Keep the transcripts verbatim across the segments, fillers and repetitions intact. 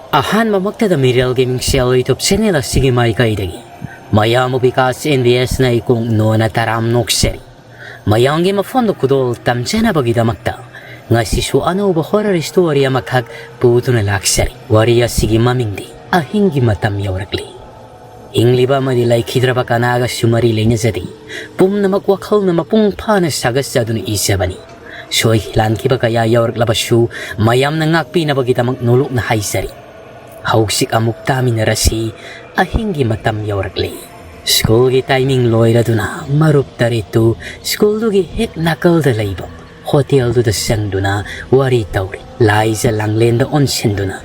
ꯑꯍꯥꯟꯕꯃꯛꯇꯗ ꯃꯤꯔꯦꯜꯒꯤ ꯃꯤꯡꯁꯦꯜ YouTube channel ꯑꯁꯤꯒꯤ ꯃꯥꯏꯀꯩꯗꯒꯤ ꯃꯌꯥꯝꯕꯨ ꯕꯤꯀꯥꯁ NBSꯅ ꯏꯀꯣꯡ ꯅꯣꯟꯅ ꯇꯔꯥꯝ ꯅꯣꯛꯆꯔꯤ꯫ ꯃꯌꯥꯝꯒꯤ ꯃꯐꯝꯗ ꯈꯨꯗꯣꯜ ꯇꯝꯖꯅꯕꯒꯤꯗꯃꯛꯇ ꯉꯁꯤꯁꯨ ꯑꯅꯧꯕ horror story ꯑꯃꯈꯛ ꯄꯨꯗꯨꯅ ꯂꯥꯛꯆꯔꯤ꯫ ꯋꯥꯔꯤ ꯑꯁꯤꯒꯤ ꯃꯃꯤꯡꯗꯤ ꯑꯍꯤꯡꯒꯤ ꯃꯇꯝ ꯌꯧꯔꯛꯂꯤ꯫ ꯍꯤꯡꯂꯤꯕ ꯑꯃꯗꯤ ꯂꯩꯈꯤꯗ꯭ꯔꯕ ꯀꯅꯥꯒꯁꯨ ꯃꯔꯤ ꯂꯩꯅꯖꯗꯦ꯫ ꯄꯨꯝꯅꯃꯛ ꯋꯥꯈꯜꯅ ꯃꯄꯨꯡ ꯐꯥꯅ ꯁꯥꯒꯠꯆꯗꯨꯅ ꯏꯖꯕꯅꯤ꯫ ꯁꯣꯏ ꯂꯥꯟꯈꯤꯕ ꯀꯌꯥ ꯌꯥꯎꯔꯛꯂꯕꯁꯨ ꯃꯌꯥꯝꯅ ꯉꯥꯛꯄꯤꯅꯕꯒꯤꯗꯃꯛ ꯅꯣꯂꯨꯛꯅ ꯍꯥꯏꯖꯔꯤ꯫ ꯍꯧꯖꯤꯛ ꯑꯃꯨꯛ ꯇꯥꯃꯤꯟꯅꯔꯁꯤ꯫ ꯑꯍꯤꯡꯒꯤ ꯃꯇꯝ ꯌꯧꯔꯛꯂꯦ꯫ ꯁ꯭ꯀꯨꯜꯒꯤ timing ꯂꯣꯏꯔꯗꯨꯅ ꯃꯔꯨꯞ ꯇꯔꯦꯠꯇꯨ ꯁ꯭ꯀꯨꯜꯗꯨꯒꯤ ꯍꯦꯛ ꯅꯥꯀꯜꯗ ꯂꯩꯕ ꯍꯣꯇꯦꯜꯗꯨꯗ ꯆꯪꯗꯨꯅ ꯋꯥꯔꯤ ꯇꯧꯔꯤ꯫ ꯂꯥꯏꯖ ꯂꯥꯡꯂꯦꯟꯗ ꯑꯣꯟꯁꯤꯟꯗꯨꯅ,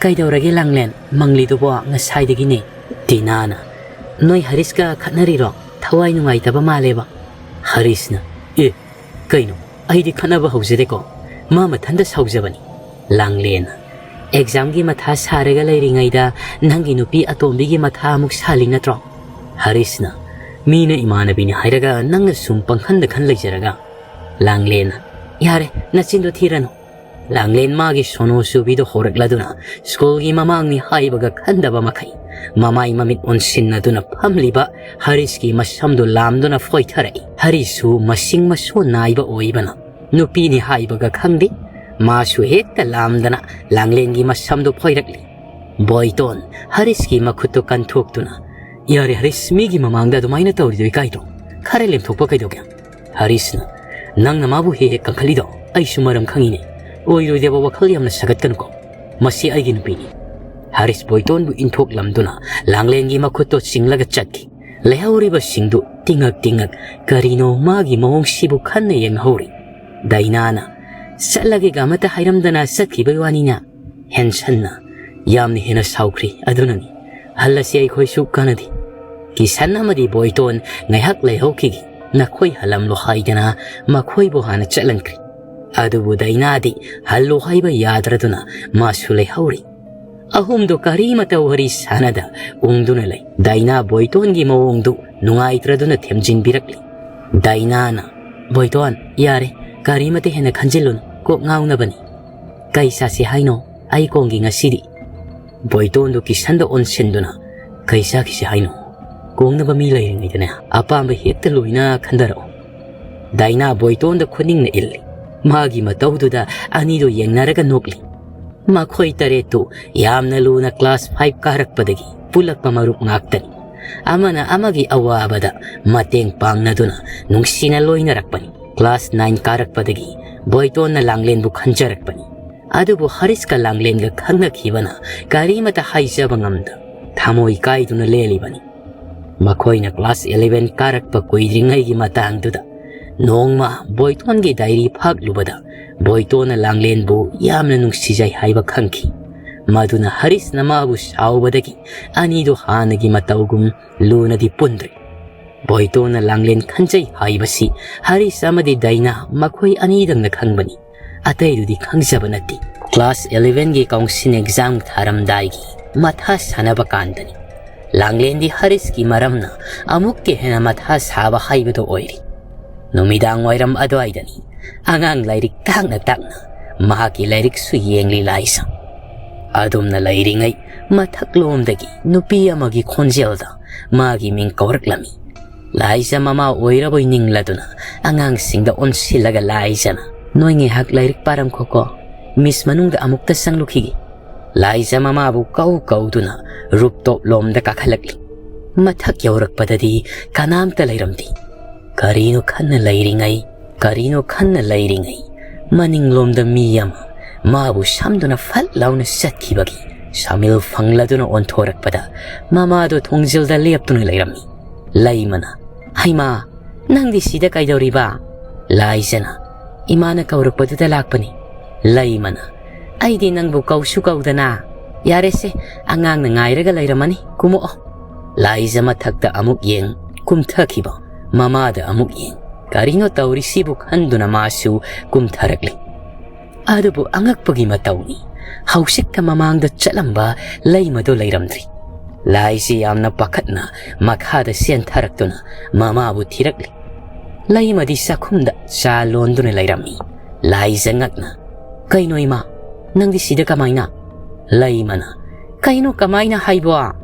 "ꯀꯩꯗꯧꯔꯒꯦ ꯂꯥꯡꯂꯦꯟ? ꯃꯪꯂꯤꯗꯨꯕꯣ ꯉꯁꯥꯏꯗꯒꯤꯅꯦ?" ꯗꯤꯅꯥꯅ, "ꯅꯣꯏ ꯍꯔꯤꯁꯀ ꯈꯠꯅꯔꯤꯔꯣ? ꯊꯋꯥꯏ ꯅꯨꯡꯉꯥꯏꯇꯕ ꯃꯥꯜꯂꯦꯕ?" ꯍꯔꯤꯁꯅ, "ꯑꯦ, ꯀꯩꯅꯣ? ꯑꯩꯗꯤ ꯈꯠꯅꯕ ꯍꯧꯖꯗꯦꯀꯣ꯫ ꯃꯥ ꯃꯊꯟꯇ ꯁꯥꯎꯖꯕꯅꯤ꯫" ꯂꯥꯡꯂꯦꯟꯅ, "Examꯒꯤ ꯃꯊꯥ ꯁꯥꯔꯒ ꯂꯩꯔꯤꯉꯩꯗ ꯅꯪꯒꯤ ꯅꯨꯄꯤ ꯑꯇꯣꯝꯕꯤꯒꯤ ꯃꯊꯥ ꯑꯃꯨꯛ ꯁꯥꯜꯂꯤ ꯅꯠꯇ꯭ꯔꯣ?" ꯍꯔꯤꯁꯅ, "ꯃꯤꯅ ꯏꯃꯥꯟꯅꯕꯤꯅꯤ ꯍꯥꯏꯔꯒ ꯅꯪꯅ ꯁꯨꯝ ꯄꯪꯈꯟꯗ ꯈꯟ ꯂꯩꯖꯔꯒ?" ꯂꯥꯡꯂꯦꯟꯅ, "ꯌꯥꯔꯦ, ꯅꯆꯤꯟꯗꯣ ꯊꯤꯔꯅꯨ꯫" ꯂꯥꯡꯂꯦꯟ ꯃꯥꯒꯤ ꯁꯣꯅꯣ ꯆꯨꯕꯤꯗꯣ ꯍꯧꯔꯛꯂꯗꯨꯅ ꯁ꯭ꯀꯨꯜꯒꯤ ꯃꯃꯥꯡꯅꯤ ꯍꯥꯏꯕꯒ ꯈꯟꯗꯕ ꯃꯈꯩ ꯃꯃꯥꯏ ꯃꯃꯤꯠ ꯑꯣꯟꯁꯤꯟꯅꯗꯨꯅ ꯐꯝꯂꯤꯕ ꯍꯔꯤꯁꯀꯤ ꯃꯁꯝꯗꯨ ꯂꯥꯝꯗꯨꯅ ꯐꯣꯏꯊꯔꯛꯏ꯫ ꯍꯔꯤꯁꯁꯨ ꯃꯁꯤꯡ ꯃꯁꯣꯟ ꯅꯥꯏꯕ ꯑꯣꯏꯕꯅ ꯅꯨꯄꯤꯅꯤ ꯍꯥꯏꯕꯒ ꯈꯪꯗꯦ, ꯃꯥꯁꯨ ꯍꯦꯛꯇ ꯂꯥꯝꯗꯅ ꯂꯥꯡꯂꯦꯟꯒꯤ ꯃꯁꯝꯗꯨ ꯐꯣꯏꯔꯛꯂꯤ꯫ ꯕꯣꯏꯇꯣꯟ ꯍꯔꯤꯁꯀꯤ ꯃꯈꯨꯠꯇꯨ ꯀꯟꯊꯣꯛꯇꯨꯅ, "ꯌꯥꯔꯦ ꯍꯔꯤꯁ, ꯃꯤꯒꯤ ꯃꯃꯥꯡꯗ ꯑꯗꯨꯃꯥꯏꯅ ꯇꯧꯔꯤꯗꯣ ꯏꯀꯥꯏꯗ꯭ꯔꯣ? ꯈꯔ ꯂꯦꯝꯊꯣꯛꯄ ꯀꯩꯗꯧꯒꯦ?" ꯍꯔꯤꯁꯅ, "ꯅꯪꯅ ꯃꯥꯕꯨ ꯍꯦꯛ ꯍꯦꯛ ꯀꯟꯈꯠꯂꯤꯗꯣ ꯑꯩꯁꯨ ꯃꯔꯝ ꯈꯪꯉꯤꯅꯦ꯫ ꯑꯣꯏꯔꯣꯏꯗꯕ ꯋꯥꯈꯜ ꯌꯥꯝꯅ ꯁꯥꯒꯠꯀꯅꯨꯀꯣ꯫ ꯃꯁꯤ ꯑꯩꯒꯤ ꯅꯨꯄꯤꯅꯤ꯫" ꯍꯔꯤꯁ ꯕꯣꯏꯇꯣꯟꯕꯨ ꯏꯟꯊꯣꯛꯂꯝꯗꯨꯅ ꯂꯥꯡꯂꯦꯟꯒꯤ ꯃꯈꯨꯠꯇꯣ ꯆꯤꯡꯂꯒ ꯆꯠꯈꯤ꯫ ꯂꯩꯍꯧꯔꯤꯕꯁꯤꯡꯗꯨ ꯇꯤꯡꯉꯛ ꯇꯤꯡꯉꯛ ꯀꯔꯤꯅꯣ ꯃꯥꯒꯤ ꯃꯑꯣꯡꯁꯤꯕꯨ ꯈꯟꯅ ꯌꯦꯡꯍꯧꯔꯤ꯫ ꯗꯥꯏꯅꯥꯅ, "ꯆꯠꯂꯒꯦꯒ ꯑꯃꯠꯇ ꯍꯥꯏꯔꯝꯗꯅ ꯆꯠꯈꯤꯕꯩ ꯋꯥꯅꯤꯅ꯫" ꯍꯦꯟꯁꯟꯅ, "ꯌꯥꯝꯅ ꯍꯦꯟꯅ ꯁꯥꯎꯈ꯭ꯔꯤ ꯑꯗꯨꯅꯅꯤ꯫ ꯍꯜꯂꯁꯤ, ꯑꯩꯈꯣꯏꯁꯨ ꯀꯥꯟꯅꯗꯦ꯫" ꯀꯤꯁꯟ ꯑꯃꯗꯤ ꯕꯣꯏꯇꯣꯟ ꯉꯥꯏꯍꯥꯛ ꯂꯩꯍꯧꯈꯤꯒꯦ, ꯅꯈꯣꯏ ꯍꯜꯂꯝꯂꯣ ꯍꯥꯏꯗꯅ ꯃꯈꯣꯏꯕꯨ ꯍꯥꯟꯅ ꯆꯠꯍꯟꯈ꯭ꯔꯦ꯫ ꯑꯗꯨꯕꯨ ꯗꯥꯏꯅꯥꯗꯤ ꯍꯜꯂꯣ ꯍꯥꯏꯕ ꯌꯥꯗ꯭ꯔꯗꯨꯅ ꯃꯥꯁꯨ ꯂꯩꯍꯧꯔꯤ꯫ ꯑꯍꯨꯝꯗꯣ ꯀꯔꯤꯃꯇ ꯋꯥꯔꯤ ꯁꯥꯅꯗ ꯎꯪꯗꯨꯅ ꯂꯩ꯫ ꯗꯥꯏꯅꯥ ꯕꯣꯏꯇꯣꯟꯒꯤ ꯃꯑꯣꯡꯗꯨ ꯅꯨꯡꯉꯥꯏꯇ꯭ꯔꯗꯨꯅ ꯊꯦꯝꯖꯤꯟꯕꯤꯔꯛꯂꯤ꯫ ꯗꯥꯏꯅꯥꯅ, "ꯕꯣꯏꯇꯣꯟ, ꯌꯥꯔꯦ, ꯀꯔꯤꯃꯇ ꯍꯦꯟꯅ ꯈꯟꯖꯤꯜꯂꯨꯅꯨ, ꯀꯣꯛ ꯉꯥꯎꯅꯕꯅꯤ꯫ ꯀꯩ ꯆꯥꯁꯤ ꯍꯥꯏꯅꯣ? ꯑꯩ ꯀꯣꯡꯒꯤ ꯉꯁꯤꯗꯤ꯫" ꯕꯣꯏꯇꯣꯟꯗꯨ ꯀꯤꯁꯟꯗ ꯑꯣꯟꯁꯤꯟꯗꯨꯅ, "ꯀꯩ ꯆꯥꯈꯤꯁꯤ ꯍꯥꯏꯅꯣ? ꯀꯣꯡꯅꯕ ꯃꯤ ꯂꯩꯔꯤꯉꯩꯗꯅꯦ ꯑꯄꯥꯝꯕ ꯍꯦꯛꯇ ꯂꯣꯏꯅ ꯈꯟꯗꯔꯛꯑꯣ"꯫ ꯗꯥꯏꯅꯥ ꯕꯣꯏꯇꯣꯟꯗ ꯈꯨꯅꯤꯡꯅ ꯏꯜꯂꯤ꯫ ꯃꯥꯒꯤ ꯃꯇꯧꯗꯨꯗ ꯑꯅꯤꯗꯨ ꯌꯦꯡꯅꯔꯒ ꯅꯣꯛꯂꯤ꯫ ꯃꯈꯣꯏ ꯇꯔꯦꯠꯇꯨ ꯌꯥꯝꯅ ꯂꯨꯅ class five ꯀꯥꯔꯛꯄꯗꯒꯤ ꯄꯨꯜꯂꯛꯄ ꯃꯔꯨꯞ ꯉꯥꯛꯇꯅꯤ꯫ ꯑꯃꯅ ꯑꯃꯒꯤ ꯑꯋꯥꯕꯗ ꯃꯇꯦꯡ ꯄꯥꯡꯅꯗꯨꯅ ꯅꯨꯡꯁꯤꯅ ꯂꯣꯏꯅꯔꯛꯄꯅꯤ꯫ Class nine ꯀꯥꯔꯛꯄꯗꯒꯤ ꯕꯣꯏꯇꯣꯟꯅ ꯂꯥꯡꯂꯦꯟꯕꯨ ꯈꯟꯖꯔꯛꯄꯅꯤ꯫ ꯑꯗꯨꯕꯨ ꯍꯔꯤꯁꯀ ꯂꯥꯡꯂꯦꯟꯒ ꯈꯪꯅꯈꯤꯕꯅ ꯀꯔꯤꯃꯇ ꯍꯥꯏꯖꯕ ꯉꯝꯗ ꯊꯃꯣꯏ ꯀꯥꯏꯗꯨꯅ ꯂꯦꯜꯂꯤꯕꯅꯤ꯫ ꯃꯈꯣꯏꯅ class eleven ꯀꯥꯔꯛꯄ ꯀꯨꯏꯗ꯭ꯔꯤꯉꯩꯒꯤ ꯃꯇꯥꯡꯗꯨꯗ ꯅꯣꯡꯃ ꯕꯣꯏꯇꯣꯟꯒꯤ diary ꯐꯥꯛꯂꯨꯕꯗ ꯕꯣꯏꯇꯣꯟꯅ ꯂꯥꯡꯂꯦꯟꯕꯨ ꯌꯥꯝꯅ ꯅꯨꯡꯁꯤꯖꯩ ꯍꯥꯏꯕ ꯈꯪꯈꯤ꯫ ꯃꯗꯨꯅ ꯍꯔꯤꯁꯅ ꯃꯥꯕꯨ ꯁꯥꯎꯕꯗꯒꯤ ꯑꯅꯤꯗꯨ ꯍꯥꯟꯅꯒꯤ ꯃꯇꯧꯒꯨꯝ ꯂꯨꯅꯗꯤ ꯄꯨꯟꯗ꯭ꯔꯦ꯫ ꯕꯣꯏꯇꯣꯟꯅ ꯂꯥꯡꯂꯦꯟ ꯈꯟꯖꯩ ꯍꯥꯏꯕꯁꯤ ꯍꯔꯤꯁ ꯑꯃꯗꯤ ꯗꯥꯏꯅꯥ ꯃꯈꯣꯏ ꯑꯅꯤꯗꯪꯅ ꯈꯪꯕꯅꯤ꯫ ꯑꯇꯩꯗꯨꯗꯤ ꯈꯪꯖꯕ ꯅꯠꯇꯦ꯫ Class elevenꯒꯤ council exam ꯊꯥꯔꯝꯗꯥꯏꯒꯤ ꯃꯊꯥ ꯁꯥꯟꯅꯕ ꯀꯥꯟꯗꯅꯤ꯫ ꯂꯥꯡꯂꯦꯟꯗꯤ ꯍꯔꯤꯁꯀꯤ ꯃꯔꯝꯅ ꯑꯃꯨꯛꯀ ꯍꯦꯟꯅ ꯃꯊꯥ ꯁꯥꯕ ꯍꯥꯏꯕꯗꯨ ꯑꯣꯏꯔꯤ꯫ ꯅꯨꯃꯤꯗꯥꯡ ꯋꯥꯏꯔꯝ ꯑꯗꯨꯋꯥꯏꯗꯅꯤ꯫ ꯑꯉꯥꯡ ꯂꯥꯏꯔꯤꯛ ꯇꯥꯛꯅ ꯇꯥꯛꯅ ꯃꯍꯥꯛꯀꯤ ꯂꯥꯏꯔꯤꯛꯁꯨ ꯌꯦꯡꯂꯤ ꯂꯥꯏꯖ꯫ ꯑꯗꯨꯝꯅ ꯂꯩꯔꯤꯉꯩ ꯃꯊꯛꯂꯣꯝꯗꯒꯤ ꯅꯨꯄꯤ ꯑꯃꯒꯤ ꯈꯣꯟꯖꯦꯜꯗ ꯃꯥꯒꯤ ꯃꯤꯡ ꯀꯧꯔꯛꯂꯝꯃꯤ꯫ ꯂꯥꯏꯖ ꯃꯃꯥ ꯑꯣꯏꯔꯕꯣꯏ ꯅꯤꯡꯂꯗꯨꯅ ꯑꯉꯥꯡꯁꯤꯡꯗ ꯑꯣꯟꯁꯤꯜꯂꯒ ꯂꯥꯏꯖꯅ, "ꯅꯣꯏ ꯉꯥꯏꯍꯥꯛ ꯂꯥꯏꯔꯤꯛ ꯄꯥꯔꯝꯈꯣꯀꯣ, ꯃꯤꯁ ꯃꯅꯨꯡꯗ ꯑꯃꯨꯛꯇ ꯆꯪꯂꯨꯈꯤꯒꯦ"꯫ ꯂꯥꯏꯖ ꯃꯃꯥꯕꯨ ꯀꯧ ꯀꯧꯗꯨꯅ rooftop ꯂꯣꯝꯗ ꯀꯥꯈꯠꯂꯛꯂꯤ꯫ ꯃꯊꯛ ꯌꯧꯔꯛꯄꯗꯗꯤ ꯀꯅꯥꯝꯇ ꯂꯩꯔꯝꯗꯦ꯫ ꯀꯔꯤꯅꯣ ꯈꯟꯅ ꯂꯩꯔꯤꯉꯩ, ꯀꯔꯤꯅꯣ ꯈꯟꯅ ꯂꯩꯔꯤꯉꯩ ꯃꯅꯤꯡꯂꯣꯝꯗ ꯃꯤ ꯑꯃ ꯃꯥꯕꯨ ꯁꯝꯗꯨꯅ ꯐꯠ ꯂꯥꯎꯅ ꯆꯠꯈꯤꯕꯒꯤ ꯁꯃꯤꯜ ꯐꯪꯂꯗꯨꯅ ꯑꯣꯟꯊꯣꯔꯛꯄꯗ ꯃꯃꯥꯗꯨ ꯊꯣꯡꯖꯤꯜꯗ ꯂꯦꯞꯇꯨꯅ ꯂꯩꯔꯝꯃꯤ꯫ ꯂꯩꯃꯅ, "ꯍꯩꯃꯥ, ꯅꯪꯗꯤ ꯁꯤꯗ ꯀꯩꯗꯧꯔꯤꯕ?" ꯂꯥꯏꯖꯅ, "ꯏꯃꯥꯅ ꯀꯧꯔꯛꯄꯗꯨꯗ ꯂꯥꯛꯄꯅꯤ"꯫ ꯂꯩꯃꯅ, "ꯑꯩꯗꯤ ꯅꯪꯕꯨ ꯀꯧꯁꯨ ꯀꯧꯗꯅ꯫ ꯌꯥꯔꯦꯁꯦ, ꯑꯉꯥꯡꯅ ꯉꯥꯏꯔꯒ ꯂꯩꯔꯝꯃꯅꯤ, ꯀꯨꯝꯃꯛꯑꯣ"꯫ ꯂꯥꯏꯖ ꯃꯊꯛꯇ ꯑꯃꯨꯛ ꯌꯦꯡ, ꯀꯨꯝꯊꯈꯤꯕ ꯃꯃꯥꯗ ꯑꯃꯨꯛ ꯌꯦꯡ꯫ ꯀꯔꯤꯅꯣ ꯇꯧꯔꯤꯁꯤꯕꯨ ꯈꯟꯗꯨꯅ ꯃꯥꯁꯨ ꯀꯨꯝꯊꯔꯛꯂꯤ꯫ ꯑꯗꯨꯕꯨ ꯑꯉꯛꯄꯒꯤ ꯃꯇꯧꯅꯤ, ꯍꯧꯖꯤꯛꯇ ꯃꯃꯥꯡꯗ ꯆꯠꯂꯝꯕ ꯂꯩꯃꯗꯨ ꯂꯩꯔꯝꯗ꯭ꯔꯤ꯫ ꯂꯥꯏꯖ ꯌꯥꯝꯅ ꯄꯥꯈꯠꯅ ꯃꯈꯥꯗ ꯆꯦꯟꯊꯔꯛꯇꯨꯅ ꯃꯃꯥꯕꯨ ꯊꯤꯔꯛꯂꯤ꯫ ꯂꯩꯃꯗꯤ ꯆꯥꯛꯈꯨꯝꯗ ꯆꯥ ꯂꯣꯟꯗꯨꯅ ꯂꯩꯔꯝꯃꯤ꯫ ꯂꯥꯏꯖ ꯉꯛꯅ, "ꯀꯩꯅꯣ ꯏꯃꯥ, ꯅꯪꯗꯤ ꯁꯤꯗ ꯀꯃꯥꯏꯅ?" ꯂꯩꯃꯅ, "ꯀꯩꯅꯣ, ꯀꯃꯥꯏꯅ ꯍꯥꯏꯕꯣ?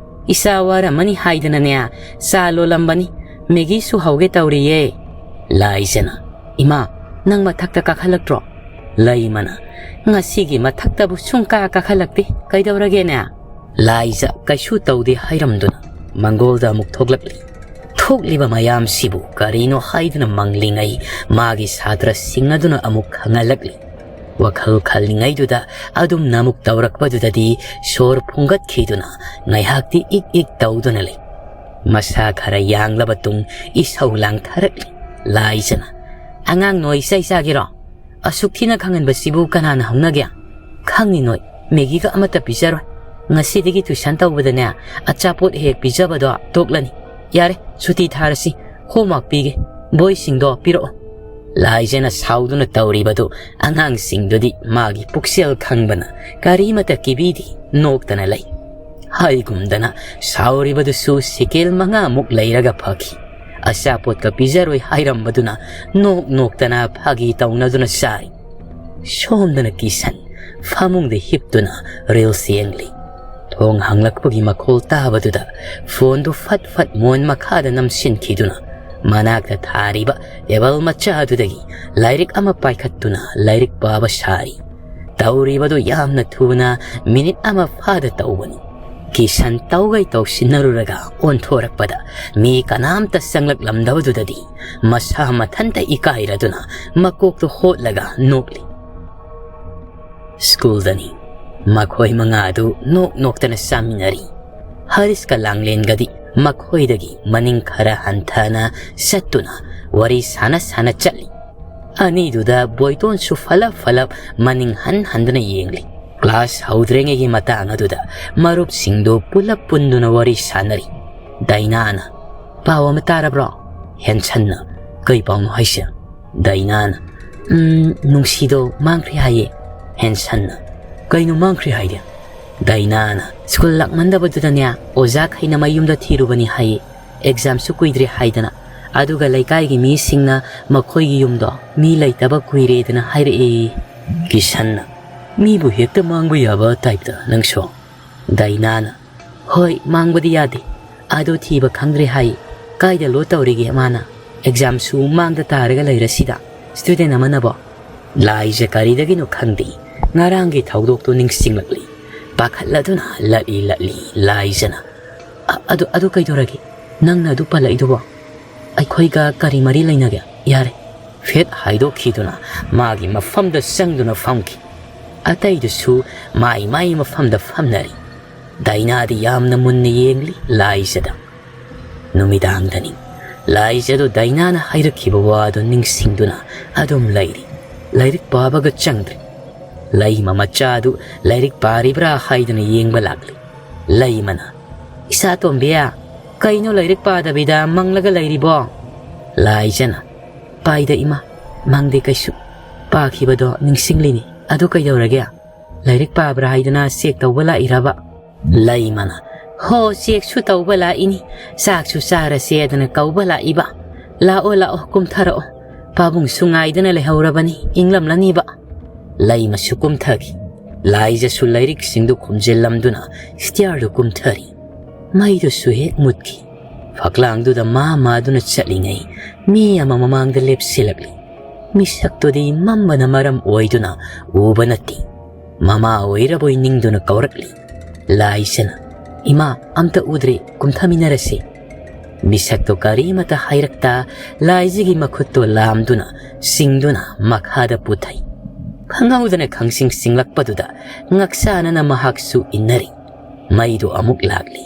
ꯏꯆꯥ ꯋꯥꯔꯝꯃꯅꯤ ꯍꯥꯏꯗꯅꯅꯦ ꯆꯥ ꯂꯣꯜꯂꯝꯕꯅꯤ꯫ ꯃꯦꯒꯤ ꯁꯨꯍꯧꯒꯦ ꯇꯧꯔꯤꯌꯦ꯫" ꯂꯥꯏꯖꯅ, "ꯏꯃꯥ, ꯅꯪ ꯃꯊꯛꯇ ꯀꯥꯈꯠꯂꯛꯇ꯭ꯔꯣ?" ꯂꯩꯃꯅ, "ꯉꯁꯤꯒꯤ ꯃꯊꯛꯇꯕꯨ ꯁꯨꯡꯀꯥ ꯀꯥꯈꯠꯂꯛꯇꯦ꯫ ꯀꯩꯗꯧꯔꯒꯦꯅꯦ?" ꯂꯥꯏꯖ ꯀꯩꯁꯨ ꯇꯧꯗꯦ ꯍꯥꯏꯔꯝꯗꯨꯅ ꯃꯪꯒꯣꯜꯗ ꯑꯃꯨꯛ ꯊꯣꯛꯂꯛꯂꯤ꯫ ꯊꯣꯛꯂꯤꯕ ꯃꯌꯥꯝꯁꯤꯕꯨ ꯀꯔꯤꯅꯣ ꯍꯥꯏꯗꯨꯅ ꯃꯪꯂꯤꯉꯩ ꯃꯥꯒꯤ ꯁꯥꯇ꯭ꯔꯁꯤꯡ ꯑꯗꯨꯅ ꯑꯃꯨꯛ ꯈꯪꯍꯜꯂꯛꯂꯤ꯫ ꯋꯥꯈꯜ ꯈꯜꯂꯤꯉꯩꯗꯨꯗ ꯑꯗꯨꯝꯅ ꯑꯃꯨꯛ ꯇꯧꯔꯛꯄꯗꯨꯗꯗꯤ ꯁꯣꯔ ꯐꯨꯡꯒꯠꯈꯤꯗꯨꯅ ꯉꯥꯏꯍꯥꯛꯇꯤ ꯏꯛ ꯏꯛ ꯇꯧꯗꯨꯅ ꯂꯩ꯫ ꯃꯁꯥ ꯈꯔ ꯌꯥꯡꯂꯕ ꯇꯨꯡ ꯏꯁꯧ ꯂꯥꯡꯊꯔꯛꯂꯤ꯫ ꯂꯥꯏꯖꯅ, "ꯑꯉꯥꯡ ꯅꯣꯏ ꯆꯩ ꯆꯥꯒꯦꯔꯣ? ꯑꯁꯨꯛ ꯊꯤꯅ ꯈꯪꯍꯟꯕꯁꯤꯕꯨ ꯀꯅꯥꯅ ꯍꯧꯅꯒꯦ? ꯈꯪꯅꯤ ꯅꯣꯏ, ꯃꯦꯒꯤꯒ ꯑꯃꯠꯇ ꯄꯤꯖꯔꯣꯏ꯫ ꯉꯁꯤꯗꯒꯤ ꯇꯨꯏꯁꯟ ꯇꯧꯕꯗꯅꯦ, ꯑꯆꯥꯄꯣꯠ ꯍꯦꯛ ꯄꯤꯖꯕꯗꯣ ꯇꯣꯛꯂꯅꯤ꯫ ꯌꯥꯔꯦ, ꯁꯨꯇꯤ ꯊꯥꯔꯁꯤ꯫ ꯍꯣꯝꯋꯥꯛ ꯄꯤꯒꯦ꯫ ꯕꯣꯏꯁꯤꯡꯗꯣ ꯄꯤꯔꯛꯑꯣ꯫" ꯂꯥꯏꯖꯅ ꯁꯥꯎꯗꯨꯅ ꯇꯧꯔꯤꯕꯗꯨ ꯑꯉꯥꯡꯁꯤꯡꯗꯨꯗꯤ ꯃꯥꯒꯤ ꯄꯨꯛꯆꯦꯜ ꯈꯪꯕꯅ ꯀꯔꯤꯃꯇ ꯀꯤꯕꯤꯗꯦ, ꯅꯣꯛꯇꯅ ꯂꯩ꯫ ꯍꯥꯏꯒꯨꯝꯗꯅ ꯁꯥꯎꯔꯤꯕꯗꯨꯁꯨ ꯁꯦꯀꯦꯜ ꯃꯉꯥꯃꯨꯛ ꯂꯩꯔꯒ ꯐꯈꯤ꯫ ꯑꯆꯥꯄꯣꯠꯀ ꯄꯤꯖꯔꯣꯏ ꯍꯥꯏꯔꯝꯕꯗꯨꯅ ꯅꯣꯛ ꯅꯣꯛꯇꯅ ꯐꯥꯒꯤ ꯇꯧꯅꯗꯨꯅ ꯆꯥꯔꯤ꯫ ꯁꯣꯝꯗꯅ ꯀꯤꯁꯟ ꯐꯃꯨꯡꯗ ꯍꯤꯞꯇꯨꯅ ꯔꯤꯜꯁ ꯌꯦꯡꯂꯤ꯫ ꯊꯣꯡ ꯍꯥꯡꯂꯛꯄꯒꯤ ꯃꯈꯣꯜ ꯇꯥꯕꯗꯨꯗ ꯐꯣꯟꯗꯨ ꯐꯠ ꯐꯠ ꯃꯣꯟ ꯃꯈꯥꯗ ꯅꯝꯁꯤꯟꯈꯤꯗꯨꯅ ꯃꯅꯥꯛꯇ ꯊꯥꯔꯤꯕ ꯇꯦꯕꯜ ꯃꯆꯥꯗꯨꯗꯒꯤ ꯂꯥꯏꯔꯤꯛ ꯑꯃ ꯄꯥꯏꯈꯠꯇꯨꯅ ꯂꯥꯏꯔꯤꯛ ꯄꯥꯕ ꯁꯥꯔꯤ꯫ ꯇꯧꯔꯤꯕꯗꯨ ꯌꯥꯝꯅ ꯊꯨꯅ ꯃꯤꯅꯤꯠ ꯑꯃ ꯐꯥꯗ ꯇꯧꯕꯅꯤ꯫ ꯀꯤꯁꯟ ꯇꯧꯒꯩ ꯇꯧꯁꯤꯟꯅꯔꯨꯔꯒ ꯑꯣꯟꯊꯣꯔꯛꯄꯗ ꯃꯤ ꯀꯅꯥꯝꯇ ꯆꯪꯂꯛꯂꯝꯗꯕꯗꯨꯗꯗꯤ ꯃꯁꯥ ꯃꯊꯟꯇ ꯏꯀꯥꯏꯔꯗꯨꯅ ꯃꯀꯣꯛꯇꯨ ꯍꯣꯠꯂꯒ ꯅꯣꯛꯂꯤ꯫ ꯁ꯭ꯀꯨꯜꯗꯅꯤ꯫ ꯃꯈꯣꯏ ꯃꯉꯥꯗꯨ ꯅꯣꯛ ꯅꯣꯛꯇꯅ ꯆꯥꯃꯤꯟꯅꯔꯤ꯫ ꯍꯔꯤꯁꯀ ꯂꯥꯡꯂꯦꯟꯒꯗꯤ ꯃꯈꯣꯏꯗꯒꯤ ꯃꯅꯤꯡ ꯈꯔ ꯍꯟꯊꯅ ꯆꯠꯇꯨꯅ ꯋꯥꯔꯤ ꯁꯥꯟꯅ ꯁꯥꯟꯅ ꯆꯠꯂꯤ꯫ ꯑꯅꯤꯗꯨꯗ ꯕꯣꯏꯇꯣꯟꯁꯨ ꯐꯂꯞ ꯐꯂꯞ ꯃꯅꯤꯡ ꯍꯟ ꯍꯟꯗꯨꯅ ꯌꯦꯡꯂꯤ꯫ ꯀ꯭ꯂꯥꯁ ꯍꯧꯗ꯭ꯔꯤꯉꯩꯒꯤ ꯃꯇꯥꯡ ꯑꯗꯨꯗ ꯃꯔꯨꯞꯁꯤꯡꯗꯨ ꯄꯨꯂꯞ ꯄꯨꯟꯗꯨꯅ ꯋꯥꯔꯤ ꯁꯥꯟꯅꯔꯤ꯫ ꯗꯥꯏꯅꯥꯅ, "ꯄꯥꯎ ꯑꯃ ꯇꯥꯔꯕ꯭ꯔꯣ?" ꯍꯦꯟꯁꯟꯅ, "ꯀꯩ ꯄꯥꯎꯅꯣ ꯍꯥꯏꯁꯦ?" ꯗꯥꯏꯅꯥꯅ, "ꯎꯝ, ꯅꯨꯡꯁꯤꯗꯣ ꯃꯥꯡꯈ꯭ꯔꯦ ꯍꯥꯏꯌꯦ꯫" ꯍꯦꯟꯁꯟꯅ, "ꯀꯩꯅꯣ ꯃꯥꯡꯈ꯭ꯔꯦ ꯍꯥꯏꯗꯤ?" ꯗꯥꯏꯅꯥꯅ, "ꯁ꯭ꯀꯨꯜ ꯂꯥꯛꯃꯟꯗꯕꯗꯨꯗꯅꯦ ꯑꯣꯖꯥꯈꯩꯅ ꯃꯌꯨꯝꯗ ꯊꯤꯔꯨꯕꯅꯤ ꯍꯥꯏꯌꯦ꯫ ꯑꯦꯛꯖꯥꯝꯁꯨ ꯀꯨꯏꯗ꯭ꯔꯦ ꯍꯥꯏꯗꯅ꯫ ꯑꯗꯨꯒ ꯂꯩꯀꯥꯏꯒꯤ ꯃꯤꯁꯤꯡꯅ ꯃꯈꯣꯏꯒꯤ ꯌꯨꯝꯗꯣ ꯃꯤ ꯂꯩꯇꯕ ꯀꯨꯏꯔꯦꯗꯅ ꯍꯥꯏꯔꯛꯑꯦ꯫" ꯀꯤꯁꯟꯅ, "ꯃꯤꯕꯨ ꯍꯦꯛꯇ ꯃꯥꯡꯕ ꯌꯥꯕ ꯇꯥꯏꯞꯇ ꯅꯪꯁꯨ꯫ ꯗꯥꯏꯅꯥꯅ, "ꯍꯣꯏ, ꯃꯥꯡꯕꯗꯤ ꯌꯥꯗꯦ꯫ ꯑꯗꯨ ꯊꯤꯕ ꯈꯪꯗ꯭ꯔꯦ ꯍꯥꯏ꯫ ꯀꯥꯏꯗ ꯂꯣ ꯇꯧꯔꯤꯒꯦ ꯃꯥꯅ? ꯑꯦꯛꯖꯥꯝꯁꯨ ꯃꯥꯡꯗ ꯇꯥꯔꯒ ꯂꯩꯔꯁꯤꯗ ꯁ꯭ꯇꯨꯗꯦꯟ ꯑꯃꯅꯕꯣ?" ꯂꯥꯏꯖ ꯀꯔꯤꯗꯒꯤꯅꯣ ꯈꯪꯗꯦ, ꯉꯔꯥꯡꯒꯤ ꯊꯧꯗꯣꯛꯇꯨ ꯅꯤꯡꯁꯤꯡꯂꯛꯂꯤ꯫ ꯄꯥꯈꯠꯂꯗꯨꯅ ꯂꯠꯂꯤ ꯂꯠꯂꯤ ꯂꯥꯏꯖꯅ, "ꯑ-, ꯑꯗꯨ, ꯑꯗꯨ ꯀꯩꯗꯧꯔꯒꯦ? ꯅꯪꯅ ꯑꯗꯨ ꯄꯜꯂꯛꯏꯗꯨꯕꯣ? ꯑꯩꯈꯣꯏꯒ ꯀꯔꯤ ꯃꯔꯤ ꯂꯩꯅꯒꯦ? ꯌꯥꯔꯦ꯫" ꯐꯦꯠ ꯍꯥꯏꯗꯣꯛꯈꯤꯗꯨꯅ ꯃꯥꯒꯤ ꯃꯐꯝꯗ ꯆꯪꯗꯨꯅ ꯐꯝꯈꯤ꯫ ꯑꯇꯩꯗꯨꯁꯨ ꯃꯥꯏ ꯃꯥꯏ ꯃꯐꯝꯗ ꯐꯝꯅꯔꯤ꯫ ꯗꯥꯏꯅꯥꯗꯤ ꯌꯥꯝꯅ ꯃꯨꯟꯅ ꯌꯦꯡꯂꯤ ꯂꯥꯏꯖꯗ꯫ ꯅꯨꯃꯤꯗꯥꯡꯗꯅꯤ꯫ ꯂꯥꯏꯖꯗꯨ ꯗꯥꯏꯅꯥꯅ ꯍꯥꯏꯔꯛꯈꯤꯕ ꯋꯥꯗꯨ ꯅꯤꯡꯁꯤꯡꯗꯨꯅ ꯑꯗꯨꯝ ꯂꯩꯔꯤ꯫ ꯂꯥꯏꯔꯤꯛ ꯄꯥꯕꯒ ꯆꯪꯗ꯭ꯔꯤ꯫ ꯂꯩꯃ ꯃꯆꯥꯗꯨ ꯂꯥꯏꯔꯤꯛ ꯄꯥꯔꯤꯕ꯭ꯔꯥ ꯍꯥꯏꯗꯨꯅ ꯌꯦꯡꯕ ꯂꯥꯛꯂꯤ꯫ ꯂꯩꯃꯅ, "ꯏꯆꯥ ꯇꯣꯝꯕꯤ, ꯀꯩꯅꯣ ꯂꯥꯏꯔꯤꯛ ꯄꯥꯗꯕꯤꯗ ꯃꯪꯂꯒ ꯂꯩꯔꯤꯕꯣ?" ꯂꯥꯏꯖꯅ, "ꯄꯥꯏꯗ ꯏꯃꯥ, ꯃꯪꯗꯦ ꯀꯩꯁꯨ꯫ ꯄꯥꯈꯤꯕꯗꯣ ꯅꯤꯡꯁꯤꯡꯂꯤꯅꯤ꯫ ꯑꯗꯨ ꯀꯩꯗꯧꯔꯒꯦ? ꯂꯥꯏꯔꯤꯛ ꯄꯥꯕ꯭ꯔꯥ ꯍꯥꯏꯗꯨꯅ ꯆꯦꯛ ꯇꯧꯕ ꯂꯥꯛꯏꯔꯕ?" ꯂꯩꯃꯅ, "ꯍꯣ, ꯆꯦꯛꯁꯨ ꯇꯧꯕ ꯂꯥꯛꯏꯅꯤ, ꯆꯥꯛꯁꯨ ꯆꯥꯔꯁꯦꯗꯅ ꯀꯧꯕ ꯂꯥꯛꯏꯕ꯫ ꯂꯥꯛꯑꯣ, ꯂꯥꯛꯑꯣ, ꯀꯨꯝꯊꯔꯛꯑꯣ꯫ ꯄꯥꯕꯨꯡꯁꯨ ꯉꯥꯏꯗꯅ ꯂꯩꯍꯧꯔꯕꯅꯤ, ꯏꯪꯂꯝꯂꯅꯤꯕ꯫" ꯂꯩꯃꯁꯨ ꯀꯨꯝꯊꯈꯤ꯫ ꯂꯥꯏꯖꯁꯨ ꯂꯥꯏꯔꯤꯛꯁꯤꯡꯗꯨ ꯈꯨꯝꯖꯤꯜꯂꯝꯗꯨꯅ ꯁ꯭ꯇꯤꯌꯥꯔꯗꯨ ꯀꯨꯝꯊꯔꯤ꯫ ꯃꯩꯗꯨꯁꯨ ꯍꯦꯛ ꯃꯨꯠꯈꯤ꯫ ꯐꯛꯂꯥꯡꯗꯨꯗ ꯃꯥ ꯃꯥꯗꯨꯅ ꯆꯠꯂꯤꯉꯩ ꯃꯤ ꯑꯃ ꯃꯃꯥꯡꯗ ꯂꯦꯞꯁꯤꯜꯂꯛꯂꯤ꯫ ꯃꯤꯁꯛꯇꯨꯗꯤ ꯃꯝꯕꯅ ꯃꯔꯝ ꯑꯣꯏꯗꯨꯅ ꯎꯕ ꯅꯠꯇꯦ꯫ ꯃꯃꯥ ꯑꯣꯏꯔꯕꯣꯏ ꯅꯤꯡꯗꯨꯅ ꯀꯧꯔꯛꯂꯤ꯫ ꯂꯥꯏꯖꯅ, "ꯏꯃꯥ, ꯑꯝꯇ ꯎꯗ꯭ꯔꯦ, ꯀꯨꯝꯊꯃꯤꯟꯅꯔꯁꯤ꯫" ꯃꯤꯁꯛꯇꯣ ꯀꯔꯤꯃꯇ ꯍꯥꯏꯔꯛꯇ ꯂꯥꯏꯖꯒꯤ ꯃꯈꯨꯠꯇꯣ ꯂꯥꯝꯗꯨꯅ ꯆꯤꯡꯗꯨꯅ ꯃꯈꯥꯗ ꯄꯨꯊꯩ꯫ ꯈꯪꯍꯧꯗꯅ ꯈꯪꯁꯤꯡ ꯁꯤꯡꯂꯛꯄꯗꯨꯗ ꯉꯛꯁꯥꯅꯅ ꯃꯍꯥꯛꯁꯨ ꯏꯟꯅꯔꯤ꯫ ꯃꯩꯗꯨ ꯑꯃꯨꯛ ꯂꯥꯛꯂꯤ꯫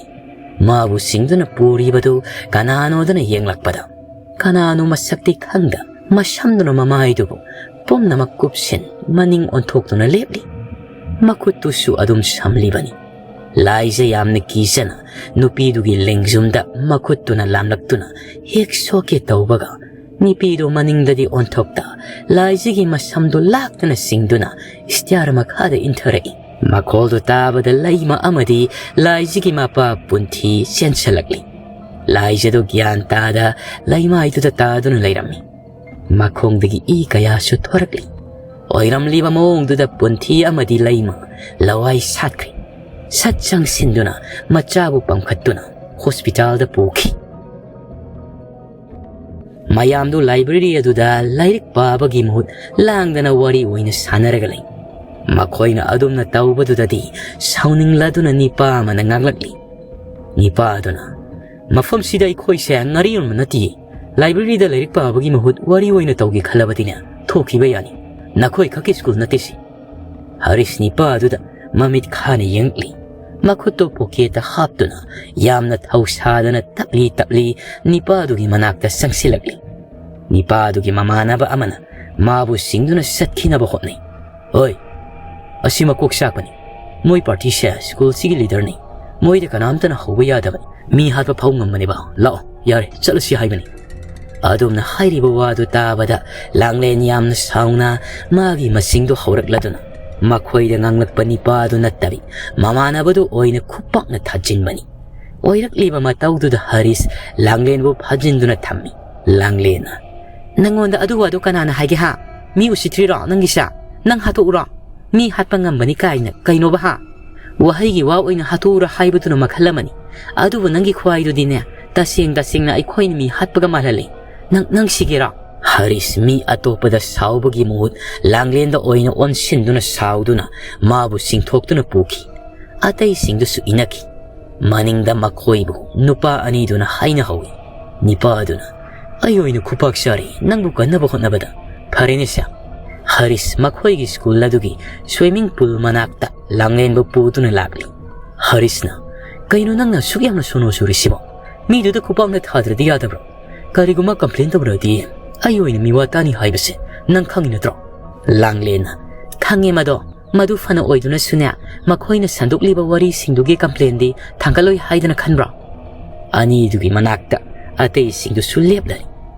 ꯃꯥꯕꯨ ꯆꯤꯡꯗꯨꯅ ꯄꯨꯔꯤꯕꯗꯨ ꯀꯅꯥꯅꯣꯗꯅ ꯌꯦꯡꯂꯛꯄꯗ, ꯀꯅꯥꯅꯣ ꯃꯁꯛꯇꯤ ꯈꯪꯗ ꯃꯁꯝꯗꯨꯅ ꯃꯃꯥꯏꯗꯨꯕꯨ ꯄꯨꯝꯅꯃꯛ ꯀꯨꯞꯁꯤꯟ ꯃꯅꯤꯡ ꯑꯣꯟꯊꯣꯛꯇꯨꯅ ꯂꯦꯞꯂꯤ꯫ ꯃꯈꯨꯠꯇꯨꯁꯨ ꯑꯗꯨꯝ ꯁꯝꯂꯤꯕꯅꯤ꯫ ꯂꯥꯏꯖ ꯌꯥꯝꯅ ꯀꯤꯖꯅ ꯅꯨꯄꯤꯗꯨꯒꯤ ꯂꯦꯡꯖꯨꯝꯗ ꯃꯈꯨꯠꯇꯨꯅ ꯂꯥꯝꯂꯛꯇꯨꯅ ꯍꯦꯛ ꯁꯣꯛꯀꯦ ꯇꯧꯕꯒ, ꯅꯨꯄꯤꯗꯨ ꯃꯅꯤꯡꯗꯗꯤ ꯑꯣꯟꯊꯣꯛꯇ ꯂꯥꯏꯖꯒꯤ ꯃꯁꯝꯗꯨ ꯂꯥꯛꯇꯨꯅ ꯆꯤꯡꯗꯨꯅ ꯁ꯭ꯇꯤꯌꯥꯔ ꯃꯈꯥꯗ ꯏꯟꯊꯔꯛꯏ꯫ ꯃꯈꯣꯜꯗꯨ ꯇꯥꯕꯗ ꯂꯩꯃ ꯑꯃꯗꯤ ꯂꯥꯏꯖꯒꯤ ꯃꯄꯥ ꯄꯨꯟꯊꯤ ꯆꯦꯟꯁꯤꯜꯂꯛꯂꯤ꯫ ꯂꯥꯏꯖꯗꯨ ꯒ꯭ꯌꯥꯟ ꯇꯥꯗ ꯂꯩꯃꯥꯏꯗꯨꯗ ꯇꯥꯗꯨꯅ ꯂꯩꯔꯝꯃꯤ꯫ ꯃꯈꯣꯡꯗꯒꯤ ꯏ ꯀꯌꯥꯁꯨ ꯊꯣꯔꯛꯂꯤ꯫ ꯑꯣꯏꯔꯝꯂꯤꯕ ꯃꯑꯣꯡꯗꯨꯗ ꯄꯨꯟꯊꯤ ꯑꯃꯗꯤ ꯂꯩꯃ ꯂꯋꯥꯏ ꯁꯥꯠꯈ꯭ꯔꯦ꯫ ꯁꯠ ꯆꯪꯁꯤꯟꯗꯨꯅ ꯃꯆꯥꯕꯨ ꯄꯝꯈꯠꯇꯨꯅ ꯍꯣꯁꯄꯤꯇꯥꯜꯗ ꯄꯨꯈꯤ꯫ ꯃꯌꯥꯝꯗꯨ ꯂꯥꯏꯕ꯭ꯔꯦꯔꯤ ꯑꯗꯨꯗ ꯂꯥꯏꯔꯤꯛ ꯄꯥꯕꯒꯤ ꯃꯍꯨꯠ ꯂꯥꯡꯗꯅ ꯋꯥꯔꯤ ꯑꯣꯏꯅ ꯁꯥꯟꯅꯔꯒ ꯂꯩ꯫ ꯃꯈꯣꯏꯅ ꯑꯗꯨꯝꯅ ꯇꯧꯕꯗꯨꯗꯗꯤ ꯁꯥꯎꯅꯤꯡꯂꯗꯨꯅ ꯅꯤꯄꯥ ꯑꯃꯅ ꯉꯥꯡꯂꯛꯂꯤ꯫ ꯅꯤꯄꯥ ꯑꯗꯨꯅ, "ꯃꯐꯝꯁꯤꯗ ꯑꯩꯈꯣꯏꯁꯦ ꯉꯥꯔꯤ ꯌꯣꯟꯕ ꯅꯠꯇꯤꯌꯦ꯫ ꯂꯥꯏꯕ꯭ꯔꯦꯔꯤꯗ ꯂꯥꯏꯔꯤꯛ ꯄꯥꯕꯒꯤ ꯃꯍꯨꯠ ꯋꯥꯔꯤ ꯑꯣꯏꯅ ꯇꯧꯒꯦ ꯈꯜꯂꯕꯗꯤꯅꯦ, ꯊꯣꯛꯈꯤꯕ ꯌꯥꯅꯤ꯫ ꯅꯈꯣꯏ ꯈꯛꯀꯤ ꯁ꯭ꯀꯨꯜ ꯅꯠꯇꯦ ꯁꯤ꯫" ꯍꯔꯤꯁ ꯅꯤꯄꯥ ꯑꯗꯨꯗ ꯃꯃꯤꯠ ꯈꯥꯅ ꯌꯦꯡꯂꯤ꯫ ꯃꯈꯨꯠꯇꯨ ꯄꯣꯀꯦꯠꯇ ꯍꯥꯞꯇꯨꯅ ꯌꯥꯝꯅ ꯊꯧꯁꯥꯗꯅ ꯇꯞꯂꯤ ꯇꯞꯂꯤ ꯅꯤꯄꯥꯗꯨꯒꯤ ꯃꯅꯥꯛꯇ ꯆꯪꯁꯤꯜꯂꯛꯂꯤ꯫ ꯅꯤꯄꯥꯗꯨꯒꯤ ꯃꯃꯥꯟꯅꯕ ꯑꯃꯅ ꯃꯥꯕꯨ ꯁꯤꯡꯗꯨꯅ ꯆꯠꯈꯤꯅꯕ ꯍꯣꯠꯅꯩ꯫ "ꯍꯣꯏ, ꯑꯁꯤ ꯃꯀꯣꯛ ꯆꯥꯛꯄꯅꯤ꯫ ꯃꯣꯏ ꯄꯥꯔꯇꯤꯁꯦ ꯁ꯭ꯀꯨꯜꯁꯤꯒꯤ ꯂꯤꯗꯔꯅꯤ꯫ ꯃꯣꯏꯗ ꯀꯅꯥꯝꯇꯅ ꯍꯧꯕ ꯌꯥꯗꯕꯅꯤ꯫ ꯃꯤ ꯍꯥꯠꯄ ꯐꯥꯎ ꯉꯝꯕꯅꯦꯕ꯫ ꯂꯥꯛꯑꯣ, ꯌꯥꯔꯦ, ꯆꯠꯂꯁꯤ ꯍꯥꯏꯕꯅꯤ꯫" ꯑꯗꯨꯝꯅ ꯍꯥꯏꯔꯤꯕ ꯋꯥꯗꯨ ꯇꯥꯕꯗ ꯂꯥꯡꯂꯦꯟ ꯌꯥꯝꯅ ꯁꯥꯎꯅ ꯃꯥꯒꯤ ꯃꯁꯤꯡꯗꯨ ꯍꯧꯔꯛꯂꯗꯨꯅ ꯃꯈꯣꯏꯗ ꯉꯥꯡꯂꯛꯄ ꯅꯤꯄꯥꯗꯨ ꯅꯠꯇꯕꯤ ꯃꯃꯥꯟꯅꯕꯗꯨ ꯑꯣꯏꯅ ꯈꯨꯄꯥꯛꯅ ꯊꯥꯖꯤꯟꯕꯅꯤ꯫ ꯑꯣꯏꯔꯛꯂꯤꯕ ꯃꯇꯧꯗꯨꯗ ꯍꯔꯤꯁ ꯂꯥꯡꯂꯦꯟꯕꯨ ꯐꯥꯖꯤꯟꯗꯨꯅ ꯊꯝꯃꯤ꯫ ꯂꯥꯡꯂꯦꯟꯅ, "ꯅꯪꯉꯣꯟꯗ ꯑꯗꯨ ꯋꯥꯗꯨ ꯀꯅꯥꯅ ꯍꯥꯏꯒꯦ ꯍꯥ? ꯃꯤ ꯎꯁꯤꯠꯇ꯭ꯔꯤꯔꯣ ꯅꯪꯒꯤꯁꯦ? ꯅꯪ ꯍꯥꯠꯇꯣꯛꯎꯔꯣ? ꯃꯤ ꯍꯥꯠꯄ ꯉꯝꯕꯅꯤ ꯀꯥꯏꯅ ꯀꯩꯅꯣꯕ ꯍꯥ? ꯋꯥꯍꯩꯒꯤ ꯋꯥ ꯑꯣꯏꯅ ꯍꯥꯠꯇꯣꯛꯎꯔꯣ ꯍꯥꯏꯕꯗꯨꯅ ꯃꯈꯜ ꯑꯃꯅꯤ꯫ ꯑꯗꯨꯕꯨ ꯅꯪꯒꯤ ꯈꯨꯍꯥꯏꯗꯨꯗꯤꯅꯦ, ꯇꯁꯦꯡ ꯇꯁꯦꯡꯅ ꯑꯩꯈꯣꯏꯅ ꯃꯤ ꯍꯥꯠꯄꯒ ꯃꯥꯜꯍꯜꯂꯤ꯫ ꯅꯪ, ꯅꯪ ꯁꯤꯒꯦꯔꯣ?" ꯍꯔꯤꯁ ꯃꯤ ꯑꯇꯣꯞꯄꯗ ꯁꯥꯎꯕꯒꯤ ꯃꯍꯨꯠ ꯂꯥꯡꯂꯦꯟꯗ ꯑꯣꯏꯅ ꯑꯣꯟꯁꯤꯟꯗꯨꯅ ꯁꯥꯎꯗꯨꯅ ꯃꯥꯕꯨ ꯆꯤꯡꯊꯣꯛꯇꯨꯅ ꯄꯨꯈꯤ꯫ ꯑꯇꯩꯁꯤꯡꯗꯨꯁꯨ ꯏꯅꯈꯤ꯫ ꯃꯅꯤꯡꯗ ꯃꯈꯣꯏꯕꯨ ꯅꯨꯄꯥ ꯑꯅꯤꯗꯨꯅ ꯍꯥꯏꯅꯍꯧꯏ꯫ ꯅꯤꯄꯥ ꯑꯗꯨꯅ, "ꯑꯩ ꯑꯣꯏꯅ ꯈꯨꯄꯥꯛ ꯆꯥꯔꯤ ꯅꯪꯕꯨ ꯀꯟꯅꯕ ꯍꯣꯠꯅꯕꯗ꯫ ꯐꯔꯦꯅꯦ ꯁꯦ꯫" ꯍꯔꯤꯁ ꯃꯈꯣꯏꯒꯤ ꯁ꯭ꯀꯨꯜ ꯑꯗꯨꯒꯤ ꯁ꯭ꯋꯤꯃꯤꯡ ꯄꯨꯜ ꯃꯅꯥꯛꯇ ꯂꯥꯡꯂꯦꯟꯕꯨ ꯄꯨꯗꯨꯅ ꯂꯥꯛꯂꯤ꯫ ꯍꯔꯤꯁꯅ, "ꯀꯩꯅꯣ ꯅꯪꯅ ꯑꯁꯨꯛ ꯌꯥꯝꯅ ꯁꯣꯅꯣ ꯁꯨꯔꯤꯁꯤꯕꯣ? ꯃꯤꯗꯨꯗ ꯈꯨꯄꯥꯛꯅ ꯊꯥꯗ꯭ꯔꯗꯤ ꯌꯥꯗꯕ꯭ꯔꯣ? ꯀꯔꯤꯒꯨꯝꯕ ꯀꯝꯄ꯭ꯂꯦꯟ ꯇꯧꯔꯗꯤ ꯑꯩ ꯑꯣꯏꯅ ꯃꯤꯋꯥ ꯇꯥꯅꯤ ꯍꯥꯏꯕꯁꯦ ꯅꯪ ꯈꯪꯉꯤ ꯅꯠꯇ꯭ꯔꯣ?" ꯂꯥꯡꯂꯦꯟꯅ, "ꯈꯪꯉꯦ ꯃꯗꯣ꯫ ꯃꯗꯨ ꯐꯅ ꯑꯣꯏꯗꯨꯅꯁꯨꯅꯦ, ꯃꯈꯣꯏꯅ ꯁꯟꯗꯣꯛꯂꯤꯕ ꯋꯥꯔꯤꯁꯤꯡꯗꯨꯒꯤ ꯀꯝꯄ꯭ꯂꯦꯟꯗꯤ ꯊꯥꯡꯒꯠꯂꯣꯏ ꯍꯥꯏꯗꯅ ꯈꯟꯕ꯭ꯔꯣ?" ꯑꯅꯤꯗꯨꯒꯤ ꯃꯅꯥꯛꯇ ꯑꯇꯩꯁꯤꯡꯗꯨꯁꯨ ꯂꯦꯞꯂꯔꯤ꯫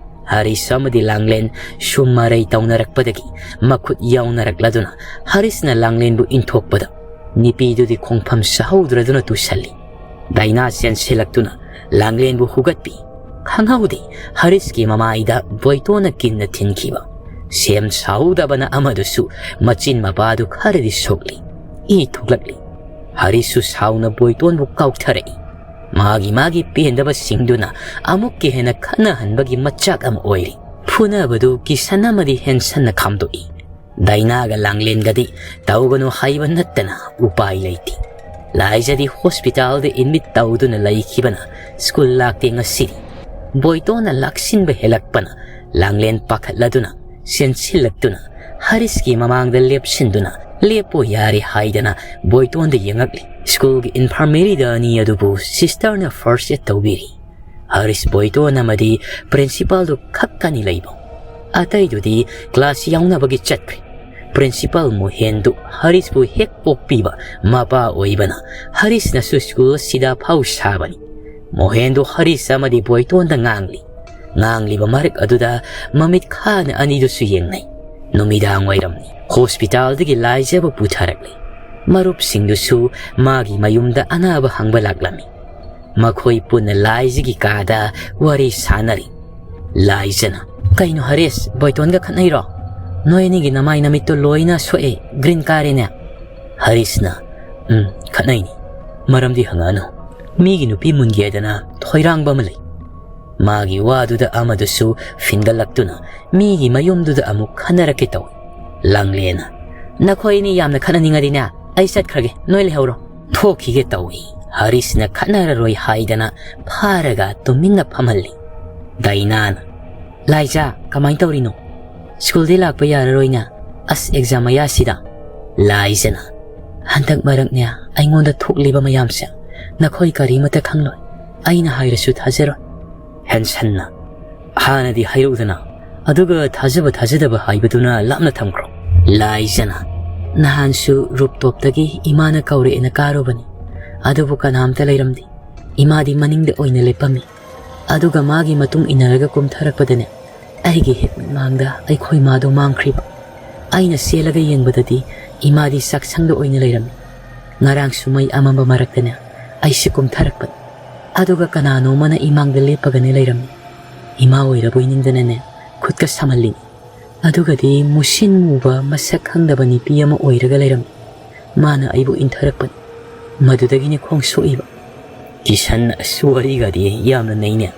ꯍꯔꯤꯁ ꯑꯃꯗꯤ ꯂꯥꯡꯂꯦꯟ ꯁꯨꯝ ꯃꯔꯩ ꯇꯧꯅꯔꯛꯄꯗꯒꯤ ꯃꯈꯨꯠ ꯌꯥꯎꯅꯔꯛꯂꯗꯨꯅ ꯍꯔꯤꯁꯅ ꯂꯥꯡꯂꯦꯟꯕꯨ ꯏꯟꯊꯣꯛꯄꯗ ꯅꯤꯄꯤꯗꯨꯗꯤ ꯈꯣꯡꯐꯝ ꯁꯥꯍꯧꯗ꯭ꯔꯗꯨꯅ ꯇꯨꯁꯜꯂꯤ꯫ ꯗꯥꯏꯅꯥ ꯆꯦꯟꯁꯤꯜꯂꯛꯇꯨꯅ ꯂꯥꯡꯂꯦꯟꯕꯨ ꯍꯨꯒꯠꯄꯤ꯫ ꯈꯪꯍꯧꯗꯦ ꯍꯔꯤꯁꯀꯤ ꯃꯃꯥꯏꯗ ꯕꯣꯏꯇꯣꯅ ꯀꯤꯟꯅ ꯊꯤꯟꯈꯤꯕ꯫ ꯁꯦꯝ ꯁꯥꯍꯧꯗꯕꯅ ꯑꯃꯗꯨꯁꯨ ꯃꯆꯤꯟ ꯃꯄꯥꯗꯨ ꯈꯔꯗꯤ ꯁꯣꯛꯂꯤ꯫ ꯏ ꯊꯣꯛꯂꯛꯂꯤ꯫ ꯍꯔꯤꯁꯁꯨ ꯁꯥꯎꯅ ꯕꯣꯏꯇꯣꯟꯕꯨ ꯀꯥꯎꯊꯔꯛꯏ꯫ ꯃꯥꯒꯤ ꯃꯥꯒꯤ ꯄꯦꯟꯗꯕꯁꯤꯡꯗꯨꯅ ꯑꯃꯨꯛꯀ ꯍꯦꯟꯅ ꯈꯠꯅꯍꯟꯕꯒꯤ ꯃꯆꯥꯛ ꯑꯃ ꯑꯣꯏꯔꯤ꯫ ꯐꯨꯅꯕꯗꯨ ꯀꯤꯁꯟ ꯑꯃꯗꯤ ꯍꯦꯟꯁꯟꯅ ꯈꯥꯝꯗꯣꯛꯏ꯫ ꯗꯥꯏꯅꯥꯒ ꯂꯥꯡꯂꯦꯟꯒꯗꯤ ꯇꯧꯒꯅꯨ ꯍꯥꯏꯕ ꯅꯠꯇꯅ ꯎꯄꯥꯏ ꯂꯩꯇꯦ꯫ ꯂꯥꯏꯖꯗꯤ ꯍꯣꯁꯄꯤꯇꯥꯜꯗ ꯑꯦꯗꯃꯤꯠ ꯇꯧꯗꯨꯅ ꯂꯩꯈꯤꯕꯅ ꯁ꯭ꯀꯨꯜ ꯂꯥꯛꯇꯦ ꯉꯁꯤꯗꯤ꯫ ꯕꯣꯏꯇꯣꯟꯅ ꯂꯥꯛꯁꯤꯟꯕ ꯍꯦꯜꯂꯛꯄꯅ ꯂꯥꯡꯂꯦꯟ ꯄꯥꯈꯠꯂꯗꯨꯅ ꯆꯦꯟꯁꯤꯜꯂꯛꯇꯨꯅ ꯍꯔꯤꯁꯀꯤ ꯃꯃꯥꯡꯗ ꯂꯦꯞꯁꯤꯟꯗꯨꯅ, "ꯂꯦꯞꯄꯣ ꯌꯥꯔꯦ" ꯍꯥꯏꯗꯅ ꯕꯣꯏꯇꯣꯟꯗ ꯌꯦꯡꯉꯛꯂꯤ꯫ ꯁ꯭ꯀꯨꯜꯒꯤ ꯏꯟꯐꯔꯃꯦꯔꯤꯗ ꯑꯅꯤ ꯑꯗꯨꯕꯨ ꯁꯤꯁꯇꯔꯅ ꯐꯥꯔꯁ ꯑꯦꯗ ꯇꯧꯕꯤꯔꯤ꯫ ꯍꯔꯤꯁ, ꯕꯣꯏꯇꯣꯟ ꯑꯃꯗꯤ ꯄ꯭ꯔꯤꯟꯁꯤꯄꯥꯜꯗꯨ ꯈꯛꯇꯅꯤ ꯂꯩꯕ꯫ ꯑꯇꯩꯗꯨꯗꯤ ꯀ꯭ꯂꯥꯁ ꯌꯥꯎꯅꯕꯒꯤ ꯆꯠꯈ꯭ꯔꯦ꯫ ꯄ꯭ꯔꯤꯟꯁꯤꯄꯥꯜ ꯃꯣꯍꯦꯟꯗꯨ ꯍꯔꯤꯁꯄꯨ ꯍꯦꯛ ꯄꯣꯛꯄꯤꯕ ꯃꯄꯥ ꯑꯣꯏꯕꯅ ꯍꯔꯤꯁꯅꯁꯨ ꯁ꯭ꯀꯨꯜ ꯑꯁꯤꯗ ꯐꯥꯎ ꯁꯥꯕꯅꯤ꯫ ꯃꯣꯍꯦꯟꯗꯨ ꯍꯔꯤꯁ ꯑꯃꯗꯤ ꯕꯣꯏꯇꯣꯟꯗ ꯉꯥꯡꯂꯤ꯫ ꯉꯥꯡꯂꯤꯕ ꯃꯔꯛ ꯑꯗꯨꯗ ꯃꯃꯤꯠ ꯈꯥꯅ ꯑꯅꯤꯗꯨꯁꯨ ꯌꯦꯡꯅꯩ꯫ ꯅꯨꯃꯤꯗꯥꯡ ꯋꯥꯏꯔꯝꯅꯤ꯫ ꯍꯣꯁꯄꯤꯇꯥꯜꯗꯒꯤ ꯂꯥꯏꯖꯕꯨ ꯄꯨꯊꯔꯛꯂꯤ꯫ ꯃꯔꯨꯞꯁꯤꯡꯗꯨꯁꯨ ꯃꯥꯒꯤ ꯃꯌꯨꯝꯗ ꯑꯅꯥꯕ ꯍꯪꯕ ꯂꯥꯛꯂꯝꯃꯤ꯫ ꯃꯈꯣꯏ ꯄꯨꯟꯅ ꯂꯥꯏꯖꯒꯤ ꯀꯥꯗ ꯋꯥꯔꯤ ꯁꯥꯟꯅꯔꯤ꯫ ꯂꯥꯏꯖꯅ, "ꯀꯩꯅꯣ ꯍꯔꯤꯁ, ꯕꯣꯏꯇꯣꯟꯒ ꯈꯠꯅꯩꯔꯣ? ꯅꯣꯏ ꯑꯅꯤꯒꯤ ꯅꯃꯥꯏ ꯅꯃꯤꯠꯇꯣ ꯂꯣꯏꯅ ꯁꯣꯛꯑꯦ, ꯒ꯭ꯔꯤꯟ ꯀꯥꯔꯦꯅꯦ?" ꯍꯔꯤꯁꯅ, "ꯎꯝ, ꯈꯠꯅꯩꯅꯤ꯫ ꯃꯔꯝꯗꯤ ꯍꯪꯉꯛꯑꯅꯨ꯫ ꯃꯤꯒꯤ ꯅꯨꯄꯤ ꯃꯨꯟꯒꯦꯗꯅ ꯊꯣꯏꯔꯥꯡꯕ ꯑꯃ ꯂꯩ꯫ ꯃꯥꯒꯤ ꯋꯥꯗꯨꯗ ꯑꯃꯗꯨꯁꯨ ꯐꯤꯟꯒꯠꯂꯛꯇꯨꯅ ꯃꯤꯒꯤ ꯃꯌꯨꯝꯗꯨꯗ ꯑꯃꯨꯛ ꯈꯟꯅꯔꯛꯀꯦ ꯇꯧꯏ꯫ ꯂꯥꯡꯂꯦꯅ, "ꯅꯈꯣꯏ ꯑꯅꯤ ꯌꯥꯝꯅ ꯈꯠꯅꯅꯤꯡꯉꯗꯤꯅꯦ, ꯑꯩ ꯆꯠꯈ꯭ꯔꯒꯦ, ꯅꯣꯏ ꯂꯩꯍꯧꯔꯣ꯫" ꯊꯣꯛꯈꯤꯒꯦ ꯇꯧꯏ꯫ ꯍꯔꯤꯁꯅ ꯈꯠꯅꯔꯔꯣꯏ ꯍꯥꯏꯗꯅ ꯐꯥꯔꯒ ꯇꯨꯃꯤꯟꯅ ꯐꯝꯍꯜꯂꯤ꯫ ꯗꯥꯏꯅꯥꯅ, "ꯂꯥꯏꯖꯥ, ꯀꯃꯥꯏꯅ ꯇꯧꯔꯤꯅꯣ? ꯁ꯭ꯀꯨꯜꯗꯤ ꯂꯥꯛꯄ ꯌꯥꯔꯔꯣꯏꯅ, ꯑꯁ ꯑꯦꯛꯖꯥꯝ ꯃꯌꯥꯁꯤꯗ꯫" ꯂꯥꯏꯖꯅ, "ꯍꯟꯗꯛ ꯃꯔꯛꯅꯦ ꯑꯩꯉꯣꯟꯗ ꯊꯣꯛꯂꯤꯕ ꯃꯌꯥꯝꯁꯦ ꯅꯈꯣꯏ ꯀꯔꯤꯃꯠꯇ ꯈꯪꯂꯣꯏ, ꯑꯩꯅ ꯍꯥꯏꯔꯁꯨ ꯊꯥꯖꯔꯣꯏ꯫" ꯍꯦꯟꯁꯟꯅ, "ꯍꯥꯟꯅꯗꯤ ꯍꯥꯏꯔꯛꯎꯗꯅ, ꯑꯗꯨꯒ ꯊꯥꯖꯕ ꯊꯥꯖꯗꯕ ꯍꯥꯏꯕꯗꯨꯅ ꯂꯥꯞꯅ ꯊꯝꯈ꯭ꯔꯣ꯫" ꯂꯥꯏꯖꯅ, "ꯅꯍꯥꯟꯁꯨ ꯔꯨꯞꯇꯣꯞꯇꯒꯤ ꯏꯃꯥꯅ ꯀꯧꯔꯛꯑꯦꯅ ꯀꯥꯔꯨꯕꯅꯤ, ꯑꯗꯨꯕꯨ ꯀꯅꯥꯝꯇ ꯂꯩꯔꯝꯗꯦ꯫ ꯏꯃꯥꯗꯤ ꯃꯅꯤꯡꯗ ꯑꯣꯏꯅ ꯂꯦꯞꯄꯝꯃꯤ꯫ ꯑꯗꯨꯒ ꯃꯥꯒꯤ ꯃꯇꯨꯡ ꯏꯟꯅꯔꯒ ꯀꯨꯝꯊꯔꯛꯄꯗꯅꯦ, ꯑꯩꯒꯤ ꯍꯦꯛ ꯃꯤꯠꯃꯥꯡꯗ ꯑꯩꯈꯣꯏ ꯃꯥꯗꯣ ꯃꯥꯡꯈ꯭ꯔꯤꯕ꯫ ꯑꯩꯅ ꯆꯦꯜꯂꯒ ꯌꯦꯡꯕꯗꯗꯤ ꯏꯃꯥꯗꯤ ꯆꯥꯛꯁꯪꯗ ꯑꯣꯏꯅ ꯂꯩꯔꯝꯃꯤ꯫ ꯉꯔꯥꯡꯁꯨ ꯃꯩ ꯑꯃꯝꯕ ꯃꯔꯛꯇꯅꯦ ꯑꯩꯁꯦ ꯀꯨꯝꯊꯔꯛꯄꯅꯤ꯫ ꯑꯗꯨꯒ ꯀꯅꯥꯅꯣꯃꯅ ꯏꯃꯥꯡꯗ ꯂꯦꯞꯄꯒꯅꯦ ꯂꯩꯔꯝꯃꯤ꯫ ꯏꯃꯥ ꯑꯣꯏꯔꯕꯣꯏ ꯅꯤꯡꯗꯅꯅꯦ ꯈꯨꯠꯀ ꯁꯥꯃꯜꯂꯤꯅꯤ꯫ ꯑꯗꯨꯒꯗꯤ ꯃꯨꯁꯤꯟ ꯃꯨꯕ ꯃꯁꯛ ꯈꯪꯗꯕ ꯅꯨꯄꯤ ꯑꯃ ꯑꯣꯏꯔꯒ ꯂꯩꯔꯝꯃꯤ꯫ ꯃꯥꯅ ꯑꯩꯕꯨ ꯏꯟꯊꯔꯛꯄꯅꯤ꯫ ꯃꯗꯨꯗꯒꯤꯅꯤ ꯈꯣꯡ ꯁꯣꯛꯏꯕ꯫ ꯀꯤꯁꯟ, ꯑꯁ, ꯋꯥꯔꯤꯒꯗꯤ ꯌꯥꯝꯅ ꯅꯩꯅꯦ꯫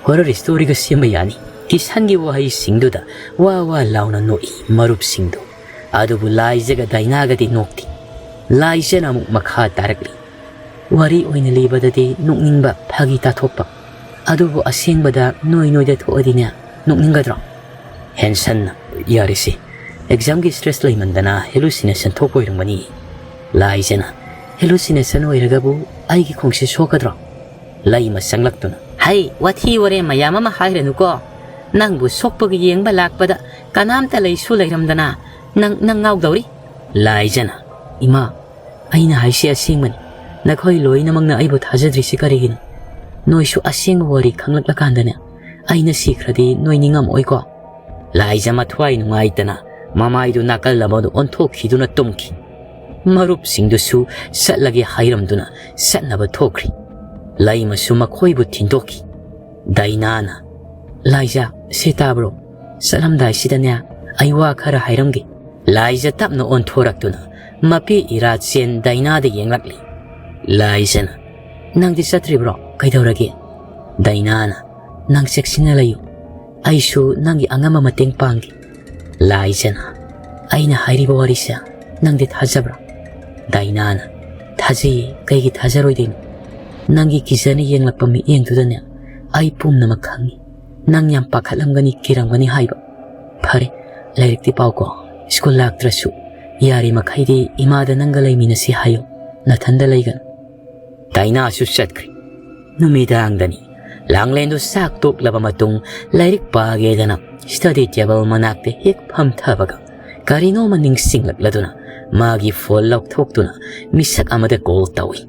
ꯍꯣꯔꯔ ꯁ꯭ꯇꯣꯔꯤꯒ ꯁꯦꯝꯕ ꯌꯥꯅꯤ꯫ ꯀꯤꯁꯟꯒꯤ ꯋꯥꯍꯩꯁꯤꯡꯗꯨꯗ ꯋꯥ ꯋꯥ ꯂꯥꯎꯅ ꯅꯣꯛꯏ ꯃꯔꯨꯞꯁꯤꯡꯗꯨ꯫ ꯑꯗꯨꯕꯨ ꯂꯥꯏꯖꯒ ꯗꯥꯏꯅꯥꯒꯗꯤ ꯅꯣꯛꯇꯦ꯫ ꯂꯥꯏꯖꯅ ꯑꯃꯨꯛ ꯃꯈꯥ ꯇꯥꯔꯛꯂꯤ꯫ ꯋꯥꯔꯤ ꯑꯣꯏꯅ ꯂꯤꯕꯗꯗꯤ ꯅꯣꯛꯅꯤꯡꯕ, ꯐꯥꯒꯤ ꯇꯥꯊꯣꯛꯄ꯫ ꯑꯗꯨꯕꯨ ꯑꯁꯦꯡꯕꯗ ꯅꯣꯏ ꯅꯣꯏꯗ ꯊꯣꯛꯑꯗꯤꯅꯦ, ꯅꯣꯛꯅꯤꯡꯒꯗ꯭ꯔꯣ? ꯍꯦꯟꯁꯟꯅ, ꯌꯥꯔꯦꯁꯦ꯫ ꯑꯦꯛꯖꯥꯝꯒꯤ ꯁ꯭ꯇ꯭ꯔꯦꯁ ꯂꯩꯃꯟꯗꯅ ꯍꯦꯂꯨꯁꯤꯅꯦꯁꯟ ꯊꯣꯛꯄ ꯑꯣꯏꯔꯝꯒꯅꯤ꯫ ꯂꯥꯏꯖꯅ, ꯍꯦꯂꯨꯁꯤꯅꯦꯁꯟ ꯑꯣꯏꯔꯒꯕꯨ ꯑꯩꯒꯤ ꯈꯣꯡꯁꯦ ꯁꯣꯛꯀꯗ꯭ꯔꯣ? ꯂꯩꯃ ꯆꯪꯂꯛꯇꯨꯅ, ꯍꯩ, ꯋꯥꯊꯤ ꯋꯥꯔꯦꯝ ꯃꯌꯥꯝ ꯑꯃ ꯍꯥꯏꯔꯅꯨꯀꯣ꯫ ꯅꯪꯕꯨ ꯁꯣꯛꯄꯒꯤ ꯌꯦꯡꯕ ꯂꯥꯛꯄꯗ ꯀꯅꯥꯝꯇ ꯂꯩꯁꯨ ꯂꯩꯔꯝꯗꯅ ꯅꯪ, ꯅꯪ ꯉꯥꯎꯗꯧꯔꯤ? ꯂꯥꯏꯖꯅ, ꯏꯃꯥ, ꯑꯩꯅ ꯍꯥꯏꯁꯤ ꯑꯁꯦꯡꯕꯅꯤ꯫ ꯅꯈꯣꯏ ꯂꯣꯏꯅꯃꯛꯅ ꯑꯩꯕꯨ ꯊꯥꯖꯗ꯭ꯔꯤꯁꯤ ꯀꯔꯤꯒꯤꯅꯣ? ꯅꯣꯏꯁꯨ ꯑꯁꯦꯡꯕ ꯋꯥꯔꯤ ꯈꯪꯂꯛꯂꯀꯥꯟꯗꯅꯦ, ꯑꯩꯅ ꯁꯤꯈ꯭ꯔꯗꯤ ꯅꯣꯏ ꯅꯤꯡꯉꯝꯃꯣꯏꯀꯣ? ꯂꯥꯏꯖ ꯃꯊ꯭ꯋꯥꯏ ꯅꯨꯡꯉꯥꯏꯇꯅ ꯃꯃꯥꯏꯗꯨ ꯅꯥꯀꯜ ꯑꯃꯗ ꯑꯣꯟꯊꯣꯛꯈꯤꯗꯨꯅ ꯇꯨꯝꯈꯤ꯫ ꯃꯔꯨꯞꯁꯤꯡꯗꯨꯁꯨ ꯆꯠꯂꯒꯦ ꯍꯥꯏꯔꯝꯗꯨꯅ ꯆꯠꯅꯕ ꯊꯣꯛꯈ꯭ꯔꯤ꯫ ꯂꯩꯃꯁꯨ ꯃꯈꯣꯏꯕꯨ ꯊꯤꯟꯗꯣꯛꯈꯤ꯫ ꯗꯥꯏꯅꯥꯅ, ꯂꯥꯏꯖ, ꯁꯤ ꯇꯥꯕ꯭ꯔꯣ? ꯆꯠꯂꯝꯗꯥꯏꯁꯤꯗꯅꯦ, ꯑꯩ ꯋꯥ ꯈꯔ ꯍꯥꯏꯔꯝꯒꯦ꯫ ꯂꯥꯏꯖ ꯇꯞꯅ ꯑꯣꯟꯊꯣꯔꯛꯇꯨꯅ ꯃꯄꯤ ꯏꯔꯥꯆꯦꯟ ꯗꯥꯏꯅꯥꯗ ꯌꯦꯡꯂꯛꯂꯤ꯫ ꯂꯥꯏꯖꯅ, ꯅꯪꯗꯤ ꯆꯠꯇ꯭ꯔꯤꯕ꯭ꯔꯣ? ꯀꯩꯗꯧꯔꯒꯦ? ꯗꯥꯏꯅꯥꯅ, ꯅꯪ ꯆꯦꯛꯁꯤꯟꯅ ꯂꯩꯌꯨ꯫ ꯑꯩꯁꯨ ꯅꯪꯒꯤ ꯑꯉꯝꯕ ꯃꯇꯦꯡ ꯄꯥꯡꯒꯦ꯫ ꯂꯥꯏꯖꯅ, ꯑꯩꯅ ꯍꯥꯏꯔꯤꯕ ꯋꯥꯔꯤꯁꯦ ꯅꯪꯗꯤ ꯊꯥꯖꯕ꯭ꯔꯥ? ꯗꯥꯏꯅꯥꯅ, ꯊꯥꯖꯩꯌꯦ, ꯀꯩꯒꯤ ꯊꯥꯖꯔꯣꯏꯗꯣꯏꯅꯣ? ꯅꯪꯒꯤ ꯀꯤꯖꯅ ꯌꯦꯡꯂꯛꯄ ꯃꯤꯠꯌꯦꯡꯗꯨꯗꯅꯦ ꯑꯩ ꯄꯨꯝꯅꯃꯛ ꯈꯪꯉꯤ꯫ ꯅꯪ ꯌꯥꯝ ꯄꯥꯈꯠꯂꯝꯒꯅꯤ, ꯀꯤꯔꯝꯒꯅꯤ ꯍꯥꯏꯕ꯫ ꯐꯔꯦ, ꯂꯥꯏꯔꯤꯛꯇꯤ ꯄꯥꯎꯀꯣ꯫ ꯁ꯭ꯀꯨꯜ ꯂꯥꯛꯇ꯭ꯔꯁꯨ ꯌꯥꯔꯤꯃꯈꯩꯗꯤ ꯏꯃꯥꯗ ꯅꯪꯒ ꯂꯩꯃꯤꯟꯅꯁꯤ ꯍꯥꯏꯌꯨ, ꯅꯊꯟꯗ ꯂꯩꯒꯅꯨ꯫ ꯗꯥꯏꯅꯥꯁꯨ ꯆꯠꯈ꯭ꯔꯦ꯫ ꯅꯨꯃꯤꯗꯥꯡꯗꯅꯤ꯫ ꯂꯥꯡꯂꯦꯟꯗꯨ ꯆꯥꯛ ꯇꯣꯛꯂꯕ ꯃꯇꯨꯡ ꯂꯥꯏꯔꯤꯛ ꯄꯥꯒꯦꯗꯅ ꯁ꯭ꯇꯗꯤ ꯇꯦꯕꯜ ꯃꯅꯥꯛꯇ ꯍꯦꯛ ꯐꯝꯊꯕꯒ ꯀꯔꯤꯅꯣꯃ ꯅꯤꯡꯁꯤꯡꯂꯛꯂꯗꯨꯅ ꯃꯥꯒꯤ ꯐꯣꯟ ꯂꯧꯊꯣꯛꯇꯨꯅ ꯃꯤꯁꯛ ꯑꯃꯗ ꯀꯣꯜ ꯇꯧꯏ꯫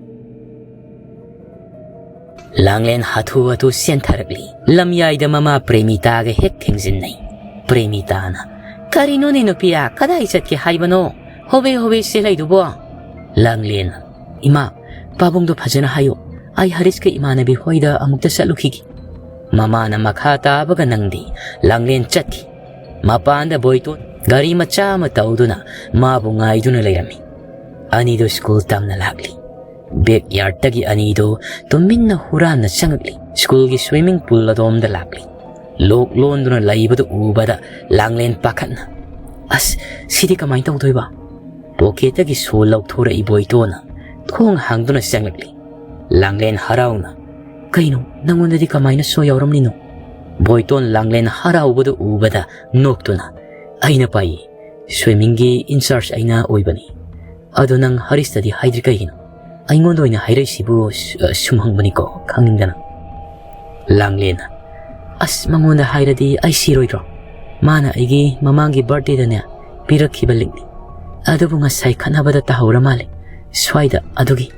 ꯂꯥꯡꯂꯦꯟ ꯍꯥꯊꯨ ꯍꯥꯊꯨ ꯆꯦꯟꯊꯔꯛꯂꯤ꯫ ꯂꯝꯌꯥꯏꯗ ꯃꯃꯥ ꯄ꯭ꯔꯦꯃꯤꯇꯥꯒ ꯍꯦꯛ ꯊꯦꯡꯖꯤꯟꯅꯩ꯫ ꯄ꯭ꯔꯦꯃꯤꯇꯥꯅ, "ꯀꯔꯤꯅꯣꯅꯦ ꯅꯨꯄꯤꯌꯥ, ꯀꯗꯥꯏ ꯆꯠꯀꯦ ꯍꯥꯏꯕꯅꯣ? ꯍꯣꯕꯦ ꯍꯣꯕꯦ ꯆꯦꯜꯂꯩꯗꯨꯕꯣ?" ꯂꯥꯡꯂꯦꯟ, "ꯏꯃꯥ, ꯄꯥꯕꯨꯡꯗꯣ ꯐꯖꯅ ꯍꯥꯏꯌꯨ꯫ ꯑꯩ ꯍꯔꯤꯁꯀ ꯏꯃꯥꯟꯅꯕꯤ ꯍꯣꯏꯗ ꯑꯃꯨꯛꯇ ꯆꯠꯂꯨꯈꯤꯒꯦ꯫" ꯃꯃꯥꯅ ꯃꯈꯥ ꯇꯥꯕꯒ ꯅꯪꯗꯦ꯫ ꯂꯥꯡꯂꯦꯟ ꯆꯠꯈꯤ꯫ ꯃꯄꯥꯟꯗ ꯕꯣꯏꯇꯣꯟ ꯒꯥꯔꯤ ꯃꯆꯥ ꯑꯃ ꯇꯧꯗꯨꯅ ꯃꯥꯕꯨ ꯉꯥꯏꯗꯨꯅ ꯂꯩꯔꯝꯃꯤ꯫ ꯑꯅꯤꯗꯨ ꯁ꯭ꯀꯨꯜ ꯇꯝꯅ ꯂꯥꯛꯂꯤ꯫ Backyardꯇꯒꯤ ꯑꯅꯤꯗꯨ ꯇꯨꯃꯤꯟꯅ ꯍꯨꯔꯥꯟꯅ ꯆꯪꯉꯛꯂꯤ꯫ ꯁ꯭ꯀꯨꯜꯒꯤ swimming pool ꯑꯗꯣꯝꯗ ꯂꯥꯛꯂꯤ꯫ ꯂꯣꯛ ꯂꯣꯟꯗꯨꯅ ꯂꯩꯕꯗꯨ ꯎꯕꯗ ꯂꯥꯡꯂꯦꯟ ꯄꯥꯈꯠꯅ, "ꯑꯁ, ꯁꯤꯗꯤ ꯀꯃꯥꯏꯅ ꯇꯧꯗꯣꯏꯕ?" Pocketꯇꯒꯤ ꯁꯣ ꯂꯧꯊꯣꯔꯛꯏ ꯕꯣꯏꯇꯣꯟꯅ ꯊꯣꯡ ꯍꯥꯡꯗꯨꯅ ꯆꯪꯂꯛꯂꯤ꯫ ꯂꯥꯡꯂꯦꯟ ꯍꯔꯥꯎꯅ, "ꯀꯩꯅꯣ, ꯅꯪꯉꯣꯟꯗꯗꯤ ꯀꯃꯥꯏꯅ ꯁꯣ ꯌꯥꯎꯔꯝꯂꯤꯅꯣ?" ꯕꯣꯏꯇꯣꯟ ꯂꯥꯡꯂꯦꯟ ꯍꯔꯥꯎꯕꯗꯨ ꯎꯕꯗ ꯅꯣꯛꯇꯨꯅ, "ꯑꯩꯅ ꯄꯥꯏꯌꯦ꯫ Swimmingꯒꯤ in charge ꯑꯩꯅ ꯑꯣꯏꯕꯅꯤ꯫ ꯑꯗꯣ ꯅꯪ ꯍꯔꯤꯁꯇꯗꯤ ꯍꯥꯏꯗ꯭ꯔꯤ ꯀꯩꯒꯤꯅꯣ? ꯑꯩꯉꯣꯟꯗ ꯑꯣꯏꯅ ꯍꯥꯏꯔꯛꯏꯁꯤꯕꯨ ꯁ-, ꯁꯨꯝ ꯍꯪꯕꯅꯤꯀꯣ, ꯈꯪꯅꯤꯡꯗꯅ꯫" ꯂꯥꯡꯂꯦꯟꯅ, "ꯑꯁ, ꯃꯉꯣꯟꯗ ꯍꯥꯏꯔꯗꯤ ꯑꯩ ꯁꯤꯔꯣꯏꯗ꯭ꯔꯣ? ꯃꯥꯅ ꯑꯩꯒꯤ ꯃꯃꯥꯡꯒꯤ birthdayꯗꯅꯦ ꯄꯤꯔꯛꯈꯤꯕ ꯂꯤꯛꯅꯤ꯫ ꯑꯗꯨꯕꯨ ꯉꯁꯥꯏ ꯈꯠꯅꯕꯗ ꯇꯥꯍꯧꯔ ꯃꯥꯜꯂꯦ ꯁ꯭ꯋꯥꯏꯗ, ꯑꯗꯨꯒꯤ꯫"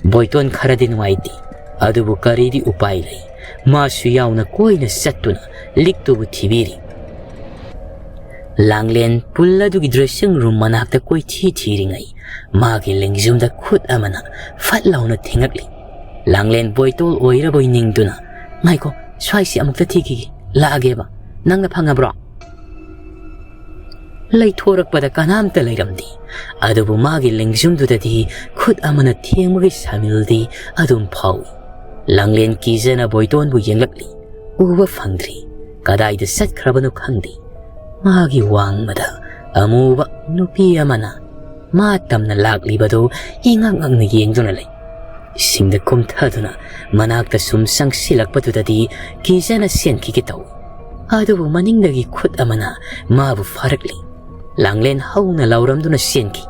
ꯕꯣꯏꯇꯣꯟ ꯈꯔꯗꯤ ꯅꯨꯡꯉꯥꯏꯇꯦ, ꯑꯗꯨꯕꯨ ꯀꯔꯤꯗꯤ ꯎꯄꯥꯏ ꯂꯩ? ꯃꯥꯁꯨ ꯌꯥꯎꯅ ꯀꯣꯏꯅ ꯆꯠꯇꯨꯅ ꯂꯤꯛꯇꯨꯕꯨ ꯊꯤꯕꯤꯔꯤ꯫ ꯂꯥꯡꯂꯦꯟ pool ꯑꯗꯨꯒꯤ dressing room ꯃꯅꯥꯛꯇ ꯀꯣꯏꯊꯤ ꯊꯤꯔꯤꯉꯩ, ꯃꯥꯒꯤ ꯂꯦꯡꯖꯨꯝꯗ ꯈꯨꯠ ꯑꯃꯅ ꯐꯠ ꯂꯥꯎꯅ ꯊꯦꯡꯉꯛꯂꯤ꯫ ꯂꯥꯡꯂꯦꯟ ꯕꯣꯏꯇꯣꯜ ꯑꯣꯏꯔꯕꯣꯏ ꯅꯤꯡꯗꯨꯅ, "ꯉꯥꯏꯈꯣ, ꯁ꯭ꯋꯥꯏꯁꯤ ꯑꯃꯨꯛꯇ ꯊꯤꯈꯤꯒꯦ, ꯂꯥꯛꯑꯒꯦꯕ꯫ ꯅꯪꯅ ꯐꯪꯉꯕ꯭ꯔꯣ?" ꯂꯩꯊꯣꯔꯛꯄꯗ ꯀꯅꯥꯝꯇ ꯂꯩꯔꯝꯗꯦ, ꯑꯗꯨꯕꯨ ꯃꯥꯒꯤ ꯂꯦꯡꯖꯨꯝꯗꯨꯗꯗꯤ ꯈꯨꯠ ꯑꯃꯅ ꯊꯦꯡꯕꯒꯤ ꯁꯥꯃꯤꯜꯗꯤ ꯑꯗꯨꯝ ꯐꯥꯎꯏ꯫ ꯂꯥꯡꯂꯦꯟ ꯀꯤꯖꯅ ꯕꯣꯏꯇꯣꯟꯕꯨ ꯌꯦꯡꯂꯛꯂꯤ, ꯎꯕ ꯐꯪꯗ꯭ꯔꯤ꯫ ꯀꯗꯥꯏꯗ ꯆꯠꯈ꯭ꯔꯕꯅꯣ ꯈꯪꯗꯦ꯫ ꯃꯥꯒꯤ ꯋꯥꯡꯃꯗ ꯑꯃꯨꯕ ꯅꯨꯄꯤ ꯑꯃꯅ ꯃꯥ ꯇꯝꯅ ꯂꯥꯛꯂꯤꯕꯗꯨ ꯏꯉꯛ ꯉꯛꯅ ꯌꯦꯡꯗꯨꯅ ꯂꯩ꯫ ꯏꯁꯤꯡꯗ ꯀꯨꯝꯊꯗꯨꯅ ꯃꯅꯥꯛꯇ ꯁꯨꯝ ꯆꯪꯁꯤꯜꯂꯛꯄꯗꯨꯗꯗꯤ ꯀꯤꯖꯅ ꯆꯦꯟꯈꯤꯒꯦ ꯇꯧꯏ꯫ ꯑꯗꯨꯕꯨ ꯃꯅꯤꯡꯗꯒꯤ ꯈꯨꯠ ꯑꯃꯅ ꯃꯥꯕꯨ ꯐꯥꯔꯛꯂꯤ꯫ ꯂꯥꯡꯂꯦꯟ ꯍꯧꯅ ꯂꯥꯎꯔꯝꯗꯨꯅ ꯆꯦꯟꯈꯤ꯫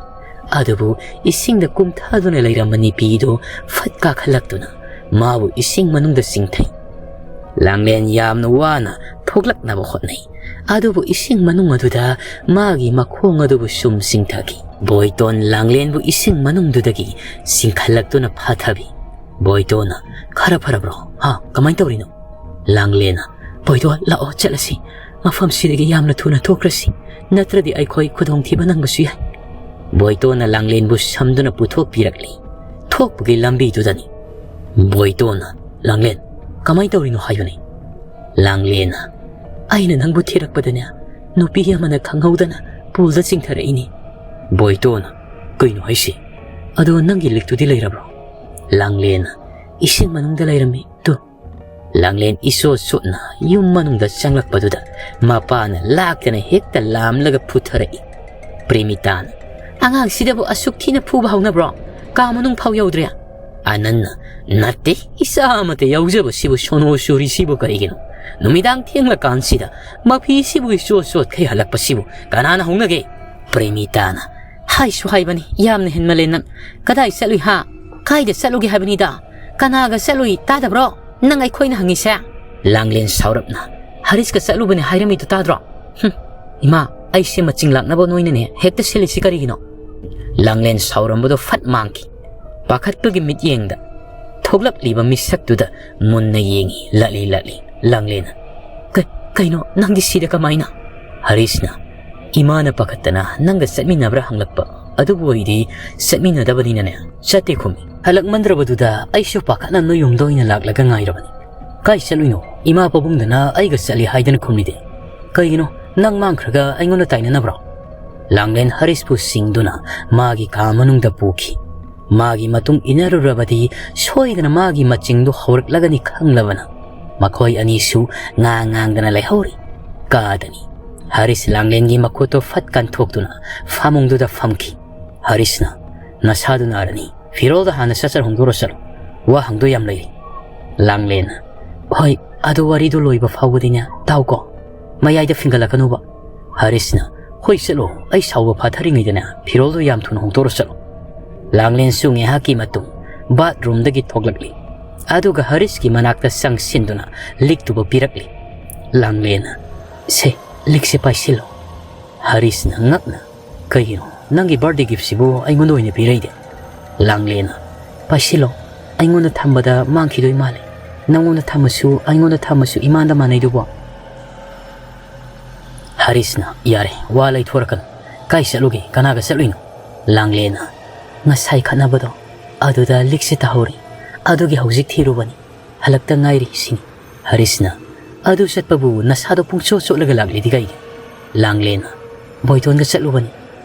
ꯑꯗꯨꯕꯨ ꯏꯁꯤꯡꯗ ꯀꯨꯝꯊꯗꯨꯅ ꯂꯩꯔꯝꯕ ꯅꯨꯄꯤꯗꯨ ꯐꯠ ꯀꯥꯈꯠꯂꯛꯇꯨꯅ ꯃꯥꯕꯨ ꯏꯁꯤꯡ ꯃꯅꯨꯡꯗ ꯆꯤꯡꯊꯩ꯫ ꯂꯥꯡꯂꯦꯟ ꯌꯥꯝꯅ ꯋꯥꯅ ꯊꯣꯛꯂꯛꯅꯕ ꯍꯣꯠꯅꯩ꯫ ꯑꯗꯨꯕꯨ ꯏꯁꯤꯡ ꯃꯅꯨꯡ ꯑꯗꯨꯗ ꯃꯥꯒꯤ ꯃꯈꯣꯡ ꯑꯗꯨꯕꯨ ꯁꯨꯝ ꯆꯤꯡꯊꯈꯤ꯫ ꯕꯣꯏꯇꯣꯟ ꯂꯥꯡꯂꯦꯟꯕꯨ ꯏꯁꯤꯡ ꯃꯅꯨꯡꯗꯨꯗꯒꯤ ꯆꯤꯡꯈꯠꯂꯛꯇꯨꯅ ꯐꯥꯊꯕꯤ꯫ ꯕꯣꯏꯇꯣꯟꯅ, "ꯈꯔ ꯐꯔꯕ꯭ꯔꯣ? ꯍꯥ, ꯀꯃꯥꯏꯅ ꯇꯧꯔꯤꯅꯣ?" ꯂꯥꯡꯂꯦꯟꯅ, "ꯕꯣꯏꯇꯣꯟ, ꯂꯥꯛꯑꯣ, ꯆꯠꯂꯁꯤ꯫ ꯃꯐꯝꯁꯤꯗꯒꯤ ꯌꯥꯝꯅ ꯊꯨꯅ ꯊꯣꯛꯈ꯭ꯔꯁꯤ꯫ ꯅꯠꯇ꯭ꯔꯗꯤ ꯑꯩꯈꯣꯏ ꯈꯨꯗꯣꯡꯊꯤꯕ ꯅꯪꯕꯁꯨ ꯌꯥꯏ꯫" ꯕꯣꯏꯇꯣꯟꯅ ꯂꯥꯡꯂꯦꯟꯕꯨ ꯁꯝꯗꯨꯅ ꯄꯨꯊꯣꯛꯄꯤꯔꯛꯂꯤ꯫ ꯊꯣꯛꯄꯒꯤ ꯂꯝꯕꯤꯗꯨꯗꯅꯤ꯫ ꯕꯣꯏꯇꯣꯟꯅ, "ꯂꯥꯡꯂꯦꯟ, ꯀꯃꯥꯏꯅ ꯇꯧꯔꯤꯅꯣ ꯍꯥꯏꯌꯨꯅꯦ?" ꯂꯥꯡꯂꯦꯟꯅ, "ꯑꯩꯅ ꯅꯪꯕꯨ ꯊꯤꯔꯛꯄꯗꯅꯦ, ꯅꯨꯄꯤ ꯑꯃꯅ ꯈꯪꯍꯧꯗꯅ poolꯗ ꯆꯤꯡꯊꯔꯛꯏꯅꯤ꯫" ꯕꯣꯏꯇꯣꯟꯅ, "ꯀꯩꯅꯣ ꯍꯥꯏꯁꯤ? ꯑꯗꯣ ꯅꯪꯒꯤ ꯂꯤꯛꯇꯨꯗꯤ ꯂꯩꯔꯕ꯭ꯔꯣ?" ꯂꯥꯡꯂꯦꯟ ꯏꯁꯤꯡ ꯃꯅꯨꯡꯗ ꯂꯩꯔꯝꯃꯤ꯫ ꯇꯨ꯫ ꯂꯥꯡꯂꯦꯟ ꯏꯁꯣꯠ ꯁꯣꯠꯅ ꯌꯨꯝ ꯃꯅꯨꯡꯗ ꯆꯪꯂꯛꯄꯗꯨꯗ ꯃꯄꯥꯅ ꯂꯥꯛꯇꯅ ꯍꯦꯛꯇ ꯂꯥꯝꯂꯒ ꯐꯨꯊꯔꯛꯏ꯫ ꯄ꯭ꯔꯦꯃꯤꯇꯥꯅ, "ꯑꯉꯥꯡꯁꯤꯗꯕꯨ ꯑꯁꯨꯛ ꯊꯤꯅ ꯐꯨꯕ ꯍꯧꯅꯕ꯭ꯔꯣ? ꯀꯥ ꯃꯅꯨꯡ ꯐꯥꯎ ꯌꯧꯗ꯭ꯔꯦ?" ꯑꯅꯟꯅ, "ꯅꯠꯇꯦ, ꯏꯆꯥ ꯑꯃꯠꯇ ꯌꯥꯎꯖꯕꯁꯤꯕꯨ ꯁꯣꯅꯣ ꯆꯨꯔꯤꯁꯤꯕꯨ ꯀꯔꯤꯒꯤꯅꯣ? ꯅꯨꯃꯤꯗꯥꯡ ꯊꯦꯡꯂꯀꯥꯟꯁꯤꯗ ꯃꯐꯤꯁꯤꯕꯨ ꯏꯆꯣꯠ ꯆꯣꯠꯈꯩ ꯍꯜꯂꯛꯄꯁꯤꯕꯨ ꯀꯅꯥꯅ ꯍꯧꯅꯒꯦ?" ꯄ꯭ꯔꯦꯃꯤꯇꯥꯅ, "ꯍꯥꯏꯁꯨ ꯍꯥꯏꯕꯅꯤ, ꯌꯥꯝꯅ ꯍꯦꯟꯃꯜꯂꯦ ꯅꯪ꯫ ꯀꯗꯥꯏ ꯆꯠꯂꯨꯏ ꯍꯥ? ꯀꯥꯏꯗ ꯆꯠꯂꯨꯒꯦ ꯍꯥꯏꯕꯅꯤꯗ? ꯀꯅꯥꯒ ꯆꯠꯂꯨꯏ ꯇꯥꯗꯕ꯭ꯔꯣ? ꯅꯪ ꯑꯩꯈꯣꯏꯅ ꯍꯪꯉꯤꯁꯦ?" ꯂꯥꯡꯂꯦꯟ ꯁꯥꯎꯔꯞꯅ, "ꯍꯔꯤꯁꯀ ꯆꯠꯂꯨꯕꯅꯦ ꯍꯥꯏꯔꯝꯃꯤꯗꯣ ꯇꯥꯗ꯭ꯔꯣ? ꯍꯨꯝ, ꯏꯃꯥ, ꯑꯩꯁꯦ ꯃꯆꯤꯡ ꯂꯥꯛꯅꯕ ꯅꯣꯏꯅꯅꯦ ꯍꯦꯛꯇ ꯁꯤꯜꯂꯤꯁꯤ ꯀꯔꯤꯒꯤꯅꯣ?" ꯂꯥꯡꯂꯦꯟ ꯁꯥꯎꯔꯝꯕꯗꯣ ꯐꯠ ꯃꯥꯡꯈꯤ꯫ ꯄꯥꯈꯠꯄꯒꯤ ꯃꯤꯠꯌꯦꯡꯗ ꯊꯣꯛꯂꯛꯂꯤꯕ ꯃꯤꯁꯛꯇꯨꯗ ꯃꯨꯟꯅ ꯌꯦꯡꯉꯤ ꯂꯠꯂꯤ ꯂꯠꯂꯤ꯫ ꯂꯥꯡꯂꯦꯟꯅ, "ꯀ-, ꯀꯩꯅꯣ ꯅꯪꯗꯤ ꯁꯤꯗ ꯀꯃꯥꯏꯅ?" ꯍꯔꯤꯁꯅ, "ꯏꯃꯥꯅ ꯄꯥꯈꯠꯇꯅ ꯅꯪꯒ ꯆꯠꯃꯤꯟꯅꯕ꯭ꯔꯥ ꯍꯪꯂꯛꯄ, ꯑꯗꯨꯕꯨ ꯑꯩꯗꯤ ꯆꯠꯃꯤꯟꯅꯗꯕꯅꯤꯅꯅꯦ ꯆꯠꯇꯦ ꯈꯨꯝꯃꯤ꯫ ꯍꯜꯂꯛꯃꯟꯗ꯭ꯔꯕꯗꯨꯗ ꯑꯩꯁꯨ ꯄꯥꯈꯠꯅ ꯅꯣꯏ ꯌꯨꯝꯗ ꯑꯣꯏꯅ ꯂꯥꯛꯂꯒ ꯉꯥꯏꯔꯕꯅꯤ꯫ ꯀꯥꯏ ꯆꯠꯂꯨꯏꯅꯣ? ꯏꯃꯥ ꯄꯥꯕꯨꯡꯗꯅ ꯑꯩꯒ ꯆꯠꯂꯤ ꯍꯥꯏꯗꯅ ꯈꯨꯝꯂꯤꯗꯤ꯫ ꯀꯩꯒꯤꯅꯣ ꯅꯪ ꯃꯥꯡꯈ꯭ꯔꯒ ꯑꯩꯉꯣꯟꯗ ꯇꯥꯏꯅꯅꯕ꯭ꯔꯣ?" ꯂꯥꯡꯂꯦꯟ ꯍꯔꯤꯁꯄꯨ ꯆꯤꯡꯗꯨꯅ ꯃꯥꯒꯤ ꯀꯥ ꯃꯅꯨꯡꯗ ꯄꯨꯈꯤ꯫ ꯃꯥꯒꯤ ꯃꯇꯨꯡ ꯏꯟꯅꯔꯨꯔꯕꯗꯤ ꯁꯣꯏꯗꯅ ꯃꯥꯒꯤ ꯃꯆꯤꯡꯗꯨ ꯍꯧꯔꯛꯂꯒꯅꯤ ꯈꯪꯂꯕꯅ ꯃꯈꯣꯏ ꯑꯅꯤꯁꯨ ꯉꯥꯡ ꯉꯥꯡꯗꯅ ꯂꯩꯍꯧꯔꯤ꯫ ꯀꯥꯗꯅꯤ꯫ ꯍꯔꯤꯁ ꯂꯥꯡꯂꯦꯟꯒꯤ ꯃꯈꯨꯠꯇꯨ ꯐꯠ ꯀꯟꯊꯣꯛꯇꯨꯅ ꯐꯃꯨꯡꯗꯨꯗ ꯐꯝꯈꯤ꯫ ꯍꯔꯤꯁꯅ, "ꯅꯁꯥꯗꯨ ꯅꯥꯔꯅꯤ꯫ ꯐꯤꯔꯣꯜꯗ ꯍꯥꯟꯅ ꯁꯠ ꯁꯠ ꯍꯣꯡꯗꯣꯛꯎꯔꯣ ꯆꯠꯂꯣ꯫ ꯋꯥ ꯍꯪꯗꯣꯏ ꯌꯥꯝ ꯂꯩꯔꯤ꯫" ꯂꯥꯡꯂꯦꯟ, "ꯍꯣꯏ, ꯑꯗꯨ ꯋꯥꯔꯤꯗꯨ ꯂꯣꯏꯕ ꯐꯥꯎꯕꯗꯤꯅꯦ ꯇꯥꯎꯀꯣ꯫ ꯃꯌꯥꯏꯗ ꯐꯤꯡꯒꯠꯂꯛꯀꯅꯨꯕ꯫" ꯍꯔꯤꯁꯅ, "ꯍꯣꯏ ꯆꯠꯂꯣ, ꯑꯩ ꯁꯥꯎꯕ ꯐꯥꯊꯔꯤꯉꯩꯗꯅꯦ ꯐꯤꯔꯣꯜꯗꯨ ꯌꯥꯝ ꯊꯨꯅ ꯍꯣꯡꯗꯣꯛꯎꯔꯣ ꯆꯠꯂꯣ꯫" ꯂꯥꯡꯂꯦꯟꯁꯨ ꯉꯥꯏꯍꯥꯛꯀꯤ ꯃꯇꯨꯡ ꯕꯥꯠꯔꯨꯝꯗꯒꯤ ꯊꯣꯛꯂꯛꯂꯤ꯫ ꯑꯗꯨꯒ ꯍꯔꯤꯁꯀꯤ ꯃꯅꯥꯛꯇ ꯆꯪꯁꯤꯟꯗꯨꯅ ꯂꯤꯛꯇꯨꯕꯨ ꯄꯤꯔꯛꯂꯤ꯫ ꯂꯥꯡꯂꯦꯟꯅ, "ꯁꯦ, ꯂꯤꯛꯁꯦ ꯄꯥꯏꯁꯤꯜꯂꯣ꯫" ꯍꯔꯤꯁꯅ ꯉꯛꯅ, "ꯀꯩꯒꯤꯅꯣ? ꯅꯪꯒꯤ ꯕꯥꯔꯗꯦ ꯒꯤꯐꯁꯤꯕꯨ ꯑꯩꯉꯣꯟꯗ ꯑꯣꯏꯅ ꯄꯤꯔꯛꯏꯗꯤ?" ꯂꯥꯡꯂꯦꯟꯅ, "ꯄꯥꯏꯁꯤꯜꯂꯣ꯫ ꯑꯩꯉꯣꯟꯗ ꯊꯝꯕꯗ ꯃꯥꯡꯈꯤꯗꯣꯏ ꯃꯥꯜꯂꯦ꯫ ꯅꯪꯉꯣꯟꯗ ꯊꯝꯃꯁꯨ, ꯑꯩꯉꯣꯟꯗ ꯊꯝꯃꯁꯨ ꯏꯃꯥꯟꯗ ꯃꯥꯟꯅꯩꯗꯨꯕꯣ?" ꯍꯔꯤꯁꯅ, "ꯌꯥꯔꯦ, ꯋꯥ ꯂꯩꯊꯣꯔꯛꯀꯅꯨ꯫ ꯀꯥꯏ ꯆꯠꯂꯨꯒꯦ? ꯀꯅꯥꯒ ꯆꯠꯂꯨꯏꯅꯣ?" ꯂꯥꯡꯂꯦꯟꯅ, "ꯉꯁꯥꯏ ꯈꯠꯅꯕꯗꯣ, ꯑꯗꯨꯗ ꯂꯤꯛꯁꯦ ꯇꯥꯍꯧꯔꯦ꯫ ꯑꯗꯨꯒꯤ ꯍꯧꯖꯤꯛ ꯊꯤꯔꯨꯕꯅꯤ꯫ ꯍꯜꯂꯛꯇ ꯉꯥꯏꯔꯤ ꯁꯤꯅꯤ꯫" ꯍꯔꯤꯁꯅ, "ꯑꯗꯨ ꯆꯠꯄꯕꯨ ꯅꯁꯥꯗꯣ ꯄꯨꯡꯆꯣꯠ ꯆꯣꯠꯂꯒ ꯂꯥꯛꯂꯤꯗꯤ ꯀꯩꯒꯤ?" ꯂꯥꯡꯂꯦꯟꯅ, "ꯕꯣꯏꯇꯣꯟꯒ ꯆꯠꯂꯨꯕꯅꯤ꯫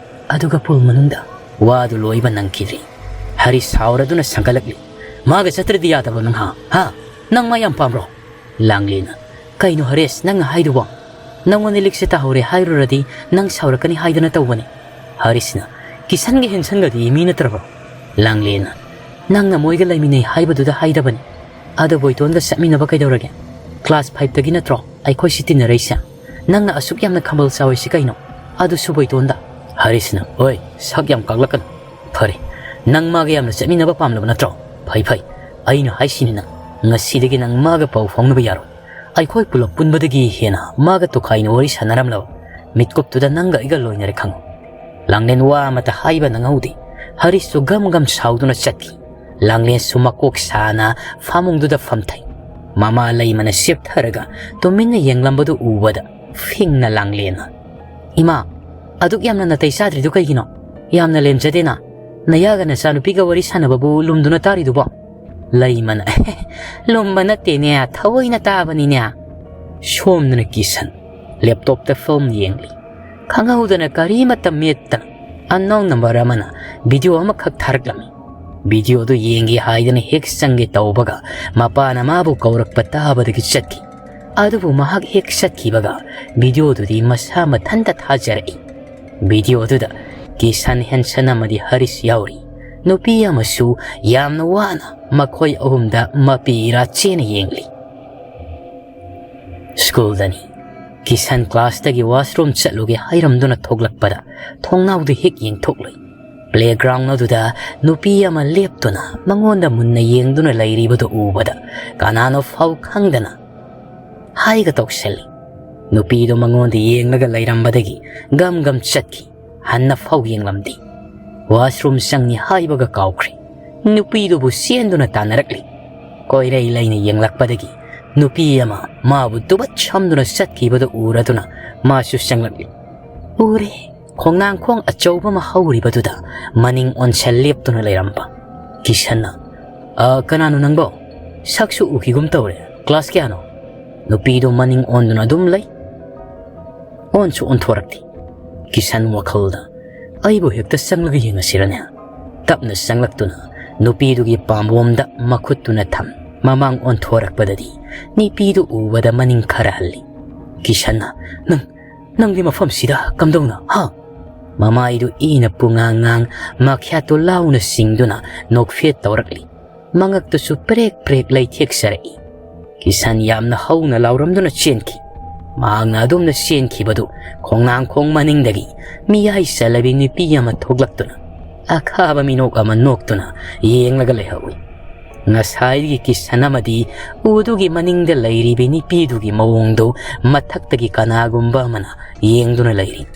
ꯑꯗꯨꯒ ꯄꯨꯜ ꯃꯅꯨꯡꯗ꯫" ꯋꯥꯗꯨ ꯂꯣꯏꯕ ꯅꯪꯈꯤꯗ꯭ꯔꯤ꯫ ꯍꯔꯤꯁ ꯁꯥꯎꯔꯗꯨꯅ ꯁꯪꯒꯠꯂꯛꯂꯤ꯫ ꯃꯥꯒ ꯆꯠꯇ꯭ꯔꯗꯤ ꯌꯥꯗꯕ꯭ꯔꯣ ꯅꯪ, ꯍꯥ? ꯍꯥ? ꯅꯪ ꯃꯥ ꯌꯥꯝ ꯄꯥꯝꯕ꯭ꯔꯣ?" ꯂꯥꯡꯂꯦꯟꯅ, "ꯀꯩꯅꯣ ꯍꯔꯤꯁ, ꯅꯪꯅ ꯍꯥꯏꯗꯨꯕꯣ? ꯅꯪꯉꯣꯟꯗ ꯂꯤꯛꯁꯦ ꯇꯥꯍꯧꯔꯦ ꯍꯥꯏꯔꯨꯔꯗꯤ ꯅꯪ ꯁꯥꯎꯔꯛꯀꯅꯤ ꯍꯥꯏꯗꯅ ꯇꯧꯕꯅꯤ꯫" ꯍꯔꯤꯁꯅ, "ꯀꯤꯁꯟꯒ ꯍꯦꯟꯁꯟꯒꯗꯤ ꯃꯤ ꯅꯠꯇ꯭ꯔꯕ꯭ꯔꯣ?" ꯂꯥꯡꯂꯦꯟꯅ, "ꯅꯪꯅ ꯃꯣꯏꯒ ꯂꯩꯃꯤꯟꯅꯩ ꯍꯥꯏꯕꯗꯨꯗ ꯍꯥꯏꯗꯕꯅꯤ꯫ ꯑꯗꯣ ꯕꯣꯏꯇꯣꯟꯒ ꯆꯠꯃꯤꯟꯅꯕ ꯀꯩꯗꯧꯔꯒꯦ? ꯀ꯭ꯂꯥꯁ ꯐꯥꯏꯚꯇꯒꯤ ꯅꯠꯇ꯭ꯔꯣ ꯑꯩꯈꯣꯏꯁꯤ ꯇꯤꯟꯅꯔꯛꯏꯁꯦ? ꯅꯪꯅ ꯑꯁꯨꯛ ꯌꯥꯝꯅ ꯈꯝꯕꯜ ꯆꯥꯎꯔꯤꯁꯤ ꯀꯩꯅꯣ? ꯑꯗꯨꯁꯨ ꯕꯣꯏꯇꯣꯟꯗ?" ꯍꯔꯤꯁꯅ, "ꯑꯣꯏ, ꯁꯛ ꯌꯥꯝ ꯀꯥꯛꯂꯛꯀꯅꯨ꯫ ꯐꯔꯦ, ꯅꯪ ꯃꯥꯒ ꯌꯥꯝꯅ ꯆꯠꯃꯤꯟꯅꯕ ꯄꯥꯝꯂꯕ ꯅꯠꯇ꯭ꯔꯣ? ꯐꯩ, ꯐꯩ꯫ ꯑꯩꯅ ꯍꯥꯏꯁꯤꯅꯤ ꯅꯪ, ꯉꯁꯤꯗꯒꯤ ꯅꯪ ꯃꯥꯒ ꯄꯥꯎ ꯐꯥꯎꯅꯕ ꯌꯥꯔꯣꯏ꯫ ꯑꯩꯈꯣꯏ ꯄꯨꯂꯞ ꯄꯨꯟꯕꯗꯒꯤ ꯍꯦꯟꯅ ꯃꯥꯒ ꯇꯣꯈꯥꯏꯅ ꯋꯥꯔꯤ ꯁꯥꯟꯅꯔꯝꯂꯕ ꯃꯤꯠꯀꯨꯞꯇꯨꯗ ꯅꯪꯒ ꯑꯩꯒ ꯂꯣꯏꯅꯔꯦ ꯈꯪꯉꯨ꯫" ꯂꯥꯡꯂꯦꯟ ꯋꯥ ꯑꯃꯠꯇ ꯍꯥꯏꯕ ꯅꯪꯍꯧꯗꯦ꯫ ꯍꯔꯤꯁꯁꯨ ꯒꯝ ꯒꯝ ꯁꯥꯎꯗꯨꯅ ꯆꯠꯈꯤ꯫ ꯂꯥꯡꯂꯦꯟꯁꯨ ꯃꯀꯣꯛ ꯁꯥꯅ ꯐꯃꯨꯡꯗꯨꯗ ꯐꯝꯊꯩ꯫ ꯃꯃꯥ ꯂꯩꯃꯅ ꯆꯦꯞꯊꯔꯒ ꯇꯨꯃꯤꯟꯅ ꯌꯦꯡꯂꯝꯕꯗꯨ ꯎꯕꯗ ꯐꯤꯡꯅ ꯂꯥꯡꯂꯦꯟꯅ, "ꯏꯃꯥ, ꯑꯗꯨꯛ ꯌꯥꯝꯅ ꯅꯥꯇꯩ ꯆꯥꯗ꯭ꯔꯤꯗꯨ ꯀꯩꯒꯤꯅꯣ? ꯌꯥꯝꯅ ꯂꯦꯝꯖꯗꯦꯅ꯫ ꯅꯌꯥꯒ ꯅꯆꯥꯅꯨꯄꯤꯒ ꯋꯥꯔꯤ ꯁꯥꯟꯅꯕꯕꯨ ꯂꯨꯝꯗꯨꯅ ꯇꯥꯔꯤꯗꯨꯕꯣ?" ꯂꯩꯃꯅ, "ꯂꯨꯝꯕ ꯅꯠꯇꯦꯅꯦ, ꯊꯑꯣꯏꯅ ꯇꯥꯕꯅꯤꯅꯦ꯫" ꯁꯣꯝꯗꯅ ꯀꯤꯁꯟ ꯂꯦꯞꯇꯣꯞꯇ ꯐꯤꯂꯝ ꯌꯦꯡꯂꯤ꯫ ꯈꯪꯍꯧꯗꯅ ꯀꯔꯤꯃꯠꯇ ꯃꯦꯠꯇꯅ unknown number ꯑꯃꯅ ꯚꯤꯗꯤꯑꯣ ꯑꯃꯈꯛ ꯊꯥꯔꯛꯂꯝꯃꯤ꯫ ꯚꯤꯗꯤꯑꯣꯗꯨ ꯌꯦꯡꯒꯦ ꯍꯥꯏꯗꯅ ꯍꯦꯛ ꯆꯪꯒꯦ ꯇꯧꯕꯒ ꯃꯄꯥꯅ ꯃꯥꯕꯨ ꯀꯧꯔꯛꯄ ꯇꯥꯕꯗꯒꯤ ꯆꯠꯈꯤ꯫ ꯑꯗꯨꯕꯨ ꯃꯍꯥꯛ ꯍꯦꯛ ꯆꯠꯈꯤꯕꯒ ꯚꯤꯗꯤꯑꯣꯗꯨꯗꯤ ꯃꯁꯥ ꯃꯊꯟꯇ ꯊꯥꯖꯔꯛꯏ꯫ ꯚꯤꯗꯤꯑꯣꯗꯨꯗ ꯀꯤꯁꯟ, ꯍꯦꯟꯁꯟ ꯑꯃꯗꯤ ꯍꯔꯤꯁ ꯌꯥꯎꯔꯤ꯫ ꯅꯨꯄꯤ ꯑꯃꯁꯨ ꯌꯥꯝꯅ ꯋꯥꯅ ꯃꯈꯣꯏ ꯑꯍꯨꯝꯗ ꯃꯄꯤ ꯏꯔꯥ ꯆꯦꯅ ꯌꯦꯡꯂꯤ꯫ ꯁ꯭ꯀꯨꯜꯗꯅꯤ꯫ ꯀꯤꯁꯟ ꯀ꯭ꯂꯥꯁꯇꯒꯤ ꯋꯥꯁꯔꯨꯝ ꯆꯠꯂꯨꯒꯦ ꯍꯥꯏꯔꯝꯗꯨꯅ ꯊꯣꯛꯂꯛꯄꯗ ꯊꯣꯡꯅꯥꯎꯗꯨ ꯍꯦꯛ ꯌꯦꯡꯊꯣꯛꯂꯨꯏ꯫ ꯄ꯭ꯂꯦꯒ꯭ꯔꯥꯎꯟ ꯑꯗꯨꯗ ꯅꯨꯄꯤ ꯑꯃ ꯂꯦꯞꯇꯨꯅ ꯃꯉꯣꯟꯗ ꯃꯨꯟꯅ ꯌꯦꯡꯗꯨꯅ ꯂꯩꯔꯤꯕꯗꯨ ꯎꯕꯗ ꯀꯅꯥꯅꯣ ꯐꯥꯎ ꯈꯪꯗꯅ ꯍꯥꯏꯒ ꯇꯧꯁꯜꯂꯤ꯫ ꯅꯨꯄꯤꯗꯨ ꯃꯉꯣꯟꯗ ꯌꯦꯡꯂꯒ ꯂꯩꯔꯝꯕꯗꯒꯤ ꯒꯝ ꯒꯝ ꯆꯠꯈꯤ꯫ ꯍꯟꯅ ꯐꯥꯎ ꯌꯦꯡꯂꯝꯗꯦ꯫ ꯋꯥꯁꯔꯨꯝ ꯆꯪꯉꯤ ꯍꯥꯏꯕꯒ ꯀꯥꯎꯈ꯭ꯔꯦ꯫ ꯅꯨꯄꯤꯗꯨꯕꯨ ꯆꯦꯟꯗꯨꯅ ꯇꯥꯟꯅꯔꯛꯂꯤ꯫ ꯀꯣꯏꯔꯩ ꯂꯩꯅ ꯌꯦꯡꯂꯛꯄꯗꯒꯤ ꯅꯨꯄꯤ ꯑꯃ ꯃꯥꯕꯨ ꯇꯨꯕꯠ ꯁꯝꯗꯨꯅ ꯆꯠꯈꯤꯕꯗꯨ ꯎꯔꯗꯨꯅ ꯃꯥꯁꯨ ꯆꯪꯂꯛꯂꯤ꯫ ꯎꯔꯦ, ꯈꯣꯡꯅꯥꯡꯈꯣꯡ ꯑꯆꯧꯕ ꯑꯃ ꯍꯧꯔꯤꯕꯗꯨꯗ ꯃꯅꯤꯡ ꯑꯣꯟꯁꯜ ꯂꯦꯞꯇꯨꯅ ꯂꯩꯔꯝꯕ꯫ ꯀꯤꯁꯟꯅ, "ꯑ, ꯀꯅꯥꯅꯣ ꯅꯪꯕꯣ? ꯁꯛꯁꯨ ꯎꯈꯤꯒꯨꯝ ꯇꯧꯔꯦ꯫ ꯀ꯭ꯂꯥꯁ ꯀꯌꯥꯅꯣ?" ꯅꯨꯄꯤꯗꯨ ꯃꯅꯤꯡ ꯑꯣꯟꯗꯨꯅ ꯑꯗꯨꯝ ꯂꯩ꯫ ꯑꯣꯟꯁꯨ ꯑꯣꯟꯊꯣꯔꯛꯇꯦ꯫ ꯀꯤꯁꯟ ꯋꯥꯈꯜꯗ, "ꯑꯩꯕꯨ ꯍꯦꯛꯇ ꯆꯪꯂꯒ ꯌꯦꯡꯉꯁꯤꯔꯅꯦ?" ꯇꯞꯅ ꯆꯪꯂꯛꯇꯨꯅ ꯅꯨꯄꯤꯗꯨꯒꯤ ꯄꯥꯝꯕꯣꯝꯗ ꯃꯈꯨꯠꯇꯨꯅ ꯊꯝ ꯃꯃꯥꯡ ꯑꯣꯟꯊꯣꯔꯛꯄꯗꯗꯤ ꯅꯨꯄꯤꯗꯨ ꯎꯕꯗ ꯃꯅꯤꯡ ꯈꯔ ꯍꯜꯂꯤ꯫ ꯀꯤꯁꯟꯅ, "ꯅꯪ, ꯅꯪꯗꯤ ꯃꯐꯝꯁꯤꯗ ꯀꯝꯗꯧꯅ, ꯍꯥ?" ꯃꯃꯥꯏꯗꯨ ꯏꯅ ꯄꯨꯡꯉꯥꯡ ꯉꯥꯡ, ꯃꯈ꯭ꯌꯥꯠꯇꯨ ꯂꯥꯎꯅ ꯁꯤꯡꯗꯨꯅ ꯅꯣꯛꯐꯦꯠ ꯇꯧꯔꯛꯂꯤ꯫ ꯃꯉꯛꯇꯨꯁꯨ ꯄ꯭ꯔꯦꯛ ꯄ꯭ꯔꯦꯛ ꯂꯩꯊꯦꯛꯆꯔꯛꯏ꯫ ꯀꯤꯁꯟ ꯌꯥꯝꯅ ꯍꯧꯅ ꯂꯥꯎꯔꯝꯗꯨꯅ ꯆꯦꯟꯈꯤ꯫ ꯃꯍꯥꯛꯅ ꯑꯗꯨꯝꯅ ꯆꯦꯟꯈꯤꯕꯗꯨ ꯈꯣꯡꯅꯥꯡꯈꯣꯡ ꯃꯅꯤꯡꯗꯒꯤ ꯃꯤꯌꯥꯏ ꯆꯜꯂꯕꯤ ꯅꯨꯄꯤ ꯑꯃ ꯊꯣꯛꯂꯛꯇꯨꯅ ꯑꯈꯥꯕ ꯃꯤꯅꯣꯛ ꯑꯃ ꯅꯣꯛꯇꯨꯅ ꯌꯦꯡꯂꯒ ꯂꯩꯍꯧꯏ꯫ ꯉꯁꯥꯏꯒꯤ ꯀꯤꯁꯟ ꯑꯃꯗꯤ ꯎꯗꯨꯒꯤ ꯃꯅꯤꯡꯗ ꯂꯩꯔꯤꯕꯤ ꯅꯨꯄꯤꯗꯨꯒꯤ ꯃꯑꯣꯡꯗꯨ ꯃꯊꯛꯇꯒꯤ ꯀꯅꯥꯒꯨꯝꯕ ꯑꯃꯅ ꯌꯦꯡꯗꯨꯅ ꯂꯩꯔꯤ꯫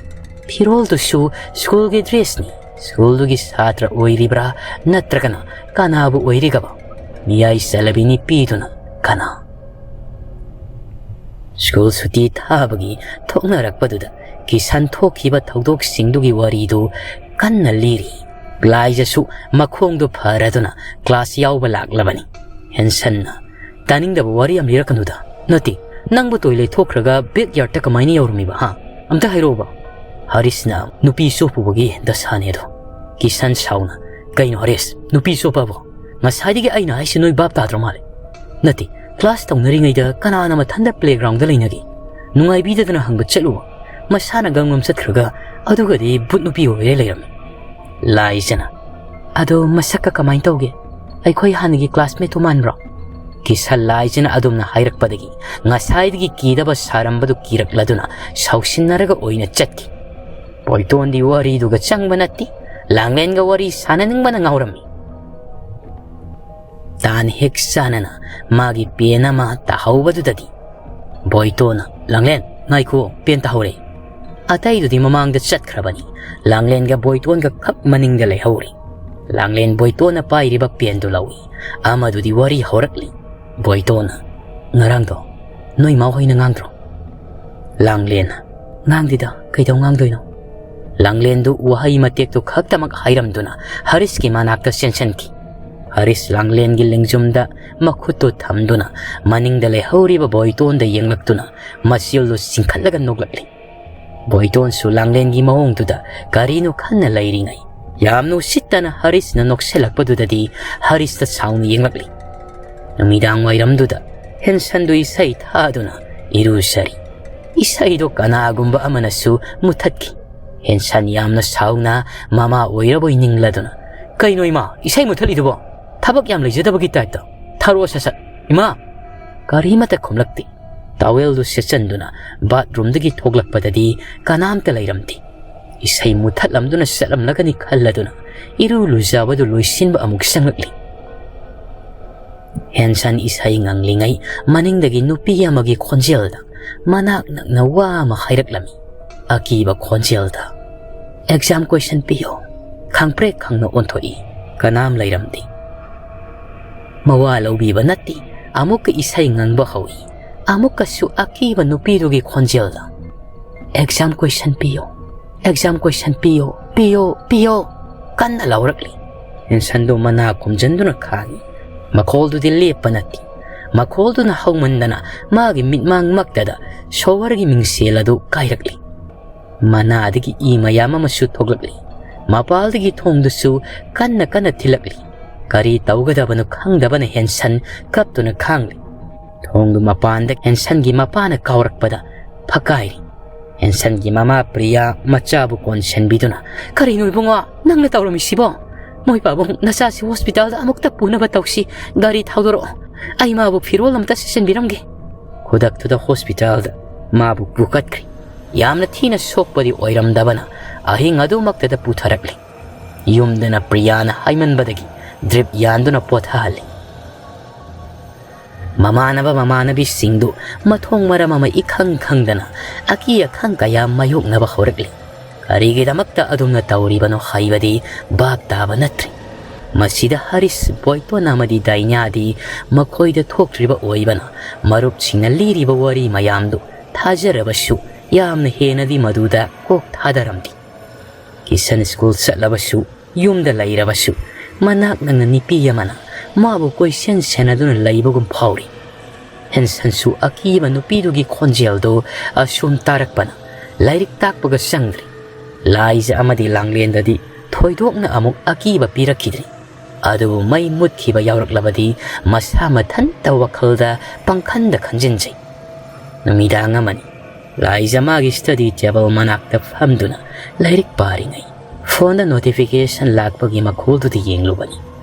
ꯐꯤꯔꯣꯜꯗꯨꯁꯨ ꯁ꯭ꯀꯨꯜꯒꯤ ꯗ꯭ꯔꯦꯁꯅꯤ꯫ ꯁ꯭ꯀꯨꯜꯗꯨꯒꯤ ꯁꯥꯇ꯭ꯔ ꯑꯣꯏꯔꯤꯕ꯭ꯔꯥ ꯅꯠꯇ꯭ꯔꯒꯅ ꯀꯅꯥꯕꯨ ꯑꯣꯏꯔꯤꯒꯕ? ꯃꯤꯌꯥꯏ ꯆꯜꯂꯕꯤ ꯅꯨꯄꯤꯗꯨꯅ ꯀꯅꯥ? ꯁ꯭ꯀꯨꯜ ꯁꯨꯇꯤ ꯊꯥꯕꯒꯤ ꯊꯣꯛꯅꯔꯛꯄꯗꯨꯗ ꯀꯤꯁꯟ ꯊꯣꯛꯈꯤꯕ ꯊꯧꯗꯣꯛꯁꯤꯡꯗꯨꯒꯤ ꯋꯥꯔꯤꯗꯨ ꯀꯟꯅ ꯂꯤꯔꯤ꯫ ꯂꯥꯏꯖꯁꯨ ꯃꯈꯣꯡꯗꯨ ꯐꯔꯗꯨꯅ ꯀ꯭ꯂꯥꯁ ꯌꯥꯎꯕ ꯂꯥꯛꯂꯕꯅꯤ꯫ ꯍꯦꯟꯁꯟꯅ, "ꯇꯥꯅꯤꯡꯗꯕ ꯋꯥꯔꯤ ꯌꯥꯝ ꯂꯤꯔꯛꯀꯅꯨꯗ꯫ ꯅꯠꯇꯦ, ꯅꯪꯕꯨ ꯇꯣꯏꯂꯦꯠ ꯊꯣꯛꯈ꯭ꯔꯒ ꯕꯦꯛ ꯌꯥꯔꯗꯇ ꯀꯃꯥꯏꯅ ꯌꯧꯔꯝꯃꯤꯕ, ꯍꯥ? ꯑꯝꯇ ꯍꯥꯏꯔꯛꯑꯣꯕ?" ꯍꯔꯤꯁꯅ, "ꯅꯨꯄꯤ ꯆꯣꯞꯄꯨꯕꯒꯤ ꯗꯁꯥꯅꯦ ꯑꯗꯣ꯫" ꯀꯤꯁꯟ ꯁꯥꯎꯅ, "ꯀꯩꯅꯣ ꯍꯔꯤꯁ, ꯅꯨꯄꯤ ꯆꯣꯞꯄꯕꯣ? ꯉꯁꯥꯏꯗꯒꯤ ꯑꯩꯅ ꯍꯥꯏꯁꯦ ꯅꯣꯏ ꯚꯥꯞ ꯇꯥꯗ꯭ꯔ ꯃꯥꯜꯂꯦ꯫ ꯅꯠꯇꯦ, ꯀ꯭ꯂꯥꯁ ꯇꯧꯅꯔꯤꯉꯩꯗ ꯀꯅꯥꯅ ꯃꯊꯟꯇ ꯄ꯭ꯂꯦꯒ꯭ꯔꯥꯎꯟꯗ ꯂꯩꯅꯒꯦ? ꯅꯨꯡꯉꯥꯏꯕꯤꯗꯗꯅ ꯍꯪꯕ ꯆꯠꯂꯨꯕ, ꯃꯁꯥꯅ ꯒꯝꯒꯝ ꯆꯠꯈ꯭ꯔꯒ ꯑꯗꯨꯒꯗꯤ ꯚꯨꯠ ꯅꯨꯄꯤ ꯑꯣꯏꯔꯦ ꯂꯩꯔꯝꯃꯤ꯫" ꯂꯥꯏꯖꯅ, "ꯑꯗꯣ ꯃꯁꯛꯀ ꯀꯃꯥꯏꯅ ꯇꯧꯒꯦ? ꯑꯩꯈꯣꯏ ꯍꯥꯟꯅꯒꯤ ꯀ꯭ꯂꯥꯁꯃꯦꯠꯇꯨ ꯃꯥꯟꯕ꯭ꯔꯣ?" ꯀꯤꯁꯟ ꯂꯥꯏꯖꯅ ꯑꯗꯨꯝꯅ ꯍꯥꯏꯔꯛꯄꯗꯒꯤ ꯉꯁꯥꯏꯗꯒꯤ ꯀꯤꯗꯕ ꯁꯥꯔꯝꯕꯗꯨ ꯀꯤꯔꯛꯂꯗꯨꯅ ꯁꯥꯎꯁꯤꯟꯅꯔꯒ ꯑꯣꯏꯅ ꯆꯠꯈꯤ꯫ ꯕꯣꯏꯇꯣꯟꯗꯤ ꯋꯥꯔꯤꯗꯨꯒ ꯆꯪꯕ ꯅꯠꯇꯦ꯫ ꯂꯥꯡꯂꯦꯟꯒ ꯋꯥꯔꯤ ꯁꯥꯟꯅꯅꯤꯡꯕꯅ ꯉꯥꯎꯔꯝꯃꯤ꯫ ꯇꯥꯟ ꯍꯦꯛ ꯆꯥꯅꯅ ꯃꯥꯒꯤ ꯄꯦꯟ ꯑꯃ ꯇꯥꯍꯧꯕꯗꯨꯗꯗꯤ ꯕꯣꯏꯇꯣꯟꯅ, "ꯂꯥꯡꯂꯦꯟ, ꯉꯥꯏꯈꯣ, ꯄꯦꯟ ꯇꯥꯍꯧꯔꯦ꯫" ꯑꯇꯩꯗꯨꯗꯤ ꯃꯃꯥꯡꯗ ꯆꯠꯈ꯭ꯔꯕꯅꯤ꯫ ꯂꯥꯡꯂꯦꯟꯒ ꯕꯣꯏꯇꯣꯟꯒ ꯈꯛ ꯃꯅꯤꯡꯗ ꯂꯩꯍꯧꯔꯤ꯫ ꯂꯥꯡꯂꯦꯟ ꯕꯣꯏꯇꯣꯟꯅ ꯄꯥꯏꯔꯤꯕ ꯄꯦꯟꯗꯨ ꯂꯧꯏ꯫ ꯑꯃꯗꯨꯗꯤ ꯋꯥꯔꯤ ꯍꯧꯔꯛꯂꯤ꯫ ꯕꯣꯏꯇꯣꯟꯅ, "ꯉꯔꯥꯡꯗꯣ ꯅꯣꯏ ꯃꯥ ꯍꯣꯏꯅ ꯉꯥꯡꯗ꯭ꯔꯣ?" ꯂꯥꯡꯂꯦꯟꯅ, "ꯉꯥꯡꯗꯦꯗ, ꯀꯩꯗꯧ ꯉꯥꯡꯗꯣꯏꯅꯣ?" ꯂꯥꯡꯂꯦꯟꯗꯨ ꯋꯥꯍꯩ ꯃꯇꯦꯛꯇꯨ ꯈꯛꯇꯃꯛ ꯍꯥꯏꯔꯝꯗꯨꯅ ꯍꯔꯤꯁꯀꯤ ꯃꯅꯥꯛꯇ ꯆꯦꯟꯁꯤꯟꯈꯤ꯫ ꯍꯔꯤꯁ ꯂꯥꯡꯂꯦꯟꯒꯤ ꯂꯦꯡꯖꯨꯝꯗ ꯃꯈꯨꯠꯇꯨ ꯊꯝꯗꯨꯅ ꯃꯅꯤꯡꯗ ꯂꯩꯍꯧꯔꯤꯕ ꯕꯣꯏꯇꯣꯟꯗ ꯌꯦꯡꯂꯛꯇꯨꯅ ꯃꯆꯤꯜꯗꯨ ꯆꯤꯡꯈꯠꯂꯒ ꯅꯣꯛꯂꯛꯂꯤ꯫ ꯕꯣꯏꯇꯣꯟꯁꯨ ꯂꯥꯡꯂꯦꯟꯒꯤ ꯃꯑꯣꯡꯗꯨꯗ ꯀꯔꯤꯅꯣ ꯈꯟꯅ ꯂꯩꯔꯤꯉꯩ ꯌꯥꯝꯅ ꯎꯁꯤꯠꯇꯅ ꯍꯔꯤꯁꯅ ꯅꯣꯛꯁꯤꯜꯂꯛꯄꯗꯨꯗꯗꯤ ꯍꯔꯤꯁꯇ ꯁꯥꯎꯅ ꯌꯦꯡꯂꯛꯂꯤ꯫ ꯅꯨꯃꯤꯗꯥꯡ ꯋꯥꯏꯔꯝꯗꯨꯗ ꯍꯦꯟꯁꯟꯗꯨ ꯏꯁꯩ ꯊꯥꯗꯨꯅ ꯏꯔꯨꯖꯔꯤ꯫ ꯏꯁꯩꯗꯣ ꯀꯅꯥꯒꯨꯝꯕ ꯑꯃꯅꯁꯨ ꯃꯨꯊꯠꯈꯤ꯫ ꯍꯦꯟꯁꯟ ꯌꯥꯝꯅ ꯁꯥꯎꯅ ꯃꯃꯥ ꯑꯣꯏꯔꯕꯣꯏ ꯅꯤꯡꯂꯗꯨꯅ, "ꯀꯩꯅꯣ ꯏꯃꯥ, ꯏꯁꯩ ꯃꯨꯊꯠꯂꯤꯗꯨꯕꯣ? ꯊꯕꯛ ꯌꯥꯝ ꯂꯩꯖꯗꯕꯒꯤ ꯇꯥꯏꯞꯇ꯫ ꯊꯥꯔꯛꯑꯣ ꯁꯠ ꯁꯠ, ꯏꯃꯥ!" ꯀꯔꯤꯃꯠꯇ ꯈꯨꯝꯂꯛꯇꯦ꯫ ꯇꯥꯋꯦꯜꯗꯨ ꯁꯦꯠꯆꯟꯗꯨꯅ ꯕꯥꯠꯔꯨꯝꯗꯒꯤ ꯊꯣꯛꯂꯛꯄꯗꯗꯤ ꯀꯅꯥꯝꯇ ꯂꯩꯔꯝꯗꯦ꯫ ꯏꯁꯩ ꯃꯨꯊꯠꯂꯝꯗꯨꯅ ꯆꯠꯂꯝꯂꯒꯅꯤ ꯈꯜꯂꯗꯨꯅ ꯏꯔꯨ ꯂꯨꯖꯕꯗꯨ ꯂꯣꯏꯁꯤꯟꯕ ꯑꯃꯨꯛ ꯆꯪꯂꯛꯂꯤ꯫ ꯍꯦꯟꯁꯟ ꯏꯁꯩ ꯉꯪꯂꯤꯉꯩ ꯃꯅꯤꯡꯗꯒꯤ ꯅꯨꯄꯤ ꯑꯃꯒꯤ ꯈꯣꯟꯖꯦꯜꯗ ꯃꯅꯥꯛ ꯅꯛꯅ ꯋꯥ ꯑꯃ ꯍꯥꯏꯔꯛꯂꯝꯃꯤ꯫ ꯑꯀꯤꯕ ꯈꯣꯟꯖꯦꯜꯗ, "ꯑꯦꯛꯖꯥꯝ ꯀꯣꯏꯁꯟ ꯄꯤꯌꯣ"꯫ ꯈꯪꯄ꯭ꯔꯦꯛ ꯈꯪꯅ ꯑꯣꯟꯊꯣꯛꯏ꯫ ꯀꯅꯥꯝ ꯂꯩꯔꯝꯗꯦ꯫ ꯃꯋꯥ ꯂꯧꯕꯤꯕ ꯅꯠꯇꯦ꯫ ꯑꯃꯨꯛꯀ ꯏꯁꯩ ꯉꯪꯕ ꯍꯧꯏ꯫ ꯑꯃꯨꯛꯀꯁꯨ ꯑꯀꯤꯕ ꯅꯨꯄꯤꯗꯨꯒꯤ ꯈꯣꯟꯖꯦꯜꯗ, "ꯑꯦꯛꯖꯥꯝ ꯀꯣꯏꯁꯟ ꯄꯤꯌꯣ, ꯑꯦꯛꯖꯥꯝ ꯀꯣꯏꯁꯟ ꯄꯤꯌꯣ, ꯄꯤꯌꯣ, ꯄꯤꯌꯣ!" ꯀꯟꯅ ꯂꯥꯎꯔꯛꯂꯤ꯫ ꯍꯦꯟꯁꯟꯗꯨ ꯃꯅꯥ ꯈꯨꯝꯖꯟꯗꯨꯅ ꯈꯥꯡꯏ꯫ ꯃꯈꯣꯜꯗꯨꯗꯤ ꯂꯦꯞꯄ ꯅꯠꯇꯦ꯫ ꯃꯈꯣꯜꯗꯨꯅ ꯍꯧꯃꯟꯗꯅ ꯃꯥꯒꯤ ꯃꯤꯠꯃꯥꯡꯃꯛꯇꯗ ꯁꯣꯋꯔꯒꯤ ꯃꯤꯡꯁꯦꯜ ꯑꯗꯨ ꯀꯥꯏꯔꯛꯂꯤ꯫ ꯃꯅꯥꯗꯒꯤ ꯏ ꯃꯌꯥꯝ ꯑꯃꯁꯨ ꯊꯣꯛꯂꯛꯂꯤ꯫ ꯃꯄꯥꯜꯗꯒꯤ ꯊꯣꯡꯗꯨꯁꯨ ꯀꯟꯅ ꯀꯟꯅ ꯊꯤꯜꯂꯛꯂꯤ꯫ ꯀꯔꯤ ꯇꯧꯒꯗꯕꯅꯣ ꯈꯪꯗꯕꯅ ꯍꯦꯟꯁꯟ ꯀꯞꯇꯨꯅ ꯈꯥꯡꯂꯤ꯫ ꯊꯣꯡꯗꯨ ꯃꯄꯥꯟꯗ ꯍꯦꯟꯁꯟꯒꯤ ꯃꯄꯥꯅ ꯀꯥꯎꯔꯛꯄꯗ ꯐꯛꯀꯥꯏꯔꯤ꯫ ꯍꯦꯟꯁꯟꯒꯤ ꯃꯃꯥ ꯄ꯭ꯔꯤꯌꯥ ꯃꯆꯥꯕꯨ ꯀꯣꯟꯁꯤꯟꯕꯤꯗꯨꯅ, "ꯀꯔꯤꯅꯣ ꯏꯕꯨꯡꯉꯣ ꯅꯪꯅ ꯇꯧꯔꯝꯃꯤꯁꯤꯕꯣ? ꯃꯣꯏ ꯄꯥꯕꯨꯡ, ꯅꯆꯥꯁꯤ ꯍꯣꯁꯄꯤꯇꯥꯜꯗ ꯑꯃꯨꯛꯇ ꯄꯨꯅꯕ ꯇꯧꯁꯤ꯫ ꯒꯥꯔꯤ ꯊꯧꯗꯣꯔꯛꯑꯣ꯫ ꯑꯩ ꯃꯥꯕꯨ ꯐꯤꯔꯣꯜ ꯑꯃꯇ ꯁꯦꯠꯆꯟꯕꯤꯔꯝꯒꯦ꯫" ꯈꯨꯗꯛꯇꯨꯗ ꯍꯣꯁꯄꯤꯇꯥꯜꯗ ꯃꯥꯕꯨ ꯄꯨꯈꯠꯈ꯭ꯔꯦ꯫ ꯌꯥꯝꯅ ꯊꯤꯅ ꯁꯣꯛꯄꯗꯤ ꯑꯣꯏꯔꯝꯗꯕꯅ ꯑꯍꯤꯡ ꯑꯗꯨꯃꯛꯇꯗ ꯄꯨꯊꯔꯛꯂꯦ꯫ ꯌꯨꯝꯗꯅ ꯄ꯭ꯔꯤꯌꯥꯅ ꯍꯥꯏꯃꯟꯕꯗꯒꯤ ꯗ꯭ꯔꯤꯞ ꯌꯥꯟꯗꯨꯅ ꯄꯣꯊꯥꯍꯜꯂꯤ꯫ ꯃꯃꯥꯟꯅꯕ ꯃꯃꯥꯟꯅꯕꯤꯁꯤꯡꯗꯨ ꯃꯊꯣꯡ ꯃꯔꯝ ꯑꯃ ꯏꯈꯪ ꯈꯪꯗꯅ ꯑꯀꯤ ꯑꯈꯪ ꯀꯌꯥ ꯃꯥꯌꯣꯛꯅꯕ ꯍꯧꯔꯛꯂꯤ꯫ ꯀꯔꯤꯒꯤꯗꯃꯛꯇ ꯑꯗꯨꯝꯅ ꯇꯧꯔꯤꯕꯅꯣ ꯍꯥꯏꯕꯗꯤ ꯚꯥꯞ ꯇꯥꯕ ꯅꯠꯇ꯭ꯔꯤ꯫ ꯃꯁꯤꯗ ꯍꯔꯤꯁ, ꯕꯣꯏꯇꯣꯟ ꯑꯃꯗꯤ ꯗꯥꯏꯅꯥꯗꯤ ꯃꯈꯣꯏꯗ ꯊꯣꯛꯇ꯭ꯔꯤꯕ ꯑꯣꯏꯕꯅ ꯃꯔꯨꯞꯁꯤꯡꯅ ꯂꯤꯔꯤꯕ ꯋꯥꯔꯤ ꯃꯌꯥꯝꯗꯨ ꯊꯥꯖꯔꯕꯁꯨ ꯌꯥꯝꯅ ꯍꯦꯟꯅꯗꯤ ꯃꯗꯨꯗ ꯀꯣꯛ ꯊꯥꯗꯔꯝꯗꯦ꯫ ꯀꯤꯁꯟ ꯁ꯭ꯀꯨꯜ ꯆꯠꯂꯕꯁꯨ, ꯌꯨꯝꯗ ꯂꯩꯔꯕꯁꯨ, ꯃꯅꯥꯛ ꯅꯛꯅ ꯅꯨꯄꯤ ꯑꯃꯅ ꯃꯥꯕꯨ ꯀꯣꯏꯁꯦꯟ ꯁꯦꯟꯅꯗꯨꯅ ꯂꯩꯕꯒꯨꯝ ꯐꯥꯎꯔꯤ꯫ ꯍꯦꯟꯁꯟꯁꯨ ꯑꯀꯤꯕ ꯅꯨꯄꯤꯗꯨꯒꯤ ꯈꯣꯟꯖꯦꯜꯗꯨ ꯑꯁꯨꯝ ꯇꯥꯔꯛꯄꯅ ꯂꯥꯏꯔꯤꯛ ꯇꯥꯛꯄꯒ ꯆꯪꯗ꯭ꯔꯤ꯫ ꯂꯥꯏꯖ ꯑꯃꯗꯤ ꯂꯥꯡꯂꯦꯟꯗꯗꯤ ꯊꯣꯏꯗꯣꯛꯅ ꯑꯃꯨꯛ ꯑꯀꯤꯕ ꯄꯤꯔꯛꯈꯤꯗ꯭ꯔꯤ꯫ ꯑꯗꯨꯕꯨ ꯃꯩ ꯃꯨꯠꯈꯤꯕ ꯌꯥꯎꯔꯛꯂꯕꯗꯤ ꯃꯁꯥ ꯃꯊꯟꯇ ꯋꯥꯈꯜꯗ ꯄꯪꯈꯟꯗ ꯈꯟꯖꯤꯟꯖꯩ꯫ ꯅꯨꯃꯤꯗꯥꯡ ꯑꯃꯅꯤ꯫ ꯂꯥꯏꯖ ꯃꯥꯒꯤ study table ꯃꯅꯥꯛꯇ ꯐꯝꯗꯨꯅ ꯂꯥꯏꯔꯤꯛ ꯄꯥꯔꯤꯉꯩ, phoneꯗ notification ꯂꯥꯛꯄꯒꯤ ꯃꯈꯣꯜꯗꯨꯗ ꯌꯦꯡꯂꯨꯕꯅꯤ꯫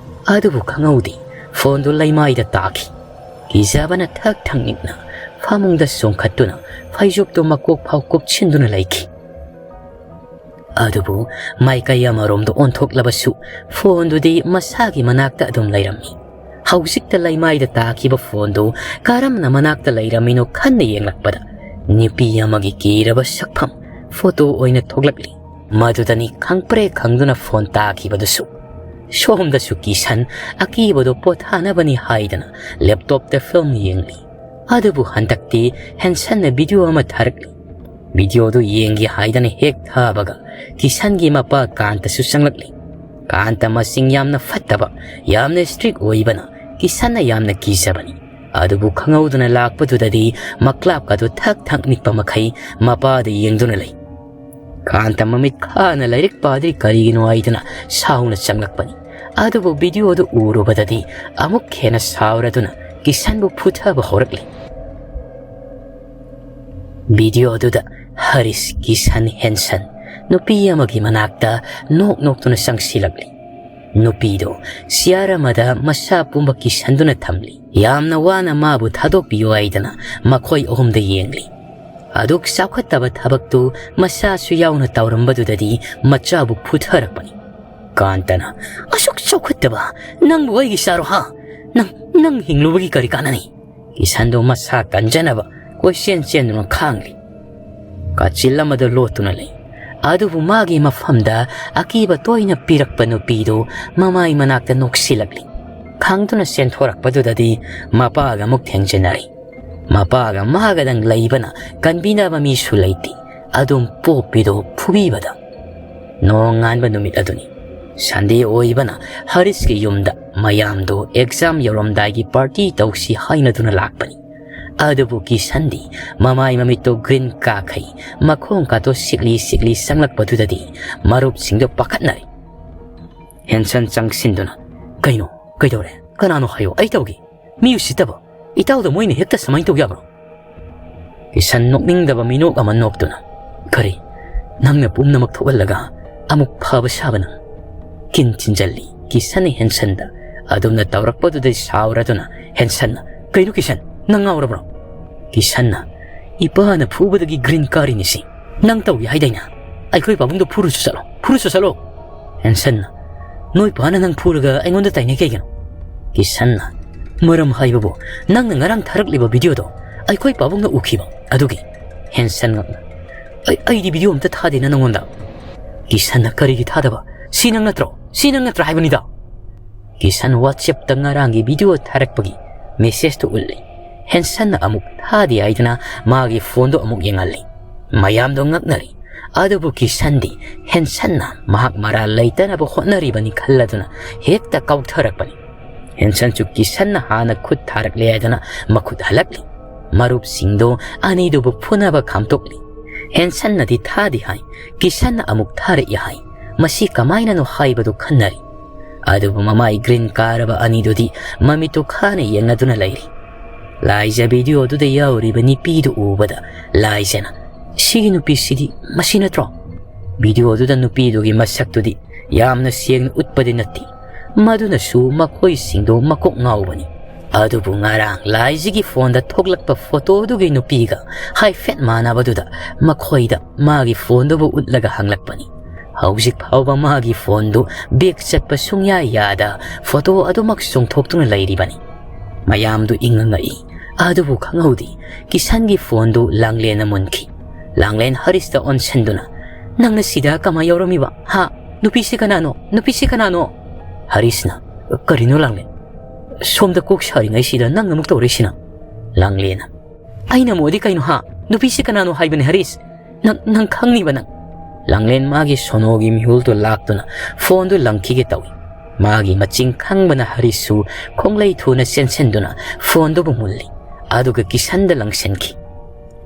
ꯑꯗꯨꯕꯨ ꯈꯪꯍꯧꯗꯦ, phoneꯗꯨ ꯂꯩꯃꯥꯏꯗ ꯇꯥꯈꯤ꯫ ꯀꯤꯖꯕꯅ ꯊꯛ ꯊꯛ ꯅꯤꯛꯅ ꯐꯃꯨꯡꯗ ꯆꯣꯡꯈꯠꯇꯨꯅ ꯐꯩꯖꯨꯞꯇꯨ ꯃꯀꯣꯛ ꯐꯥꯎ ꯀꯨꯞꯁꯤꯟꯗꯨꯅ ꯂꯩꯈꯤ꯫ ꯑꯗꯨꯕꯨ ꯃꯥꯏꯀꯩ ꯑꯃꯔꯣꯝꯗ ꯑꯣꯟꯊꯣꯛꯂꯕꯁꯨ phoneꯗꯨꯗꯤ ꯃꯁꯥꯒꯤ ꯃꯅꯥꯛꯇ ꯑꯗꯨꯝ ꯂꯩꯔꯝꯃꯤ꯫ ꯍꯧꯖꯤꯛꯇ ꯂꯩꯃꯥꯏꯗ ꯇꯥꯈꯤꯕ phoneꯗꯨ ꯀꯔꯝꯅ ꯃꯅꯥꯛꯇ ꯂꯩꯔꯝꯃꯤꯅꯣ ꯈꯟꯅ ꯌꯦꯡꯂꯛꯄꯗ ꯅꯨꯄꯤ ꯑꯃꯒꯤ ꯀꯤꯔꯕ ꯁꯛꯐꯝ photo ꯑꯣꯏꯅ ꯊꯣꯛꯂꯛꯂꯤ꯫ ꯃꯗꯨꯗꯅꯤ ꯈꯪꯄ꯭ꯔꯦ ꯈꯪꯗꯨꯅ phone ꯇꯥꯈꯤꯕꯗꯨꯁꯨ꯫ ꯁꯣꯝꯗꯁꯨ ꯀꯤꯁꯟ ꯑꯀꯤꯕꯗꯨ ꯄꯣꯊꯥꯅꯕꯅꯤ ꯍꯥꯏꯗꯅ laptopꯇ film ꯌꯦꯡꯂꯤ꯫ ꯑꯗꯨꯕꯨ ꯍꯟꯗꯛꯇꯤ ꯍꯦꯟꯁꯟꯅ video ꯑꯃ ꯊꯥꯔꯛꯂꯤ꯫ Videoꯗꯨ ꯌꯦꯡꯒꯦ ꯍꯥꯏꯗꯅ ꯍꯦꯛ ꯊꯥꯕꯒ ꯀꯤꯁꯟꯒꯤ ꯃꯄꯥ ꯀꯥꯟꯇꯁꯨ ꯆꯪꯂꯛꯂꯤ꯫ ꯀꯥꯟꯇ ꯃꯆꯤꯡ ꯌꯥꯝꯅ ꯐꯠꯇꯕ, ꯌꯥꯝꯅ strict ꯑꯣꯏꯕꯅ ꯀꯤꯁꯟꯅ ꯌꯥꯝꯅ ꯀꯤꯖꯕꯅꯤ꯫ ꯑꯗꯨꯕꯨ ꯈꯪꯍꯧꯗꯅ ꯂꯥꯛꯄꯗꯨꯗꯗꯤ ꯃꯀ꯭ꯂꯥꯞꯀꯗꯨ ꯊꯛ ꯊꯛ ꯅꯤꯛꯄ ꯃꯈꯩ ꯃꯄꯥꯗ ꯌꯦꯡꯗꯨꯅ ꯂꯩ꯫ ꯀꯥꯟꯇ ꯃꯃꯤꯠ ꯈꯥꯅ ꯂꯥꯏꯔꯤꯛ ꯄꯥꯗ꯭ꯔꯤ ꯀꯔꯤꯒꯤꯅꯣ ꯍꯥꯏꯗꯨꯅ ꯁꯥꯎꯅ ꯆꯪꯂꯛꯄꯅꯤ꯫ ꯑꯗꯨꯕꯨ videoꯗꯨ ꯎꯔꯨꯕꯗꯗꯤ ꯑꯃꯨꯛ ꯍꯦꯟꯅ ꯁꯥꯎꯔꯗꯨꯅ ꯀꯤꯁꯟꯕꯨ ꯐꯨꯊꯕ ꯍꯧꯔꯛꯂꯤ꯫ Videoꯗꯨꯗ ꯍꯔꯤꯁ, ꯀꯤꯁꯟ, ꯍꯦꯟꯁꯟ ꯅꯨꯄꯤ ꯑꯃꯒꯤ ꯃꯅꯥꯛꯇ ꯅꯣꯛ ꯅꯣꯛꯇꯨꯅ ꯆꯪꯁꯤꯜꯂꯛꯂꯤ꯫ ꯅꯨꯄꯤꯗꯨ chair ꯑꯃꯗ ꯃꯁꯥ ꯄꯨꯝꯕ ꯀꯤꯁꯟꯗꯨꯅ ꯊꯝꯂꯤ꯫ ꯌꯥꯝꯅ ꯋꯥꯅ ꯃꯥꯕꯨ ꯊꯥꯗꯣꯛꯄꯤꯌꯨ ꯍꯥꯏꯗꯅ ꯃꯈꯣꯏ ꯑꯍꯨꯝꯗ ꯌꯦꯡꯂꯤ꯫ ꯑꯗꯨꯛ ꯆꯥꯎꯈꯠꯇꯕ ꯊꯕꯛꯇꯨ ꯃꯆꯥꯁꯨ ꯌꯥꯎꯅ ꯇꯧꯔꯝꯕꯗꯨꯗꯗꯤ ꯃꯆꯥꯕꯨ ꯐꯨꯊꯔꯛꯄꯅꯤ꯫ ꯀꯥꯟꯇꯅ, "ꯑꯁꯨꯛ ꯆꯥꯎꯈꯠꯇꯕ ꯅꯪꯕꯨ ꯑꯩꯒꯤ ꯆꯥꯔꯣ ꯍꯥ? ꯅꯪ, ꯅꯪ ꯍꯤꯡꯂꯨꯕꯒꯤ ꯀꯔꯤ ꯀꯥꯟꯅꯅꯤ?" ꯀꯤꯁꯟꯗꯨ ꯃꯁꯥ ꯀꯟꯖꯅꯕ ꯀꯣꯏꯆꯦꯟ ꯆꯦꯟꯗꯨꯅ ꯈꯥꯡꯂꯤ꯫ ꯀꯥꯆꯤꯜ ꯑꯃꯗ ꯂꯣꯠꯇꯨꯅ ꯂꯩ꯫ ꯑꯗꯨꯕꯨ ꯃꯥꯒꯤ ꯃꯐꯝꯗ ꯑꯀꯤꯕ ꯇꯣꯏꯅ ꯄꯤꯔꯛꯄ ꯅꯨꯄꯤꯗꯨ ꯃꯃꯥꯏ ꯃꯅꯥꯛꯇ ꯅꯣꯛꯁꯤꯜꯂꯛꯂꯤ꯫ ꯈꯪꯗꯨꯅ ꯆꯦꯟꯊꯣꯔꯛꯄꯗꯨꯗꯗꯤ ꯃꯄꯥꯒ ꯑꯃꯨꯛ ꯊꯦꯡꯖꯤꯟꯅꯔꯤ꯫ ꯃꯄꯥꯒ ꯃꯥꯒꯗꯪ ꯂꯩꯕꯅ ꯀꯟꯕꯤꯅꯕ ꯃꯤꯁꯨ ꯂꯩꯇꯦ꯫ ꯑꯗꯨꯝ ꯄꯣꯞꯄꯤꯗꯨ ꯐꯨꯕꯤꯕꯗ꯫ ꯅꯣꯡꯉꯥꯟꯕ ꯅꯨꯃꯤꯠ ꯑꯗꯨꯅꯤ꯫ Sunday ꯑꯣꯏꯕꯅ ꯍꯔꯤꯁꯀꯤ ꯌꯨꯝꯗ ꯃꯌꯥꯝꯗꯨ exam ꯌꯧꯔꯝꯗꯥꯏꯒꯤ party ꯇꯧꯁꯤ ꯍꯥꯏꯅꯗꯨꯅ ꯂꯥꯛꯄꯅꯤ꯫ ꯑꯗꯨꯕꯨ ꯀꯤꯁꯟꯗꯤ ꯃꯃꯥꯏ ꯃꯃꯤꯠꯇꯨ green ꯀꯥꯈꯩ, ꯃꯈꯣꯡ ꯀꯥꯇꯣ ꯁꯤꯛꯂꯤ ꯁꯤꯛꯂꯤ ꯆꯪꯂꯛꯄꯗꯨꯗꯗꯤ ꯃꯔꯨꯞꯁꯤꯡꯗꯨ ꯄꯥꯈꯠꯅꯔꯦ꯫ ꯍꯦꯟꯁꯟ ꯆꯪꯁꯤꯟꯗꯨꯅ, "ꯀꯩꯅꯣ? ꯀꯩꯗꯧꯔꯦ? ꯀꯅꯥꯅꯣ ꯍꯥꯏꯌꯣ, ꯑꯩ ꯇꯧꯒꯦ꯫ ꯃꯤ ꯎꯁꯤꯠꯇꯕ꯫ ꯏꯇꯥꯎꯗ ꯃꯣꯏꯅ ꯍꯦꯛꯇ ꯁꯨꯃꯥꯏꯅ ꯇꯧ ꯌꯥꯕ꯭ꯔꯣ?" ꯀꯤꯁꯟ ꯅꯣꯛꯅꯤꯡꯗꯕ ꯃꯤꯅꯣꯛ ꯑꯃ ꯅꯣꯛꯇꯨꯅ, "ꯀꯔꯤ? ꯅꯪꯅ ꯄꯨꯝꯅꯃꯛ ꯊꯣꯛꯍꯜꯂꯒ ꯑꯃꯨꯛ ꯐꯕ ꯁꯥꯕ ꯅꯪ?" ꯀꯤꯟ ꯊꯤꯟꯖꯜꯂꯤ ꯀꯤꯁꯟꯅ ꯍꯦꯟꯁꯟꯗ꯫ ꯑꯗꯨꯝꯅ ꯇꯧꯔꯛꯄꯗꯨꯗ ꯁꯥꯎꯔꯗꯨꯅ ꯍꯦꯟꯁꯟꯅ, "ꯀꯩꯅꯣ ꯀꯤꯁꯟ? ꯅꯪ ꯉꯥꯎꯔꯕ꯭ꯔꯣ?" ꯀꯤꯁꯟꯅ, "ꯏꯄꯥꯅ ꯐꯨꯕꯗꯒꯤ ꯒ꯭ꯔꯤꯟ ꯀꯥꯔꯤꯅꯤꯁꯤ꯫ ꯅꯪ ꯇꯧꯏ ꯍꯥꯏꯗꯥꯏꯅꯦ? ꯑꯩꯈꯣꯏ ꯄꯥꯕꯨꯡꯗꯣ ꯐꯨꯔꯨꯁꯨ ꯆꯠꯂꯣ, ꯐꯨꯔꯨꯁꯨ ꯆꯠꯂꯣ!" ꯍꯦꯟꯁꯟꯅ, "ꯅꯣꯏ ꯄꯥꯅ ꯅꯪ ꯐꯨꯔꯒ ꯑꯩꯉꯣꯟꯗ ꯇꯥꯏꯅꯩ ꯀꯩꯒꯤꯅꯣ?" ꯀꯤꯁꯟꯅ, "ꯃꯔꯝ ꯍꯥꯏꯕꯕꯨ ꯅꯪꯅ ꯉꯔꯥꯡ ꯊꯥꯔꯛꯂꯤꯕ ꯚꯤꯗꯤꯑꯣꯗꯣ ꯑꯩꯈꯣꯏ ꯄꯥꯕꯨꯡꯅ ꯎꯈꯤꯕ ꯑꯗꯨꯒꯤ꯫" ꯍꯦꯟꯁꯟ ꯉꯛꯅ, "ꯑꯩ, ꯑꯩꯗꯤ ꯚꯤꯗꯤꯑꯣ ꯑꯝꯇ ꯊꯥꯗꯦꯅ ꯅꯪꯉꯣꯟꯗ꯫" ꯀꯤꯁꯟꯅ, "ꯀꯔꯤꯒꯤ ꯊꯥꯗꯕ? ꯁꯤ ꯅꯪ ꯅꯠꯇ꯭ꯔꯣ? ꯁꯤ ꯅꯪ ꯅꯠꯇ꯭ꯔꯣ ꯍꯥꯏꯕꯅꯤꯗ?" ꯀꯤꯁꯟ WhatsAppꯇ ꯉꯔꯥꯡꯒꯤ ꯚꯤꯗꯤꯑꯣ ꯊꯥꯔꯛꯄꯒꯤ ꯃꯦꯁꯦꯖꯇꯨ ꯎꯠꯂꯤ꯫ ꯍꯦꯟꯁꯟꯅ ꯑꯃꯨꯛ ꯊꯥꯗꯦ ꯍꯥꯏꯗꯨꯅ ꯃꯥꯒꯤ ꯐꯣꯟꯗꯨ ꯑꯃꯨꯛ ꯌꯦꯡꯍꯜꯂꯤ꯫ ꯃꯌꯥꯝꯗꯣ ꯉꯛꯅꯔꯤ꯫ ꯑꯗꯨꯕꯨ ꯀꯤꯁꯟꯗꯤ ꯍꯦꯟꯁꯟꯅ ꯃꯍꯥꯛ ꯃꯔꯥꯜ ꯂꯩꯇꯅꯕ ꯍꯣꯠꯅꯔꯤꯕꯅꯤ ꯈꯜꯂꯗꯨꯅ ꯍꯦꯛꯇ ꯀꯥꯎꯊꯔꯛꯄꯅꯤ꯫ ꯍꯦꯟꯁꯟꯁꯨ ꯀꯤꯁꯟꯅ ꯍꯥꯟꯅ ꯈꯨꯠ ꯊꯥꯔꯛꯂꯦ ꯍꯥꯏꯗꯨꯅ ꯃꯈꯨꯠ ꯍꯜꯂꯛꯂꯤ꯫ ꯃꯔꯨꯞꯁꯤꯡꯗꯣ ꯑꯅꯤꯗꯨꯕꯨ ꯐꯨꯅꯕ ꯈꯥꯝꯇꯣꯛꯂꯤ꯫ ꯍꯦꯟꯁꯟꯅꯗꯤ ꯊꯥꯗꯦ ꯍꯥꯏ, ꯀꯤꯁꯟꯅ ꯑꯃꯨꯛ ꯊꯥꯔꯛꯏ ꯍꯥꯏ꯫ ꯃꯁꯤ ꯀꯃꯥꯏꯅꯅꯣ ꯍꯥꯏꯕꯗꯨ ꯈꯟꯅꯔꯤ꯫ ꯑꯗꯨꯕꯨ ꯃꯃꯥꯏ ꯒ꯭ꯔꯤꯟ ꯀꯥꯔꯕ ꯑꯅꯤꯗꯨꯗꯤ ꯃꯃꯤꯠꯇꯨ ꯈꯥꯅ ꯌꯦꯡꯅꯗꯨꯅ ꯂꯩꯔꯤ꯫ ꯂꯥꯏꯖ ꯚꯤꯗꯤꯑꯣꯗꯨꯗ ꯌꯥꯎꯔꯤꯕ ꯅꯨꯄꯤꯗꯨ ꯎꯕꯗ ꯂꯥꯏꯖꯅ, "ꯁꯤꯒꯤ ꯅꯨꯄꯤꯁꯤꯗꯤ ꯃꯁꯤ ꯅꯠꯇ꯭ꯔꯣ?" ꯚꯤꯗꯤꯑꯣꯗꯨꯗ ꯅꯨꯄꯤꯗꯨꯒꯤ ꯃꯁꯛꯇꯨꯗꯤ ꯌꯥꯝꯅ ꯁꯦꯡꯅ ꯎꯠꯄꯗꯤ ꯅꯠꯇꯦ꯫ ꯃꯗꯨꯅꯁꯨ ꯃꯈꯣꯏꯁꯤꯡꯗꯨ ꯃꯀꯣꯛ ꯉꯥꯎꯕꯅꯤ꯫ ꯑꯗꯨꯕꯨ ꯉꯔꯥꯡ ꯂꯥꯏꯖꯒꯤ ꯐꯣꯟꯗ ꯊꯣꯛꯂꯛꯄ ꯐꯣꯇꯣꯗꯨꯒꯤ ꯅꯨꯄꯤꯒ ꯍꯥꯏꯐꯦꯠ ꯃꯥꯟꯅꯕꯗꯨꯗ ꯃꯈꯣꯏꯗ ꯃꯥꯒꯤ ꯐꯣꯟꯗꯨꯕꯨ ꯎꯠꯂꯒ ꯍꯪꯂꯛꯄꯅꯤ꯫ ꯍꯧꯖꯤꯛ ꯐꯥꯎꯕ ꯃꯥꯒꯤ ꯐꯣꯟꯗꯨ ꯕꯦꯛ ꯆꯠꯄ ꯁꯨꯡꯌꯥ ꯌꯥꯗ ꯐꯣꯇꯣ ꯑꯗꯨꯃꯛ ꯆꯣꯡꯊꯣꯛꯇꯨꯅ ꯂꯩꯔꯤꯕꯅꯤ꯫ ꯃꯌꯥꯝꯗꯨ ꯏꯪꯉ ꯉꯛꯏ꯫ ꯑꯗꯨꯕꯨ ꯈꯪꯍꯧꯗꯦ, ꯀꯤꯁꯟꯒꯤ ꯐꯣꯟꯗꯨ ꯂꯥꯡꯂꯦꯟꯅ ꯃꯨꯟꯈꯤ꯫ ꯂꯥꯡꯂꯦꯟ ꯍꯔꯤꯁꯇ ꯑꯣꯟꯁꯤꯟꯗꯨꯅ, "ꯅꯪꯅ ꯁꯤꯗ ꯀꯃꯥꯏ ꯌꯥꯎꯔꯝꯃꯤꯕ? ꯍꯥ? ꯅꯨꯄꯤꯁꯤ ꯀꯅꯥꯅꯣ? ꯅꯨꯄꯤꯁꯤ ꯀꯅꯥꯅꯣ?" ꯍꯔꯤꯁꯅ, "ꯀꯔꯤꯅꯣ ꯂꯥꯡꯂꯦꯟ? ꯁꯣꯝꯗ ꯀꯣꯛ ꯁꯥꯔꯤꯉꯩꯁꯤꯗ ꯅꯪ ꯑꯃꯨꯛ ꯇꯧꯔꯛꯏꯁꯤꯅ?" ꯂꯥꯡꯂꯦꯟꯅ, "ꯑꯩꯅ ꯑꯃꯨꯛ ꯑꯣꯏꯗꯤ ꯀꯩꯅꯣ ꯍꯥ? ꯅꯨꯄꯤꯁꯤ ꯀꯅꯥꯅꯣ ꯍꯥꯏꯕꯅꯦ ꯍꯔꯤꯁ? ꯅꯪ, ꯅꯪ ꯈꯪꯅꯤꯕ ꯅꯪ꯫" ꯂꯥꯡꯂꯦꯟ ꯃꯥꯒꯤ ꯁꯣꯅꯣꯒꯤ ꯃꯤꯍꯨꯜꯗꯨ ꯂꯥꯛꯇꯨꯅ ꯐꯣꯟꯗꯨ ꯂꯪꯈꯤꯒꯦ ꯇꯧꯏ꯫ ꯃꯥꯒꯤ ꯃꯆꯤꯡ ꯈꯪꯕꯅ ꯍꯔꯤꯁꯁꯨ ꯈꯣꯡꯂꯩ ꯊꯨꯅ ꯆꯦꯟꯁꯤꯟꯗꯨꯅ ꯐꯣꯟꯗꯨꯕꯨ ꯃꯨꯜꯂꯤ꯫ ꯑꯗꯨꯒ ꯀꯤꯁꯟꯗ ꯂꯪꯁꯤꯟꯈꯤ꯫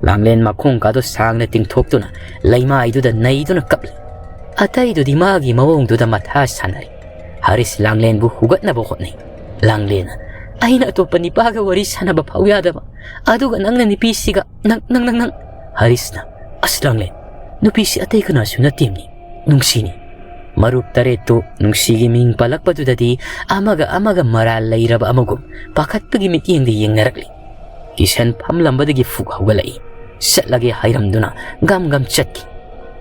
ꯂꯥꯡꯂꯦꯟ ꯃꯈꯣꯡꯒꯗꯨ ꯁꯥꯡꯅ ꯇꯤꯡꯊꯣꯛꯇꯨꯅ ꯂꯩꯃꯥꯏꯗꯨꯗ ꯅꯩꯗꯨꯅ ꯀꯞꯂꯤ꯫ ꯑꯇꯩꯗꯨꯗꯤ ꯃꯥꯒꯤ ꯃꯑꯣꯡꯗꯨꯗ ꯃꯊꯥ ꯁꯥꯟꯅꯔꯤ꯫ ꯍꯔꯤꯁ ꯂꯥꯡꯂꯦꯟꯕꯨ ꯍꯨꯒꯠꯅꯕ ꯍꯣꯠꯅꯩ꯫ ꯂꯥꯡꯂꯦꯟꯅ, "ꯑꯩꯅ ꯑꯇꯣꯞꯄ ꯅꯤꯄꯥꯒ ꯋꯥꯔꯤ ꯁꯥꯟꯅꯕ ꯐꯥꯎ ꯌꯥꯗꯕ, ꯑꯗꯨꯒ ꯅꯪꯅ ꯅꯨꯄꯤꯁꯤꯒ, ꯅꯪ, ꯅꯪ, ꯅꯪ, ꯅꯪ!" ꯍꯔꯤꯁꯅ, "ꯑꯁ ꯂꯥꯡꯂꯦꯟ, ꯅꯨꯄꯤꯁꯤ ꯑꯇꯩ ꯀꯅꯥꯁꯨ ꯅꯠꯇꯦꯝꯅꯤ, ꯅꯨꯡꯁꯤꯅꯤ!" ꯃꯔꯨꯞ ꯇꯔꯦꯠꯇꯨ ꯅꯨꯡꯁꯤꯒꯤ ꯃꯤꯡ ꯄꯜꯂꯛꯄꯗꯨꯗꯗꯤ ꯑꯃꯒ ꯑꯃꯒ ꯃꯔꯥꯜ ꯂꯩꯔꯕ ꯑꯃꯒꯨꯝ ꯄꯥꯈꯠꯄꯒꯤ ꯃꯤꯠꯌꯦꯡꯗ ꯌꯦꯡꯅꯔꯛꯂꯤ꯫ ꯀꯤꯁꯟ ꯐꯝꯂꯝꯕꯗꯒꯤ ꯐꯨꯛ ꯍꯧꯒꯠꯂꯛꯏ꯫ ꯆꯠꯂꯒꯦ ꯍꯥꯏꯔꯝꯗꯨꯅ ꯒꯝ ꯒꯝ ꯆꯠꯈꯤ꯫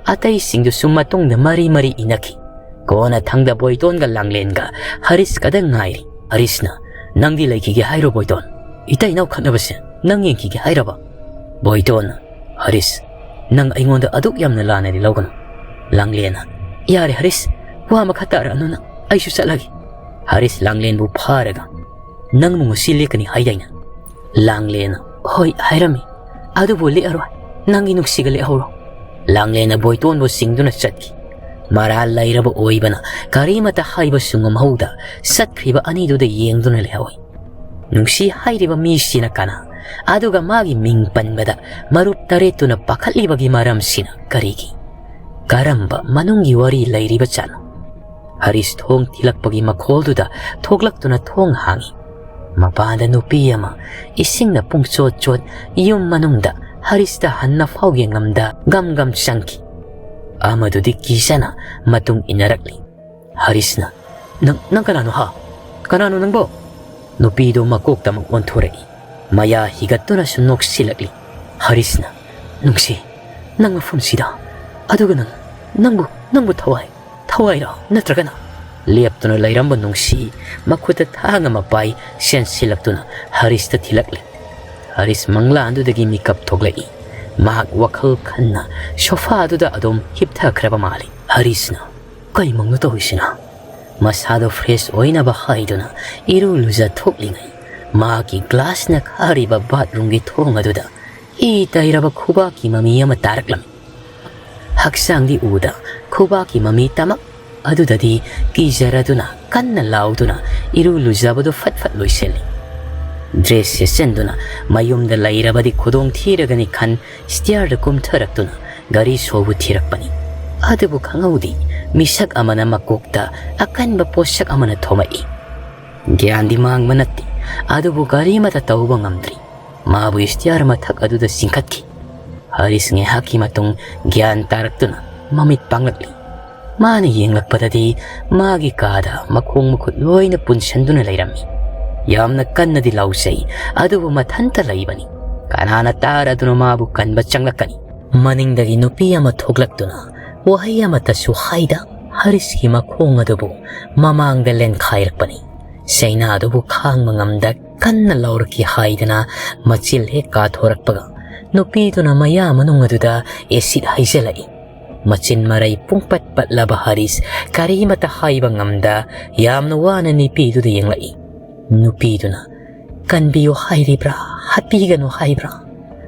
ꯑꯇꯩꯁꯤꯡꯗꯨꯁꯨ ꯃꯇꯨꯡꯗ ꯃꯔꯤ ꯃꯔꯤ ꯏꯅꯈꯤ꯫ ꯀꯣꯟꯅꯊꯪꯗ ꯕꯣꯏꯇꯣꯟꯒ ꯂꯥꯡꯂꯦꯟꯒ ꯍꯔꯤꯁꯀꯗ ꯉꯥꯏꯔꯤ꯫ ꯍꯔꯤꯁꯅ, "ꯅꯪꯗꯤ ꯂꯩꯈꯤꯒꯦ ꯍꯥꯏꯔꯣ ꯕꯣꯏꯇꯣꯟ? ꯏꯇꯩ ꯏꯅꯥꯎ ꯈꯠꯅꯕꯁꯦ ꯅꯪ ꯌꯦꯡꯈꯤꯒꯦ ꯍꯥꯏꯔꯕ?" ꯕꯣꯏꯇꯣꯟꯅ, "ꯍꯔꯤꯁ, ꯅꯪ ꯑꯩꯉꯣꯟꯗ ꯑꯗꯨꯛ ꯌꯥꯝꯅ ꯂꯥꯟꯅꯗꯤ ꯂꯧꯒꯅꯨ꯫" ꯂꯥꯡꯂꯦꯟꯅ, "ꯌꯥꯔꯦ ꯍꯔꯤꯁ, ꯋꯥ ꯃꯈꯥ ꯇꯥꯔꯛꯑꯅꯨ ꯅꯪ, ꯑꯩꯁꯨ ꯆꯠꯂꯒꯦ꯫" ꯍꯔꯤꯁ ꯂꯥꯡꯂꯦꯟꯕꯨ ꯐꯥꯔꯒ, "ꯅꯪꯕꯨ ꯉꯁꯤ ꯂꯦꯛꯀꯅꯤ ꯍꯥꯏꯗꯥꯏꯅꯦ?" ꯂꯥꯡꯂꯦꯟꯅ, "ꯍꯣꯏ ꯍꯥꯏꯔꯝꯃꯤ, ꯑꯗꯨꯕꯨ ꯂꯦꯛꯑꯔꯣꯏ, ꯅꯪꯒꯤ ꯅꯨꯡꯁꯤꯒ ꯂꯦꯛꯍꯧꯔꯣ꯫" ꯂꯥꯡꯂꯦꯟꯅ ꯕꯣꯏꯇꯣꯟꯕꯨ ꯆꯤꯡꯗꯨꯅ ꯆꯠꯈꯤ꯫ ꯃꯔꯥꯜ ꯂꯩꯔꯕ ꯑꯣꯏꯕꯅ ꯀꯔꯤꯃꯇ ꯍꯥꯏꯕꯁꯨ ꯉꯝꯍꯧꯗ ꯆꯠꯈ꯭ꯔꯤꯕ ꯑꯅꯤꯗꯨꯗ ꯌꯦꯡꯗꯨꯅ ꯂꯩꯍꯧꯏ꯫ ꯅꯨꯡꯁꯤ ꯍꯥꯏꯔꯤꯕ ꯃꯤꯁꯤꯅ ꯀꯅꯥ? ꯑꯗꯨꯒ ꯃꯥꯒꯤ ꯃꯤꯡ ꯄꯟꯕꯗ ꯃꯔꯨꯞ ꯇꯔꯦꯠꯇꯨꯅ ꯄꯥꯈꯠꯂꯤꯕꯒꯤ ꯃꯔꯝꯁꯤꯅ ꯀꯔꯤꯒꯤ? ꯀꯔꯝꯕ ꯃꯅꯨꯡꯒꯤ ꯋꯥꯔꯤ ꯂꯩꯔꯤꯕꯖꯥꯠꯅꯣ? ꯍꯔꯤꯁ ꯊꯣꯡ ꯊꯤꯜꯂꯛꯄꯒꯤ ꯃꯈꯣꯜꯗꯨꯗ ꯊꯣꯛꯂꯛꯇꯨꯅ ꯊꯣꯡ ꯍꯥꯡꯏ꯫ ꯃꯄꯥꯟꯗ ꯅꯨꯄꯤ ꯑꯃ ꯏꯁꯤꯡꯅ ꯄꯨꯡꯆꯣꯠ ꯆꯣꯠ ꯌꯨꯝ ꯃꯅꯨꯡꯗ ꯍꯔꯤꯁꯇ ꯍꯟꯅ ꯐꯥꯎ ꯌꯦꯡꯉꯝꯗ ꯒꯝ ꯒꯝ ꯆꯪꯈꯤ꯫ ꯑꯃꯗꯨꯗꯤ ꯀꯤꯖꯅ ꯃꯇꯨꯡ ꯏꯟꯅꯔꯛꯂꯤ꯫ ꯍꯔꯤꯁꯅ, "ꯅꯪ, ꯅꯪ ꯀꯅꯥꯅꯣ ꯍꯥ? ꯀꯅꯥꯅꯣ ꯅꯪꯕꯣ?" ꯅꯨꯄꯤꯗꯨ ꯃꯀꯣꯛꯇꯃꯛ ꯑꯣꯟꯊꯣꯔꯛꯏ꯫ ꯃꯌꯥ ꯍꯤꯒꯠꯇꯨꯅꯁꯨ ꯅꯣꯛꯁꯤꯜꯂꯛꯂꯤ꯫ ꯍꯔꯤꯁꯅ, "ꯅꯨꯡꯁꯤ, ꯅꯪ ꯃꯐꯝꯁꯤꯗ, ꯑꯗꯨꯒ ꯅꯪ, ꯅꯪꯕꯨ, ꯅꯪꯕꯨ ꯊꯋꯥꯏ, ꯊꯋꯥꯏꯔꯣ ꯅꯠꯇ꯭ꯔꯒꯅ?" ꯂꯦꯞꯇꯨꯅ ꯂꯩꯔꯝꯕ ꯅꯨꯡꯁꯤ ꯃꯈꯨꯠꯇ ꯊꯥꯡ ꯑꯃ ꯄꯥꯏ ꯆꯦꯟꯁꯤꯜꯂꯛꯇꯨꯅ ꯍꯔꯤꯁꯇ ꯊꯤꯜꯂꯛꯂꯤ꯫ ꯍꯔꯤꯁ ꯃꯪꯂꯥꯟꯗꯨꯗꯒꯤ ꯃꯤꯀꯞ ꯊꯣꯛꯂꯛꯏ꯫ ꯃꯍꯥꯛ ꯋꯥꯈꯜ ꯈꯟꯅ ꯁꯣꯐꯥꯗꯨꯗ ꯑꯗꯨꯝ ꯍꯤꯞꯊꯈ꯭ꯔꯕ ꯃꯥꯜꯂꯤ꯫ ꯍꯔꯤꯁꯅ, "ꯀꯩ ꯃꯪꯅꯣ ꯇꯧꯔꯤꯁꯤꯅ?" ꯃꯁꯥꯗꯣ ꯐ꯭ꯔꯦꯁ ꯑꯣꯏꯅꯕ ꯍꯥꯏꯗꯨꯅ ꯏꯔꯨ ꯂꯨꯖ ꯊꯣꯛꯂꯤꯉꯩ ꯃꯍꯥꯛꯀꯤ ꯒ꯭ꯂꯥꯁꯅ ꯈꯥꯔꯤꯕ ꯕꯥꯠꯔꯨꯝꯒꯤ ꯊꯣꯡ ꯑꯗꯨꯗ ꯏ ꯇꯩꯔꯕ ꯈꯨꯕꯥꯛꯀꯤ ꯃꯃꯤ ꯑꯃ ꯇꯥꯔꯛꯂꯝꯃꯤ꯫ ꯍꯛꯆꯥꯡꯗꯤ ꯎꯗ ꯈꯨꯕꯥꯛꯀꯤ ꯃꯃꯤ ꯇꯃꯛ ꯑꯗꯨꯗꯗꯤ ꯀꯤꯖꯔꯗꯨꯅ ꯀꯟꯅ ꯂꯥꯎꯗꯨꯅ ꯏꯔꯨ ꯂꯨꯖꯕꯗꯨ ꯐꯠ ꯐꯠ ꯂꯣꯏꯁꯤꯜꯂꯤ꯫ ꯗ꯭ꯔꯦꯁ ꯁꯦꯠꯆꯟꯗꯨꯅ ꯃꯌꯨꯝꯗ ꯂꯩꯔꯕꯗꯤ ꯈꯨꯗꯣꯡ ꯊꯤꯔꯒꯅꯤ ꯈꯟ ꯁ꯭ꯇꯤꯌꯔꯗ ꯀꯨꯝꯊꯔꯛꯇꯨꯅ ꯒꯥꯔꯤ ꯁꯣꯕꯨ ꯊꯤꯔꯛꯄꯅꯤ꯫ ꯑꯗꯨꯕꯨ ꯈꯪꯍꯧꯗꯦ, ꯃꯤꯁꯛ ꯑꯃꯅ ꯃꯀꯣꯛꯇ ꯑꯀꯟꯕ ꯄꯣꯠꯁꯛ ꯑꯃꯅ ꯊꯣꯝꯃꯛꯏ꯫ ꯒ꯭ꯌꯥꯟꯗꯤ ꯃꯥꯡꯕ ꯅꯠꯇꯦ, ꯑꯗꯨꯕꯨ ꯀꯔꯤꯃꯠꯇ ꯇꯧꯕ ꯉꯝꯗ꯭ꯔꯤ꯫ ꯃꯥꯕꯨ ꯁ꯭ꯇꯤꯌꯔ ꯃꯊꯛ ꯑꯗꯨꯗ ꯆꯤꯡꯈꯠꯈꯤ꯫ ꯍꯔꯤꯁ ꯉꯥꯏꯍꯥꯛꯀꯤ ꯃꯇꯨꯡ ꯒ꯭ꯌꯥꯟ ꯇꯥꯔꯛꯇꯨꯅ ꯃꯃꯤꯠ ꯄꯥꯡꯂꯛꯂꯤ꯫ ꯃꯥꯅ ꯌꯦꯡꯂꯛꯄꯗꯗꯤ ꯃꯥꯒꯤ ꯀꯥꯗ ꯃꯈꯣꯡ ꯃꯈꯨꯠ ꯂꯣꯏꯅ ꯄꯨꯟꯁꯤꯟꯗꯨꯅ ꯂꯩꯔꯝꯃꯤ꯫ ꯌꯥꯝꯅ ꯀꯟꯅꯗꯤ ꯂꯥꯎꯖꯩ, ꯑꯗꯨꯕꯨ ꯃꯊꯟꯇ ꯂꯩꯕꯅꯤ꯫ ꯀꯅꯥꯅ ꯇꯥꯔꯗꯨꯅ ꯃꯥꯕꯨ ꯀꯟꯕ ꯆꯪꯂꯛꯀꯅꯤ? ꯃꯅꯤꯡꯗꯒꯤ ꯅꯨꯄꯤ ꯑꯃ ꯊꯣꯛꯂꯛꯇꯨꯅ ꯋꯥꯍꯩ ꯑꯃꯠꯇꯁꯨ ꯍꯥꯏꯗ ꯍꯔꯤꯁꯀꯤ ꯃꯈꯣꯡ ꯑꯗꯨꯕꯨ ꯃꯃꯥꯡꯗ ꯂꯦꯟꯈꯥꯏꯔꯛꯄꯅꯤ꯫ ꯆꯩꯅꯥ ꯑꯗꯨꯕꯨ ꯈꯥꯡꯕ ꯉꯝꯗ ꯀꯟꯅ ꯂꯥꯎꯔꯛꯈꯤ ꯍꯥꯏꯗꯅ ꯃꯆꯤꯜ ꯍꯦꯛ ꯀꯥꯊꯣꯔꯛꯄꯒ ꯅꯨꯄꯤꯗꯨꯅ ꯃꯌꯥ ꯃꯅꯨꯡ ꯑꯗꯨꯗ ꯑꯦꯁꯤꯗ ꯍꯩꯖꯤꯜꯂꯛꯏ꯫ ꯃꯆꯤꯟ ꯃꯔꯩ ꯄꯨꯡꯄꯠ ꯄꯠꯂꯕ ꯍꯔꯤꯁ ꯀꯔꯤꯃꯠꯇ ꯍꯥꯏꯕ ꯉꯝꯗ ꯌꯥꯝꯅ ꯋꯥꯅ ꯅꯨꯄꯤꯗꯨꯗ ꯌꯦꯡꯂꯛꯏ꯫ ꯅꯨꯄꯤꯗꯨꯅ "ꯀꯟꯕꯤꯌꯨ ꯍꯥꯏꯔꯤꯕ꯭ꯔꯥ, ꯍꯥꯠꯄꯤꯒꯅꯨ ꯍꯥꯏꯕ꯭ꯔꯥ?"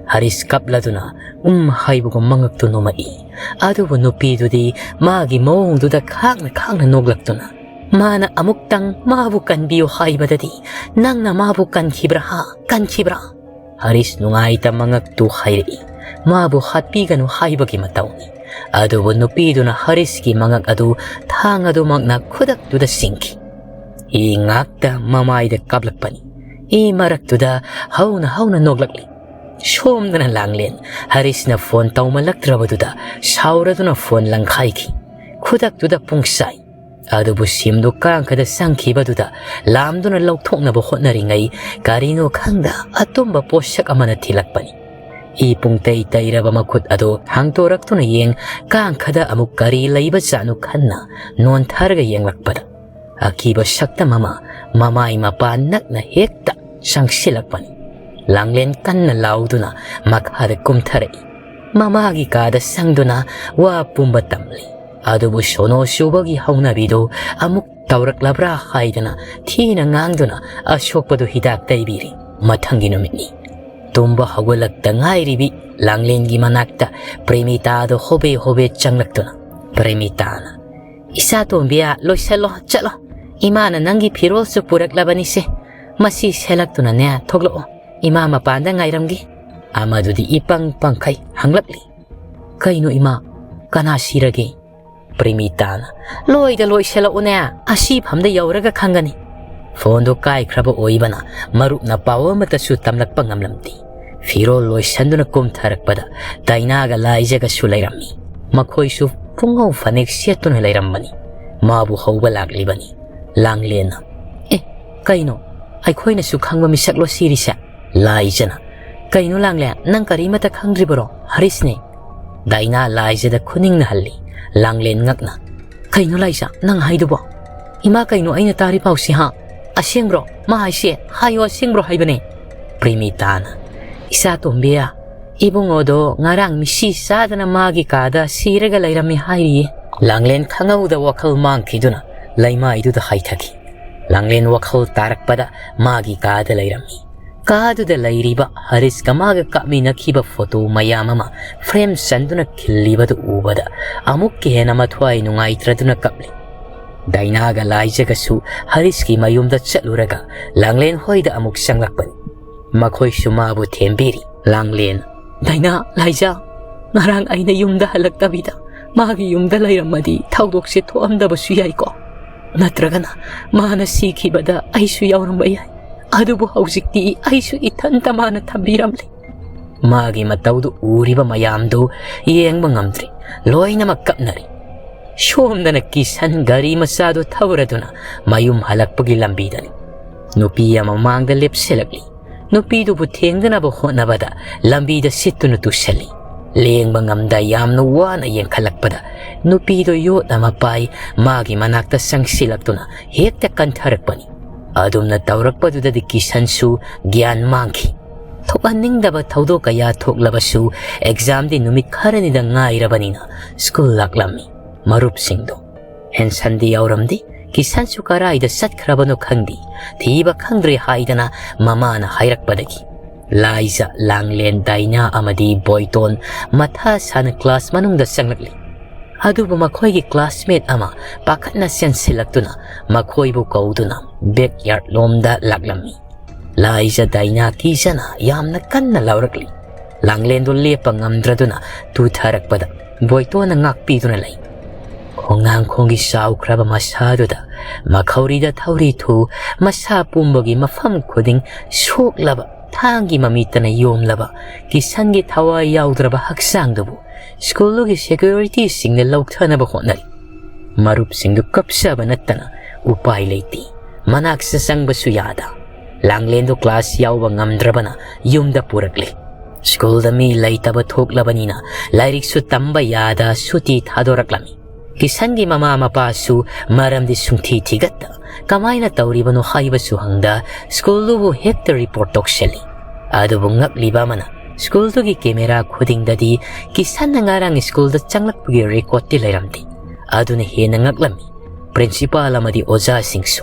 ꯍꯔꯤꯁ ꯀꯞꯂꯗꯨꯅ "ꯎꯝ" ꯍꯥꯏꯕꯒꯨꯝ ꯃꯉꯛꯇꯨ ꯅꯣꯝꯃꯛꯏ꯫ ꯑꯗꯨꯕꯨ ꯅꯨꯄꯤꯗꯨꯗꯤ ꯃꯥꯒꯤ ꯃꯑꯣꯡꯗꯨꯗ ꯈꯥꯡꯅ ꯈꯥꯡꯅ ꯅꯣꯛꯂꯛꯇꯨꯅ, "ꯃꯥꯅ ꯑꯃꯨꯛꯇꯪ ꯃꯥꯕꯨ ꯀꯟꯕꯤꯌꯨ ꯍꯥꯏꯕꯗꯗꯤ ꯅꯪꯅ ꯃꯥꯕꯨ ꯀꯟꯈꯤꯕ꯭ꯔꯥ ꯍꯥ? ꯀꯟꯈꯤꯕ꯭ꯔꯥ?" ꯍꯔꯤꯁ ꯅꯨꯡꯉꯥꯏꯇ ꯃꯉꯛꯇꯨ ꯍꯥꯏꯔꯛꯏ꯫ ꯃꯥꯕꯨ ꯍꯥꯠꯄꯤꯒꯅꯨ ꯍꯥꯏꯕꯒꯤ ꯃꯇꯧꯅꯤ꯫ ꯑꯗꯨꯕꯨ ꯅꯨꯄꯤꯗꯨꯅ ꯍꯔꯤꯁꯀꯤ ꯃꯉꯛ ꯑꯗꯨ ꯊꯥꯡ ꯑꯗꯨꯃꯛꯅ ꯈꯨꯗꯛꯇꯨꯗ ꯆꯤꯡꯈꯤ꯫ ꯏ ꯉꯥꯛꯇ ꯃꯃꯥꯏꯗ ꯀꯥꯞꯂꯛꯄꯅꯤ꯫ ꯏ ꯃꯔꯛꯇꯨꯗ ꯍꯧꯅ ꯍꯧꯅ ꯅꯣꯛꯂꯛꯂꯤ꯫ ꯁꯣꯝꯗꯅ ꯂꯥꯡꯂꯦꯟ ꯍꯔꯤꯁꯅ ꯐꯣꯟ ꯇꯧꯃꯜꯂꯛꯇ꯭ꯔꯕꯗꯨꯗ ꯁꯥꯎꯔꯗꯨꯅ ꯐꯣꯟ ꯂꯪꯈꯥꯏꯈꯤ꯫ ꯈꯨꯗꯛꯇꯨꯗ ꯄꯨꯡꯁꯥꯏ꯫ ꯑꯗꯨꯕꯨ ꯁꯤꯝꯗꯨ ꯀꯥꯡꯈꯗ ꯆꯪꯈꯤꯕꯗꯨꯗ ꯂꯥꯝꯗꯨꯅ ꯂꯧꯊꯣꯛꯅꯕ ꯍꯣꯠꯅꯔꯤꯉꯩ ꯀꯔꯤꯅꯣ ꯈꯪꯗ ꯑꯇꯨꯝꯕ ꯄꯣꯠꯁꯛ ꯑꯃꯅ ꯊꯤꯜꯂꯛꯄꯅꯤ꯫ ꯏ ꯄꯨꯡꯇꯩ ꯇꯩꯔꯕ ꯃꯈꯨꯠ ꯑꯗꯨ ꯍꯥꯡꯗꯣꯔꯛꯇꯨꯅ ꯌꯦꯡ, ꯀꯥꯡꯈꯗ ꯑꯃꯨꯛ ꯀꯔꯤ ꯂꯩꯕꯖꯥꯠꯅꯣ ꯈꯟꯅ ꯅꯣꯟꯊꯔꯒ ꯌꯦꯡꯂꯛꯄꯗ ꯑꯀꯤꯕ ꯁꯛꯇꯝ ꯑꯃ ꯃꯃꯥꯏ ꯃꯄꯥ ꯅꯛꯅ ꯍꯦꯛꯇ ꯆꯪꯁꯤꯜꯂꯛꯄꯅꯤ꯫ ꯂꯥꯡꯂꯦꯟ ꯀꯟꯅ ꯂꯥꯎꯗꯨꯅ ꯃꯈꯥꯗ ꯀꯨꯝꯊꯔꯛꯏ꯫ ꯃꯃꯥꯒꯤ ꯀꯥꯗ ꯆꯪꯗꯨꯅ ꯋꯥ ꯄꯨꯝꯕ ꯇꯝꯂꯤ꯫ ꯑꯗꯨꯕꯨ ꯁꯣꯅꯣ ꯆꯨꯕꯒꯤ ꯍꯧꯅꯕꯤꯗꯨ ꯑꯃꯨꯛ ꯇꯧꯔꯛꯂꯕ꯭ꯔꯥ ꯍꯥꯏꯗꯅ ꯊꯤꯅ ꯉꯥꯡꯗꯨꯅ ꯑꯁꯣꯛꯄꯗꯨ ꯍꯤꯗꯥꯛ ꯇꯩꯕꯤꯔꯤ꯫ ꯃꯊꯪꯒꯤ ꯅꯨꯃꯤꯠꯅꯤ꯫ ꯇꯨꯝꯕ ꯍꯧꯒꯠꯂꯛꯇ ꯉꯥꯏꯔꯤꯕꯤ ꯂꯥꯡꯂꯦꯟꯒꯤ ꯃꯅꯥꯛꯇ ꯄ꯭ꯔꯦꯃꯤꯇꯥꯗꯨ ꯍꯣꯕꯦ ꯍꯣꯕꯦ ꯆꯪꯂꯛꯇꯨꯅ ꯄ꯭ꯔꯦꯃꯤꯇꯥꯅ, "ꯏꯆꯥ ꯇꯣꯝꯕꯤꯌꯥ, ꯂꯣꯏꯁꯜꯂꯣ, ꯆꯠꯂꯣ꯫ ꯏꯃꯥꯅ ꯅꯪꯒꯤ ꯐꯤꯔꯣꯜꯁꯨ ꯄꯨꯔꯛꯂꯕꯅꯤꯁꯦ꯫ ꯃꯁꯤ ꯁꯦꯠꯂꯛꯇꯨꯅꯅꯦ ꯊꯣꯛꯂꯛꯑꯣ꯫ ꯏꯃꯥ ꯃꯄꯥꯟꯗ ꯉꯥꯏꯔꯝꯒꯦ꯫" ꯑꯃꯗꯨꯗꯤ ꯏꯄꯪ ꯄꯪꯈꯩ ꯍꯪꯂꯛꯂꯤ, "ꯀꯩꯅꯣ ꯏꯃꯥ, ꯀꯅꯥ ꯁꯤꯔꯒꯦ?" ꯄ꯭ꯔꯤꯃꯤꯇꯥꯅ, "ꯂꯣꯏꯗ ꯂꯣꯏꯁꯤꯜꯂꯛꯎꯅꯦ, ꯑꯁꯤꯐꯝꯗ ꯌꯧꯔꯒ ꯈꯪꯒꯅꯤ꯫" ꯐꯣꯟꯗꯨ ꯀꯥꯏꯈ꯭ꯔꯕ ꯑꯣꯏꯕꯅ ꯃꯔꯨꯞꯅ ꯄꯥꯎ ꯑꯃꯠꯇꯁꯨ ꯇꯝꯂꯛꯄ ꯉꯝꯂꯝꯗꯦ꯫ ꯐꯤꯔꯣꯜ ꯂꯣꯏꯁꯟꯗꯨꯅ ꯀꯨꯝꯊꯔꯛꯄꯗ ꯗꯥꯏꯅꯥꯒ ꯂꯥꯏꯖꯒꯁꯨ ꯂꯩꯔꯝꯃꯤ꯫ ꯃꯈꯣꯏꯁꯨ ꯄꯨꯡꯉꯧ ꯐꯅꯦꯛ ꯁꯦꯠꯇꯨꯅ ꯂꯩꯔꯝꯕꯅꯤ꯫ ꯃꯥꯕꯨ ꯍꯧꯕ ꯂꯥꯛꯂꯤꯕꯅꯤ꯫ ꯂꯥꯡꯂꯦꯟꯅ, "ꯑꯦ, ꯀꯩꯅꯣ? ꯑꯩꯈꯣꯏꯅꯁꯨ ꯈꯪꯕ ꯃꯤꯁꯛꯂꯣ ꯁꯤꯔꯤꯁꯦ?" ꯂꯥꯏꯖꯅ, "ꯀꯩꯅꯣ ꯂꯥꯡꯂꯦꯟ, ꯅꯪ ꯀꯔꯤꯃꯠꯇ ꯈꯪꯗ꯭ꯔꯤꯕꯔꯣ? ꯍꯔꯤꯁꯅꯦ꯫" ꯗꯥꯏꯅꯥ ꯂꯥꯏꯖꯗ ꯈꯨꯅꯤꯡꯅ ꯍꯜꯂꯤ꯫ ꯂꯥꯡꯂꯦꯟ ꯉꯛꯅ, "ꯀꯩꯅꯣ ꯂꯥꯏꯖ, ꯅꯪ ꯍꯥꯏꯗꯨꯕꯣ? ꯏꯃꯥ, ꯀꯩꯅꯣ ꯑꯩꯅ ꯇꯥꯔꯤ ꯄꯥꯎꯁꯤ, ꯍꯥ? ꯑꯁꯦꯡꯕ꯭ꯔꯣ? ꯃꯥ ꯍꯥꯏꯁꯦ, ꯍꯥꯏꯌꯣ, ꯑꯁꯦꯡꯕ꯭ꯔꯣ ꯍꯥꯏꯕꯅꯦ?" ꯄ꯭ꯔꯤꯃꯤꯇꯥꯅ, "ꯏꯆꯥ ꯇꯣꯝꯕꯤ, ꯏꯕꯨꯡꯉꯣꯗꯣ ꯉꯔꯥꯡ ꯃꯤꯁꯤ ꯆꯥꯗꯅ ꯃꯥꯒꯤ ꯀꯥꯗ ꯁꯤꯔꯒ ꯂꯩꯔꯝꯃꯤ ꯍꯥꯏꯔꯤꯌꯦ꯫" ꯂꯥꯡꯂꯦꯟ ꯈꯪꯍꯧꯗ ꯋꯥꯈꯜ ꯃꯥꯡꯈꯤꯗꯨꯅ ꯂꯩꯃꯥꯏꯗꯨꯗ ꯍꯥꯏꯊꯈꯤ꯫ ꯂꯥꯡꯂꯦꯟ ꯋꯥꯈꯜ ꯇꯥꯔꯛꯄꯗ ꯃꯥꯒꯤ ꯀꯥꯗ ꯂꯩꯔꯝꯃꯤ꯫ ꯀꯥꯗꯨꯗ ꯂꯩꯔꯤꯕ ꯍꯔꯤꯁꯀ ꯃꯥꯒ ꯀꯥꯞꯃꯤꯟꯅꯈꯤꯕ ꯐꯣꯇꯣ ꯃꯌꯥꯝ ꯑꯃ ꯐ꯭ꯔꯦꯝ ꯆꯟꯗꯨꯅ ꯈꯤꯜꯂꯤꯕꯗꯨ ꯎꯕꯗ ꯑꯃꯨꯛꯀ ꯍꯦꯟꯅ ꯃꯊ꯭ꯋꯥꯏ ꯅꯨꯡꯉꯥꯏꯇ꯭ꯔꯗꯨꯅ ꯀꯞꯂꯤ꯫ ꯗꯥꯏꯅꯥꯒ ꯂꯥꯏꯖꯒꯁꯨ ꯍꯔꯤꯁꯀꯤ ꯃꯌꯨꯝꯗ ꯆꯠꯂꯨꯔꯒ ꯂꯥꯡꯂꯦꯟ ꯍꯣꯏꯗ ꯑꯃꯨꯛ ꯆꯪꯂꯛꯄꯅꯤ꯫ ꯃꯈꯣꯏꯁꯨ ꯃꯥꯕꯨ ꯊꯦꯝꯕꯤꯔꯤ꯫ ꯂꯥꯡꯂꯦꯟ, "ꯗꯥꯏꯅꯥ, ꯂꯥꯏꯖ, ꯉꯔꯥꯡ ꯑꯩꯅ ꯌꯨꯝꯗ ꯍꯜꯂꯛꯇꯕꯤꯗ ꯃꯥꯒꯤ ꯌꯨꯝꯗ ꯂꯩꯔꯝꯃꯗꯤ ꯊꯧꯗꯣꯛꯁꯦ ꯊꯣꯛꯑꯝꯗꯕꯁꯨ ꯌꯥꯏꯀꯣ꯫ ꯅꯠꯇ꯭ꯔꯒꯅ ꯃꯥꯅ ꯁꯤꯈꯤꯕꯗ ꯑꯩꯁꯨ ꯌꯥꯎꯔꯝꯕ ꯌꯥꯏ꯫ ꯑꯗꯨꯕꯨ ꯍꯧꯖꯤꯛꯇꯤ ꯑꯩꯁꯨ ꯏꯊꯟꯇ ꯃꯥꯅ ꯊꯝꯕꯤꯔꯝꯂꯦ꯫" ꯃꯥꯒꯤ ꯃꯇꯧꯗꯨ ꯎꯔꯤꯕ ꯃꯌꯥꯝꯗꯨ ꯌꯦꯡꯕ ꯉꯝꯗ꯭ꯔꯤ꯫ ꯂꯣꯏꯅꯃꯛ ꯀꯞꯅꯔꯤ꯫ ꯁꯣꯝꯗꯅ ꯀꯤꯁꯟ ꯒꯥꯔꯤ ꯃꯆꯥꯗꯨ ꯊꯧꯔꯗꯨꯅ ꯃꯌꯨꯝ ꯍꯜꯂꯛꯄꯒꯤ ꯂꯝꯕꯤꯗꯅꯤ꯫ ꯅꯨꯄꯤ ꯑꯃ ꯃꯥꯡꯗ ꯂꯦꯞꯁꯤꯜꯂꯛꯂꯤ꯫ ꯅꯨꯄꯤꯗꯨꯕꯨ ꯊꯦꯡꯗꯅꯕ ꯍꯣꯠꯅꯕꯗ ꯂꯝꯕꯤꯗ ꯁꯤꯠꯇꯨꯅ ꯇꯨꯁꯜꯂꯤ꯫ ꯂꯦꯡꯕ ꯉꯝꯗ ꯌꯥꯝꯅ ꯋꯥꯅ ꯌꯦꯡꯈꯠꯂꯛꯄꯗ ꯅꯨꯄꯤꯗꯨ ꯌꯣꯠ ꯑꯃ ꯄꯥꯏ ꯃꯥꯒꯤ ꯃꯅꯥꯛꯇ ꯆꯪꯁꯤꯜꯂꯛꯇꯨꯅ ꯍꯦꯛꯇ ꯀꯟꯊꯔꯛꯄꯅꯤ꯫ ꯑꯗꯨꯝꯅ ꯇꯧꯔꯛꯄꯗꯨꯗꯗꯤ ꯀꯤꯁꯟꯁꯨ ꯒ꯭ꯌꯥꯟ ꯃꯥꯡꯈꯤ꯫ ꯊꯣꯛꯍꯟꯅꯤꯡꯗꯕ ꯊꯧꯗꯣꯛ ꯀꯌꯥ ꯊꯣꯛꯂꯕꯁꯨ ꯑꯦꯛꯖꯥꯝꯗꯤ ꯅꯨꯃꯤꯠ ꯈꯔꯅꯤꯗ ꯉꯥꯏꯔꯕꯅꯤꯅ ꯁ꯭ꯀꯨꯜ ꯂꯥꯛꯂꯝꯃꯤ꯫ ꯃꯔꯨꯞꯁꯤꯡꯗꯣ꯫ ꯍꯦꯟꯁꯟꯗꯤ ꯌꯥꯎꯔꯝꯗꯦ꯫ ꯀꯤꯁꯟꯁꯨ ꯀꯔꯥꯏꯗ ꯆꯠꯈ꯭ꯔꯕꯅꯣ ꯈꯪꯗꯦ꯫ ꯊꯤꯕ ꯈꯪꯗ꯭ꯔꯦ ꯍꯥꯏꯗꯅ ꯃꯃꯥꯅ ꯍꯥꯏꯔꯛꯄꯗꯒꯤ ꯂꯥꯏꯖ, ꯂꯥꯡꯂꯦꯟ, ꯗꯥꯏꯅꯥ ꯑꯃꯗꯤ ꯕꯣꯏꯇꯣꯟ ꯃꯊꯥ ꯁꯥꯅ ꯀ꯭ꯂꯥꯁ ꯃꯅꯨꯡꯗ ꯆꯪꯂꯛꯂꯤ꯫ ꯑꯗꯨꯕꯨ ꯃꯈꯣꯏꯒꯤ ꯀ꯭ꯂꯥꯁꯃꯦꯠ ꯑꯃ ꯄꯥꯈꯠꯅ ꯆꯦꯟꯁꯤꯜꯂꯛꯇꯨꯅ ꯃꯈꯣꯏꯕꯨ ꯀꯧꯗꯨꯅ ꯕꯦꯛꯌꯥꯔꯗ ꯂꯣꯝꯗ ꯂꯥꯛꯂꯝꯃꯤ꯫ ꯂꯥꯏꯖ, ꯗꯥꯏꯅꯥ ꯀꯤꯖꯅ ꯌꯥꯝꯅ ꯀꯟꯅ ꯂꯥꯎꯔꯛꯂꯤ꯫ ꯂꯥꯡꯂꯦꯟꯗꯨ ꯂꯦꯞꯄ ꯉꯝꯗ꯭ꯔꯗꯨꯅ ꯇꯨꯊꯔꯛꯄꯗ ꯕꯣꯏꯇꯣꯟꯅ ꯉꯥꯛꯄꯤꯗꯨꯅ ꯂꯩ꯫ ꯈꯣꯡꯅꯥꯡꯈꯣꯡꯒꯤ ꯆꯥꯎꯈ꯭ꯔꯕ ꯃꯁꯥꯗꯨꯗ ꯃꯈꯧꯔꯤꯗ ꯊꯧꯔꯤ ꯊꯨ, ꯃꯁꯥ ꯄꯨꯝꯕꯒꯤ ꯃꯐꯝ ꯈꯨꯗꯤꯡ ꯁꯣꯛꯂꯕ, ꯊꯥꯡꯒꯤ ꯃꯃꯤꯠꯇꯅ ꯌꯣꯝꯂꯕ ꯀꯤꯁꯟꯒꯤ ꯊꯋꯥꯏ ꯌꯥꯎꯗ꯭ꯔꯕ ꯍꯛꯆꯥꯡꯗꯨꯕꯨ ꯁ꯭ꯀꯨꯜꯗꯨꯒꯤ ꯁꯦꯀ꯭ꯌꯨꯔꯤꯇꯤꯁꯤꯡꯅ ꯂꯧꯊꯅꯕ ꯍꯣꯠꯅꯔꯤ꯫ ꯃꯔꯨꯞꯁꯤꯡꯗꯨ ꯀꯞꯆꯕ ꯅꯠꯇꯅ ꯎꯄꯥꯏ ꯂꯩꯇꯦ꯫ ꯃꯅꯥꯛꯁ ꯆꯪꯕꯁꯨ ꯌꯥꯗ꯫ ꯂꯥꯡꯂꯦꯟꯗꯨ ꯀ꯭ꯂꯥꯁ ꯌꯥꯎꯕ ꯉꯝꯗ꯭ꯔꯕꯅ ꯌꯨꯝꯗ ꯄꯨꯔꯛꯂꯤ꯫ ꯁ꯭ꯀꯨꯜꯗ ꯃꯤ ꯂꯩꯇꯕ ꯊꯣꯛꯂꯕꯅꯤꯅ ꯂꯥꯏꯔꯤꯛꯁꯨ ꯇꯝꯕ ꯌꯥꯗ ꯁꯨꯇꯤ ꯊꯥꯗꯣꯔꯛꯂꯝꯃꯤ꯫ ꯀꯤꯁꯟꯒꯤ ꯃꯃꯥ ꯃꯄꯥꯁꯨ ꯃꯔꯝꯗꯤ ꯁꯨꯡꯊꯤ ꯊꯤꯒꯠꯇ, ꯀꯃꯥꯏꯅ ꯇꯧꯔꯤꯕꯅꯣ ꯍꯥꯏꯕꯁꯨ ꯍꯪꯗ ꯁ꯭ꯀꯨꯜꯗꯨꯕꯨ ꯍꯦꯛꯇ ꯔꯤꯄꯣꯔꯠ ꯇꯧꯁꯜꯂꯤ꯫ ꯑꯗꯨꯕꯨ ꯉꯛꯂꯤꯕ ꯑꯃꯅ ꯁ꯭ꯀꯨꯜꯗꯨꯒꯤ ꯀꯦꯃꯦꯔꯥ ꯈꯨꯗꯤꯡꯗꯗꯤ ꯀꯤꯁꯟꯅ ꯉꯔꯥꯡ ꯁ꯭ꯀꯨꯜꯗ ꯆꯪꯂꯛꯄꯒꯤ ꯔꯦꯀꯣꯔꯠꯇꯤ ꯂꯩꯔꯝꯗꯦ꯫ ꯑꯗꯨꯅ ꯍꯦꯟꯅ ꯉꯛꯂꯝꯃꯤ ꯄ꯭ꯔꯤꯟꯁꯤꯄꯥꯜ ꯑꯃꯗꯤ ꯑꯣꯖꯥꯁꯤꯡꯁꯨ꯫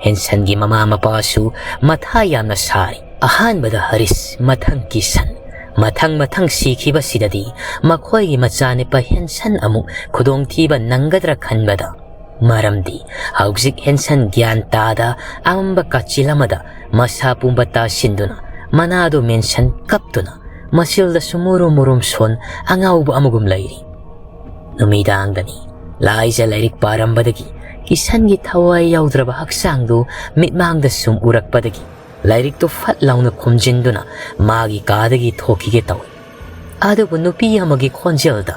ꯍꯦꯟꯁꯟꯒꯤ ꯃꯃꯥ ꯃꯄꯥꯁꯨ ꯃꯊꯥ ꯌꯥꯝꯅ ꯁꯥꯔꯤ꯫ ꯑꯍꯥꯟꯕꯗ ꯍꯔꯤꯁ, ꯃꯊꯪ ꯀꯤꯁꯟ, ꯃꯊꯪ ꯃꯊꯪ ꯁꯤꯈꯤꯕꯁꯤꯗꯗꯤ ꯃꯈꯣꯏꯒꯤ ꯃꯆꯥꯅꯨꯄꯥ ꯍꯦꯟꯁꯟ ꯑꯃꯨꯛ ꯈꯨꯗꯣꯡꯊꯤꯕ ꯅꯪꯒꯗ꯭ꯔꯥ ꯈꯟꯕꯗ, ꯃꯔꯝꯗꯤ ꯍꯧꯖꯤꯛ ꯍꯦꯟꯁꯟ ꯒ꯭ꯌꯥꯟ ꯇꯥꯗ ꯑꯃꯝꯕ ꯀꯥꯆꯤꯜ ꯑꯃꯗ ꯃꯁꯥ ꯄꯨꯝꯕ ꯇꯥꯁꯤꯟꯗꯨꯅ, ꯃꯅꯥꯗꯨ ꯃꯦꯟꯁꯟ ꯀꯞꯇꯨꯅ ꯃꯁꯤꯜꯗꯁꯨ ꯃꯨꯔꯨꯝ ꯃꯨꯔꯨꯝ ꯁꯣꯟ ꯑꯉꯥꯎꯕ ꯑꯃꯒꯨꯝ ꯂꯩꯔꯤ꯫ ꯅꯨꯃꯤꯗꯥꯡꯗꯅꯤ꯫ ꯂꯥꯏꯖ ꯂꯥꯏꯔꯤꯛ ꯄꯥꯔꯝꯕꯗꯒꯤ ꯀꯤꯁꯟꯒꯤ ꯊꯋꯥꯏ ꯌꯥꯎꯗ꯭ꯔꯕ ꯍꯛꯆꯥꯡꯗꯨ ꯃꯤꯠꯃꯥꯡꯗ ꯁꯨꯝ ꯎꯔꯛꯄꯗꯒꯤ ꯂꯥꯏꯔꯤꯛꯇꯨ ꯐꯠ ꯂꯥꯎꯅ ꯈꯨꯝꯖꯤꯟꯗꯨꯅ ꯃꯥꯒꯤ ꯀꯥꯗꯒꯤ ꯊꯣꯛꯈꯤꯒꯦ ꯇꯧꯏ꯫ ꯑꯗꯨꯕꯨ ꯅꯨꯄꯤ ꯑꯃꯒꯤ ꯈꯣꯟꯖꯦꯜꯗ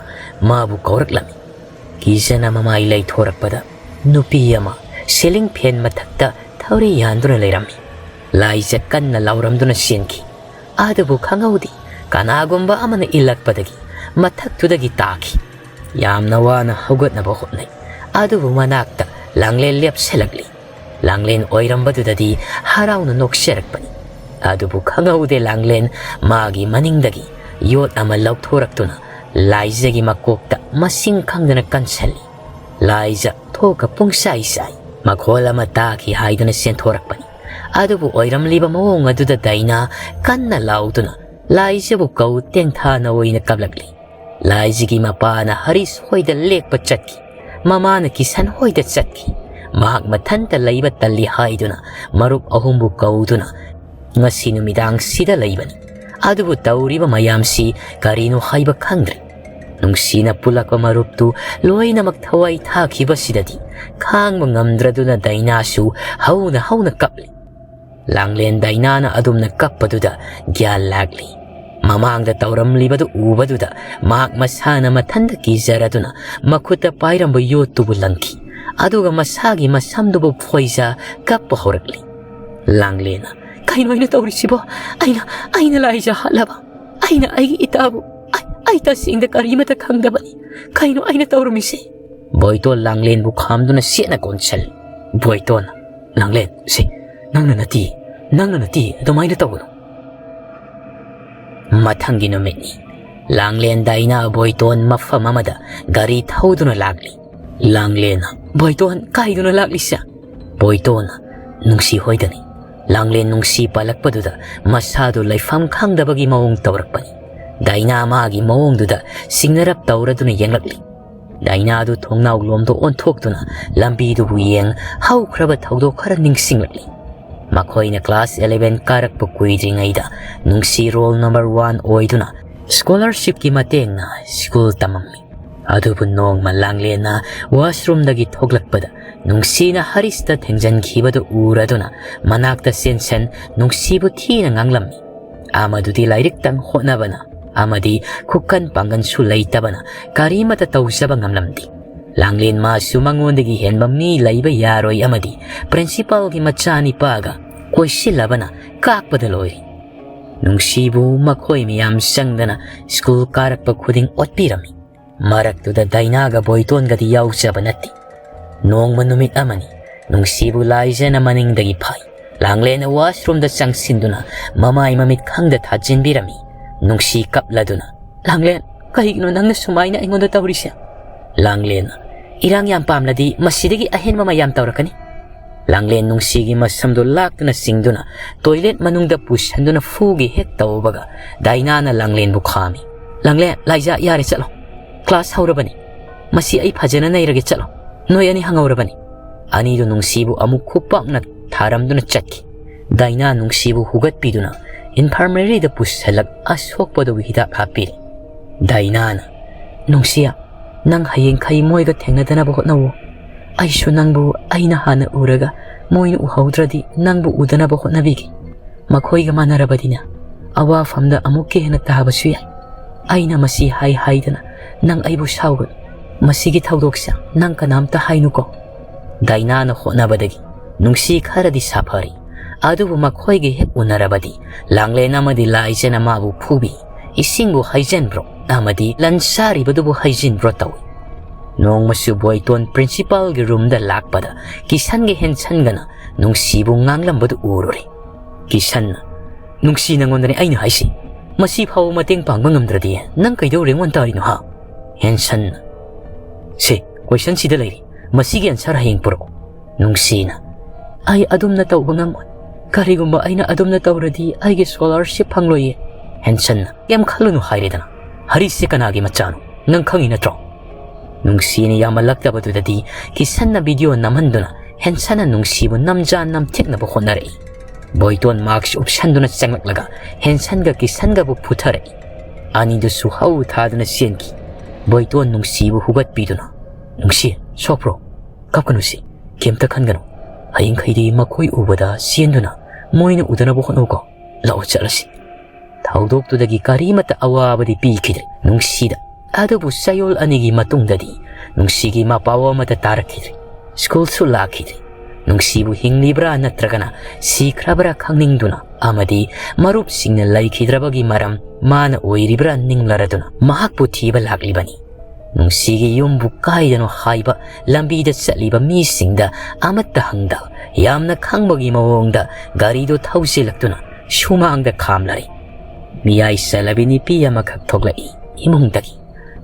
ꯃꯥꯕꯨ ꯀꯧꯔꯛꯂꯝꯃꯤ꯫ ꯀꯤꯁꯟꯅ ꯃꯃꯥꯏ ꯂꯩꯊꯣꯔꯛꯄꯗ ꯅꯨꯄꯤ ꯑꯃ ꯁꯤꯂꯤꯡ ꯐꯦꯟ ꯃꯊꯛꯇ ꯊꯧꯔꯤ ꯌꯥꯟꯗꯨꯅ ꯂꯩꯔꯝꯃꯤ꯫ ꯂꯥꯏꯖ ꯀꯟꯅ ꯂꯥꯎꯔꯝꯗꯨꯅ ꯆꯦꯟꯈꯤ꯫ ꯑꯗꯨꯕꯨ ꯈꯪꯍꯧꯗꯦ, ꯀꯅꯥꯒꯨꯝꯕ ꯑꯃꯅ ꯏꯜꯂꯛꯄꯗꯒꯤ ꯃꯊꯛꯇꯨꯗꯒꯤ ꯇꯥꯈꯤ꯫ ꯌꯥꯝꯅ ꯋꯥꯅ ꯍꯧꯒꯠꯅꯕ ꯍꯣꯠꯅꯩ꯫ ꯑꯗꯨꯕꯨ ꯃꯅꯥꯛꯇ ꯂꯥꯡꯂꯦꯟ ꯂꯦꯞꯁꯤꯜꯂꯛꯂꯤ꯫ ꯂꯥꯡꯂꯦꯟ ꯑꯣꯏꯔꯝꯕꯗꯨꯗꯗꯤ ꯍꯔꯥꯎꯅ ꯅꯣꯛꯆꯔꯛꯄꯅꯤ꯫ ꯑꯗꯨꯕꯨ ꯈꯪꯍꯧꯗꯦ, ꯂꯥꯡꯂꯦꯟ ꯃꯥꯒꯤ ꯃꯅꯤꯡꯗꯒꯤ ꯌꯣꯠ ꯑꯃ ꯂꯧꯊꯣꯔꯛꯇꯨꯅ ꯂꯥꯏꯖꯒꯤ ꯃꯀꯣꯛꯇ ꯃꯁꯤꯡ ꯈꯪꯗꯅ ꯀꯟꯁꯜꯂꯤ꯫ ꯂꯥꯏꯖ ꯊꯣꯛꯀ ꯄꯨꯡꯁꯥꯏ ꯁꯥꯏ꯫ ꯃꯈꯣꯜ ꯑꯃ ꯇꯥꯈꯤ ꯍꯥꯏꯗꯨꯅ ꯆꯦꯟꯊꯣꯔꯛꯄꯅꯤ꯫ ꯑꯗꯨꯕꯨ ꯑꯣꯏꯔꯝꯂꯤꯕ ꯃꯑꯣꯡ ꯑꯗꯨꯗ ꯗꯥꯏꯅꯥ ꯀꯟꯅ ꯂꯥꯎꯗꯨꯅ ꯂꯥꯏꯖꯕꯨ ꯀꯧ ꯇꯦꯡꯊꯥꯅ ꯑꯣꯏꯅ ꯀꯞꯂꯛꯂꯤ꯫ ꯂꯥꯏꯖꯒꯤ ꯃꯄꯥꯅ ꯍꯔꯤꯁ ꯍꯣꯏꯗ ꯂꯦꯛꯄ ꯆꯠꯈꯤ꯫ ꯃꯃꯥꯅ ꯀꯤꯁꯟ ꯍꯣꯏꯗ ꯆꯠꯈꯤ꯫ ꯃꯍꯥꯛ ꯃꯊꯟꯇ ꯂꯩꯕ ꯇꯜꯂꯤ ꯍꯥꯏꯗꯨꯅ ꯃꯔꯨꯞ ꯑꯍꯨꯝꯕꯨ ꯀꯧꯗꯨꯅ ꯉꯁꯤ ꯅꯨꯃꯤꯗꯥꯡꯁꯤꯗ ꯂꯩꯕꯅꯤ꯫ ꯑꯗꯨꯕꯨ ꯇꯧꯔꯤꯕ ꯃꯌꯥꯝꯁꯤ ꯀꯔꯤꯅꯣ ꯍꯥꯏꯕ ꯈꯪꯗ꯭ꯔꯦ꯫ ꯅꯨꯡꯁꯤꯅ ꯄꯨꯜꯂꯛꯄ ꯃꯔꯨꯞꯇꯨ ꯂꯣꯏꯅꯃꯛ ꯊꯋꯥꯏ ꯊꯥꯈꯤꯕꯁꯤꯗꯗꯤ ꯈꯥꯡꯕ ꯉꯝꯗ꯭ꯔꯗꯨꯅ ꯗꯥꯏꯅꯥꯁꯨ ꯍꯧꯅ ꯍꯧꯅ ꯀꯞꯂꯤ꯫ ꯂꯥꯡꯂꯦꯟ ꯗꯥꯏꯅꯥꯅ ꯑꯗꯨꯝꯅ ꯀꯞꯄꯗꯨꯗ ꯒ꯭ꯌꯥꯟ ꯂꯥꯛꯂꯤ꯫ ꯃꯃꯥꯡꯗ ꯇꯧꯔꯝꯂꯤꯕꯗꯨ ꯎꯕꯗꯨꯗ ꯃꯍꯥꯛ ꯃꯁꯥꯅ ꯃꯊꯟꯇ ꯀꯤꯖꯔꯗꯨꯅ ꯃꯈꯨꯠꯇ ꯄꯥꯏꯔꯝꯕ ꯌꯣꯠꯇꯨꯕꯨ ꯂꯪꯈꯤ꯫ ꯑꯗꯨꯒ ꯃꯁꯥꯒꯤ ꯃꯁꯝꯗꯨꯕꯨ ꯐꯣꯏꯖ ꯀꯞꯄ ꯍꯧꯔꯛꯂꯤ꯫ ꯂꯥꯡꯂꯦꯟꯅ, "ꯀꯩꯅꯣ ꯑꯩꯅ ꯇꯧꯔꯤꯁꯤꯕꯣ? ꯑꯩꯅ, ꯑꯩꯅ ꯂꯥꯏꯖ ꯍꯥꯠꯂꯕ? ꯑꯩꯅ ꯑꯩꯒꯤ ꯏꯇꯥꯕꯨ, ꯑꯩ, ꯑꯩ ꯇꯁꯦꯡꯅ ꯀꯔꯤꯃꯇ ꯈꯪꯗꯕꯅꯤ꯫ ꯀꯩꯅꯣ ꯑꯩꯅ ꯇꯧꯔꯝꯃꯤꯁꯦ?" ꯕꯣꯏꯇꯣꯟ ꯂꯥꯡꯂꯦꯟꯕꯨ ꯈꯥꯝꯗꯨꯅ ꯁꯦꯠꯅ ꯀꯣꯟꯁꯜꯂꯤ꯫ ꯕꯣꯏꯇꯣꯟꯅ, "ꯂꯥꯡꯂꯦꯟ, ꯁꯦ, ꯅꯪꯅ ꯅꯠꯇꯦ, ꯅꯪꯅ ꯅꯠꯇꯦ, ꯑꯗꯨꯃꯥꯏꯅ ꯇꯧꯒꯅꯨ꯫" ꯃꯊꯪꯒꯤ ꯅꯨꯃꯤꯠꯅꯤ꯫ ꯂꯥꯡꯂꯦꯟ ꯗꯥꯏꯅꯥ ꯕꯣꯏꯇꯣꯟ ꯃꯐꯝ ꯑꯃꯗ ꯒꯥꯔꯤ ꯊꯧꯗꯨꯅ ꯂꯥꯛꯂꯤ꯫ ꯂꯥꯡꯂꯦꯟꯅ, "ꯕꯣꯏꯇꯣꯟ, ꯀꯥꯏꯗꯅꯣ ꯂꯥꯛꯂꯤꯁꯦ?" ꯕꯣꯏꯇꯣꯟꯅ, "ꯅꯨꯡꯁꯤ ꯍꯣꯏꯗꯅꯤ꯫" ꯂꯥꯡꯂꯦꯟ ꯅꯨꯡꯁꯤ ꯄꯜꯂꯛꯄꯗꯨꯗ ꯃꯁꯥꯗꯨ ꯂꯩꯐꯝ ꯈꯪꯗꯕꯒꯤ ꯃꯑꯣꯡ ꯇꯧꯔꯛꯄꯅꯤ꯫ ꯗꯥꯏꯅꯥ ꯃꯥꯒꯤ ꯃꯑꯣꯡꯗꯨꯗ ꯁꯤꯡꯅꯔꯞ ꯇꯧꯔꯗꯨꯅ ꯌꯦꯡꯂꯛꯂꯤ꯫ ꯗꯥꯏꯅꯥꯗꯨ ꯊꯣꯡꯅꯥꯎ ꯂꯣꯝꯗ ꯑꯣꯟꯊꯣꯛꯇꯨꯅ ꯂꯝꯕꯤꯗꯨꯕꯨ ꯌꯦꯡ ꯍꯧꯈ꯭ꯔꯕ ꯊꯧꯗꯣꯛ ꯈꯔ ꯅꯤꯡꯁꯤꯡꯂꯛꯂꯤ꯫ ꯃꯈꯣꯏꯅ class eleven ꯀꯥꯔꯛꯄ ꯀꯨꯏꯗ꯭ꯔꯤꯉꯩꯗ ꯅꯨꯡꯁꯤ roll number one ꯑꯣꯏꯗꯨꯅ scholarshipꯀꯤ ꯃꯇꯦꯡꯅ school ꯇꯝꯃꯝꯃꯤ꯫ ꯑꯗꯨꯕꯨ ꯅꯣꯡꯃ ꯂꯥꯡꯂꯦꯟꯅ washroomꯗꯒꯤ ꯊꯣꯛꯂꯛꯄꯗ ꯅꯨꯡꯁꯤꯅ ꯍꯔꯤꯁꯇ ꯊꯦꯡꯖꯤꯟꯈꯤꯕꯗꯨ ꯎꯔꯗꯨꯅ ꯃꯅꯥꯛꯇ ꯆꯦꯟꯁꯟ ꯅꯨꯡꯁꯤꯕꯨ ꯊꯤꯅ ꯉꯥꯡꯂꯝꯃꯤ꯫ ꯑꯃꯗꯨꯗꯤ ꯂꯥꯏꯔꯤꯛꯇꯪ ꯍꯣꯠꯅꯕꯅ ꯑꯃꯗꯤ ꯈꯨꯀꯟ ꯄꯥꯡꯒꯟꯁꯨ ꯂꯩꯇꯕꯅ ꯀꯔꯤꯃꯠꯇ ꯇꯧꯖꯕ ꯉꯝꯂꯝꯗꯦ꯫ ꯂꯥꯡꯂꯦꯟ ꯃꯥꯁꯨ ꯃꯉꯣꯟꯗꯒꯤ ꯍꯦꯟꯕ ꯃꯤ ꯂꯩꯕ ꯌꯥꯔꯣꯏ ꯑꯃꯗꯤ principalꯒꯤ ꯃꯆꯥꯅꯤꯄꯥꯒ ꯀꯣꯏꯁꯤꯜꯂꯕꯅ ꯀꯥꯛꯄꯗ ꯂꯣꯏꯔꯤ꯫ ꯅꯨꯡꯁꯤꯕꯨ ꯃꯈꯣꯏ ꯃꯌꯥꯝ ꯆꯪꯗꯅ school ꯀꯥꯔꯛꯄ ꯈꯨꯗꯤꯡ ꯑꯣꯠꯄꯤꯔꯝꯃꯤ꯫ ꯃꯔꯛꯇꯨꯗ ꯗꯥꯏꯅꯥꯒ ꯕꯣꯏꯇꯣꯟꯒꯗꯤ ꯌꯥꯎꯖꯕ ꯅꯠꯇꯦ꯫ ꯅꯣꯡꯃ ꯅꯨꯃꯤꯠ ꯑꯃꯅꯤ꯫ ꯅꯨꯡꯁꯤꯕꯨ ꯂꯥꯏꯖꯅ ꯃꯅꯤꯡꯗꯒꯤ ꯐꯥꯏ꯫ ꯂꯥꯡꯂꯦꯟꯅ washroomꯗ ꯆꯪꯁꯤꯟꯗꯨꯅ ꯃꯃꯥꯏ ꯃꯃꯤꯠ ꯈꯪꯗ ꯊꯥꯖꯤꯟꯕꯤꯔꯝꯃꯤ꯫ ꯅꯨꯡꯁꯤ ꯀꯞꯂꯗꯨꯅ, "ꯂꯥꯡꯂꯦꯟ, ꯀꯩꯒꯤꯅꯣ ꯅꯪꯅ ꯁꯨꯃꯥꯏꯅ ꯑꯩꯉꯣꯟꯗ ꯇꯧꯔꯤꯁꯦ?" ꯂꯥꯡꯂꯦꯟꯅ, "ꯏꯔꯥꯡ ꯌꯥꯝ ꯄꯥꯝꯂꯗꯤ ꯃꯁꯤꯗꯒꯤ ꯑꯍꯦꯟꯕ ꯃꯌꯥꯝ ꯇꯧꯔꯛꯀꯅꯤ꯫" ꯂꯥꯡꯂꯦꯟ ꯅꯨꯡꯁꯤꯒꯤ ꯃꯁꯝꯗꯨ ꯂꯥꯛꯇꯨꯅ ꯆꯤꯡꯗꯨꯅ toilet ꯃꯅꯨꯡꯗ ꯄꯨꯁꯟꯗꯨꯅ ꯐꯨꯒꯦ ꯍꯦꯛ ꯇꯧꯕꯒ ꯗꯥꯏꯅꯥꯅ ꯂꯥꯡꯂꯦꯟꯕꯨ ꯈꯥꯝꯃꯤ꯫ "ꯂꯥꯡꯂꯦꯟ, ꯂꯥꯏꯖꯥ, ꯌꯥꯔꯦ, ꯆꯠꯂꯣ꯫ Class ꯍꯧꯔꯕꯅꯤ꯫ ꯃꯁꯤ ꯑꯩ ꯐꯖꯅ ꯅꯩꯔꯒꯦ, ꯆꯠꯂꯣ꯫ ꯅꯣꯏ ꯑꯅꯤ ꯍꯪꯍꯧꯔꯕꯅꯤ꯫" ꯑꯅꯤꯗꯨ ꯅꯨꯡꯁꯤꯕꯨ ꯑꯃꯨꯛ ꯈꯨꯄꯥꯛꯅ ꯊꯥꯔꯝꯗꯨꯅ ꯆꯠꯈꯤ꯫ ꯗꯥꯏꯅꯥ ꯅꯨꯡꯁꯤꯕꯨ ꯍꯨꯒꯠꯄꯤꯗꯨꯅ infirmaryꯗ ꯄꯨꯁꯜꯂꯛ ꯑꯁꯣꯛꯄꯗꯨꯒꯤ ꯍꯤꯗꯥꯛ ꯍꯥꯞꯄꯤꯔꯤ꯫ ꯗꯥꯏꯅꯥꯅ, "ꯅꯨꯡꯁꯤꯌꯥ, ꯅꯪ ꯍꯌꯦꯡꯈꯩ ꯃꯣꯏꯒ ꯊꯦꯡꯅꯗꯅꯕ ꯍꯣꯠꯅꯧꯋꯣ꯫ ꯑꯩꯁꯨ ꯅꯪꯕꯨ ꯑꯩꯅ ꯍꯥꯟꯅ ꯎꯔꯒ ꯃꯣꯏꯅ ꯎꯍꯧꯗ꯭ꯔꯗꯤ ꯅꯪꯕꯨ ꯎꯗꯅꯕ ꯍꯣꯠꯅꯕꯤꯒꯦ꯫ ꯃꯈꯣꯏꯒ ꯃꯥꯟꯅꯔꯕꯗꯤꯅꯦ, ꯑꯋꯥꯐꯝꯗ ꯑꯃꯨꯛꯀ ꯍꯦꯟꯅ ꯇꯥꯕꯁꯨ ꯌꯥꯏ꯫ ꯑꯩꯅ ꯃꯁꯤ ꯍꯥꯏ ꯍꯥꯏꯗꯅ ꯅꯪ ꯑꯩꯕꯨ ꯁꯥꯎꯒꯅꯨ꯫ ꯃꯁꯤꯒꯤ ꯊꯧꯗꯣꯛꯁꯦ ꯅꯪ ꯀꯅꯥꯝꯇ ꯍꯥꯏꯅꯨꯀꯣ꯫" ꯗꯥꯏꯅꯥꯅ ꯍꯣꯠꯅꯕꯗꯒꯤ ꯅꯨꯡꯁꯤ ꯈꯔꯗꯤ ꯁꯥꯐꯔꯤ꯫ ꯑꯗꯨꯕꯨ ꯃꯈꯣꯏꯒ ꯍꯦꯛ ꯎꯅꯔꯕꯗꯤ ꯂꯥꯡꯂꯦꯟ ꯑꯃꯗꯤ ꯂꯥꯏꯖꯅ ꯃꯥꯕꯨ ꯐꯨꯕꯤ, "ꯏꯁꯤꯡꯕꯨ ꯍꯩꯖꯤꯟꯕ꯭ꯔꯣ?" ꯑꯃꯗꯤ "ꯂꯟ ꯆꯥꯔꯤꯕꯗꯨꯕꯨ ꯍꯩꯖꯤꯟꯕ꯭ꯔꯣ?" ꯇꯧꯏ꯫ ꯅꯣꯡꯃꯁꯨ ꯕꯣꯏꯇꯣꯟ ꯄ꯭ꯔꯤꯟꯁꯤꯄꯥꯜꯒꯤ ꯔꯨꯝꯗ ꯂꯥꯛꯄꯗ ꯀꯤꯁꯟꯒ ꯍꯦꯟꯁꯟꯒꯅ ꯅꯨꯡꯁꯤꯕꯨ ꯉꯥꯡꯂꯝꯕꯗꯨ ꯎꯔꯨꯔꯦ꯫ ꯀꯤꯁꯟꯅ, "ꯅꯨꯡꯁꯤ, ꯅꯪꯉꯣꯟꯗꯅꯦ ꯑꯩꯅ ꯍꯥꯏꯁꯤ꯫ ꯃꯁꯤ ꯐꯥꯎꯕ ꯃꯇꯦꯡ ꯄꯥꯡꯕ ꯉꯝꯗ꯭ꯔꯗꯤ ꯅꯪ ꯀꯩꯗꯧꯔꯦ ꯑꯩꯉꯣꯟ ꯇꯥꯔꯤꯅꯣ, ꯍꯥ?" ꯍꯦꯟꯁꯟꯅ, "ꯁꯦ, ꯀꯣꯏꯁꯟꯁꯤꯗ ꯂꯩꯔꯤ꯫ ꯃꯁꯤꯒꯤ ꯑꯟꯁꯔ ꯍꯌꯦꯡ ꯄꯨꯔꯛꯑꯣ꯫" ꯅꯨꯡꯁꯤꯅ, "ꯑꯩ ꯑꯗꯨꯝꯅ ꯇꯧꯕ ꯉꯝꯃꯣꯏ꯫ ꯀꯔꯤꯒꯨꯝꯕ ꯑꯩꯅ ꯑꯗꯨꯝꯅ ꯇꯧꯔꯗꯤ ꯑꯩꯒꯤ ꯁ꯭ꯀꯣꯂꯔꯁꯤꯞ ꯐꯪꯂꯣꯏꯌꯦ꯫" ꯍꯦꯟꯁꯟꯅ, "ꯀꯩꯝ ꯈꯜꯂꯨꯅꯨ ꯍꯥꯏꯔꯦꯗꯅ꯫ ꯍꯔꯤꯁꯁꯦ ꯀꯅꯥꯒꯤ ꯃꯆꯥꯅꯣ ꯅꯪ ꯈꯪꯉꯤ ꯅꯠꯇ꯭ꯔꯣ?" ꯅꯨꯡꯁꯤꯅ ꯌꯥꯝꯃꯜꯂꯛꯇꯕꯗꯨꯗꯗꯤ ꯀꯤꯁꯟꯅ ꯚꯤꯗꯤꯑꯣ ꯅꯝꯍꯟꯗꯨꯅ ꯍꯦꯟꯁꯟꯅ ꯅꯨꯡꯁꯤꯕꯨ ꯅꯝꯖꯥ ꯅꯝꯊꯦꯛꯅꯕ ꯍꯣꯠꯅꯔꯛꯏ꯫ ꯕꯣꯏꯇꯣꯟ ꯃꯥꯛꯁ ꯎꯞꯁꯟꯗꯨꯅ ꯆꯪꯂꯛꯂꯒ ꯍꯦꯟꯁꯟꯒ ꯀꯤꯁꯟꯒꯕꯨ ꯐꯨꯊꯔꯛꯏ꯫ ꯑꯅꯤꯗꯨꯁꯨ ꯍꯧ ꯊꯥꯗꯨꯅ ꯆꯦꯟꯈꯤ꯫ ꯕꯣꯏꯇꯣꯟ ꯅꯨꯡꯁꯤꯕꯨ ꯍꯨꯒꯠꯄꯤꯗꯨꯅ, "ꯅꯨꯡꯁꯤ, ꯁꯣꯛꯄ꯭ꯔꯣ? ꯀꯞꯀꯅꯨꯁꯤ, ꯀꯩꯝꯇ ꯈꯟꯒꯅꯨ꯫ ꯍꯌꯦꯡꯈꯩꯗꯤ ꯃꯈꯣꯏ ꯎꯕꯗ ꯆꯦꯟꯗꯨꯅ ꯃꯣꯏꯅ ꯎꯗꯅꯕ ꯍꯣꯠꯅꯧꯀꯣ꯫ ꯂꯥꯛꯑꯣ ꯆꯠꯂꯁꯤ꯫" ꯊꯧꯗꯣꯛꯇꯨꯗꯒꯤ ꯀꯔꯤꯃꯠꯇ ꯑꯋꯥꯕꯗꯤ ꯄꯤꯈꯤꯗ꯭ꯔꯦ ꯅꯨꯡꯁꯤꯗ꯫ ꯑꯗꯨꯕꯨ ꯆꯌꯣꯜ ꯑꯅꯤꯒꯤ ꯃꯇꯨꯡꯗꯗꯤ ꯅꯨꯡꯁꯤꯒꯤ ꯃꯄꯥꯎ ꯑꯃꯠꯇ ꯇꯥꯔꯛꯈꯤꯗ꯭ꯔꯦ꯫ ꯁ꯭ꯀꯨꯜꯁꯨ ꯂꯥꯛꯈꯤꯗ꯭ꯔꯦ꯫ ꯅꯨꯡꯁꯤꯕꯨ ꯍꯤꯡꯂꯤꯕ꯭ꯔꯥ ꯅꯠꯇ꯭ꯔꯒꯅ ꯁꯤꯈ꯭ꯔꯕ꯭ꯔꯥ ꯈꯪꯅꯤꯡꯗꯨꯅ ꯑꯃꯗꯤ ꯃꯔꯨꯞꯁꯤꯡꯅ ꯂꯩꯈꯤꯗ꯭ꯔꯕꯒꯤ ꯃꯔꯝ ꯃꯥꯅ ꯑꯣꯏꯔꯤꯕ꯭ꯔꯥ ꯅꯤꯡꯂꯔꯗꯨꯅ ꯃꯍꯥꯛꯄꯨ ꯊꯤꯕ ꯂꯥꯛꯂꯤꯕꯅꯤ꯫ ꯅꯨꯡꯁꯤꯒꯤ ꯌꯨꯝꯕꯨ ꯀꯥꯏꯗꯅꯣ ꯍꯥꯏꯕ ꯂꯝꯕꯤꯗ ꯆꯠꯂꯤꯕ ꯃꯤꯁꯤꯡꯗ ꯑꯃꯠꯇ ꯍꯪꯗ ꯌꯥꯝꯅ ꯈꯪꯕꯒꯤ ꯃꯑꯣꯡꯗ ꯒꯥꯔꯤꯗꯨ ꯊꯧꯖꯤꯜꯂꯛꯇꯨꯅ ꯁꯨꯃꯥꯡꯗ ꯈꯥꯝꯂꯔꯦ꯫ ꯃꯤꯌꯥꯏ ꯆꯜꯂꯕꯤ ꯅꯨꯄꯤ ꯑꯃꯈꯛ ꯊꯣꯛꯂꯛꯏ ꯏꯃꯨꯡꯗꯒꯤ꯫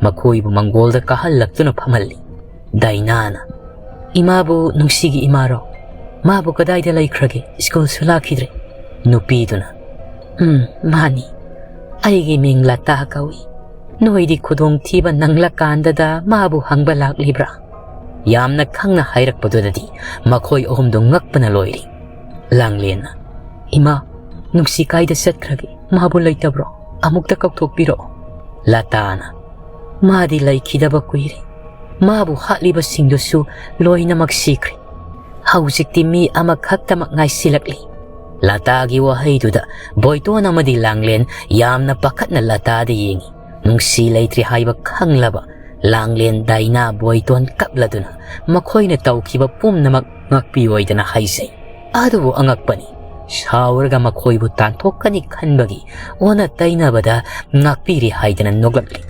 ꯃꯈꯣꯏꯕꯨ ꯃꯪꯒꯣꯜꯗ ꯀꯥꯍꯜꯂꯛꯇꯨꯅ ꯐꯝꯍꯜꯂꯤ꯫ ꯗꯥꯏꯅꯥꯅ, "ꯏꯃꯥꯕꯨ ꯅꯨꯡꯁꯤꯒꯤ ꯏꯃꯥꯔꯣ? ꯃꯥꯕꯨ ꯀꯗꯥꯏꯗ ꯂꯩꯈ꯭ꯔꯒꯦ? ꯁ꯭ꯀꯨꯜꯁꯨ ꯂꯥꯛꯈꯤꯗ꯭ꯔꯦ꯫" ꯅꯨꯄꯤꯗꯨꯅ, "ꯎꯝ, ꯃꯥꯅꯤ꯫ ꯑꯩꯒꯤ ꯃꯤꯡ ꯂꯇꯥ ꯀꯧꯏ꯫ ꯅꯣꯏꯗꯤ ꯈꯨꯗꯣꯡꯊꯤꯕ ꯅꯪꯂꯀꯥꯟꯗꯗ ꯃꯥꯕꯨ ꯍꯪꯕ ꯂꯥꯛꯂꯤꯕ꯭ꯔꯥ?" ꯌꯥꯝꯅ ꯈꯪꯅ ꯍꯥꯏꯔꯛꯄꯗꯨꯗꯗꯤ ꯃꯈꯣꯏ ꯑꯍꯨꯝꯗꯨ ꯉꯛꯄꯅ ꯂꯣꯏꯔꯤ꯫ ꯂꯥꯡꯂꯦꯟꯅ, "ꯏꯃꯥ, ꯅꯨꯡꯁꯤ ꯀꯥꯏꯗ ꯆꯠꯈ꯭ꯔꯒꯦ? ꯃꯥꯕꯨ ꯂꯩꯇꯕ꯭ꯔꯣ? ꯑꯃꯨꯛꯇ ꯀꯧꯊꯣꯛꯄꯤꯔꯛꯑꯣ꯫" ꯂꯇꯥꯅ, ꯃꯥꯗꯤ ꯂꯩꯈꯤꯗꯕ ꯀꯨꯏꯔꯦ꯫ ꯃꯥꯕꯨ ꯍꯥꯠꯂꯤꯕꯁꯤꯡꯗꯨꯁꯨ ꯂꯣꯏꯅꯃꯛ ꯁꯤꯈ꯭ꯔꯦ꯫ ꯍꯧꯖꯤꯛꯇꯤ ꯃꯤ ꯑꯃꯈꯛꯇꯃꯛ ꯉꯥꯏꯁꯤꯜꯂꯛꯂꯤ꯫ ꯂꯇꯥꯒꯤ ꯋꯥꯍꯩꯗꯨꯗ ꯕꯣꯏꯇꯣꯟ ꯑꯃꯗꯤ ꯂꯥꯡꯂꯦꯟ ꯌꯥꯝꯅ ꯄꯥꯈꯠꯅ ꯂꯇꯥꯗ ꯌꯦꯡꯏ꯫ ꯅꯨꯡꯁꯤ ꯂꯩꯇ꯭ꯔꯦ ꯍꯥꯏꯕ ꯈꯪꯂꯕ ꯂꯥꯡꯂꯦꯟ, ꯗꯥꯏꯅꯥ, ꯕꯣꯏꯇꯣꯟ ꯀꯞꯂꯗꯨꯅ ꯃꯈꯣꯏꯅ ꯇꯧꯈꯤꯕ ꯄꯨꯝꯅꯃꯛ ꯉꯥꯛꯄꯤꯌꯣꯏꯗꯅ ꯍꯥꯏꯖꯩ꯫ ꯑꯗꯨꯕꯨ ꯑꯉꯛꯄꯅꯤ, ꯁꯥꯎꯔꯒ ꯃꯈꯣꯏꯕꯨ ꯇꯥꯟꯊꯣꯛꯀꯅꯤ ꯈꯟꯕꯒꯤ ꯑꯣꯟꯅ ꯇꯩꯅꯕꯗ ꯉꯥꯛꯄꯤꯔꯦ ꯍꯥꯏꯗꯅ ꯅꯣꯛꯂꯛꯂꯤ꯫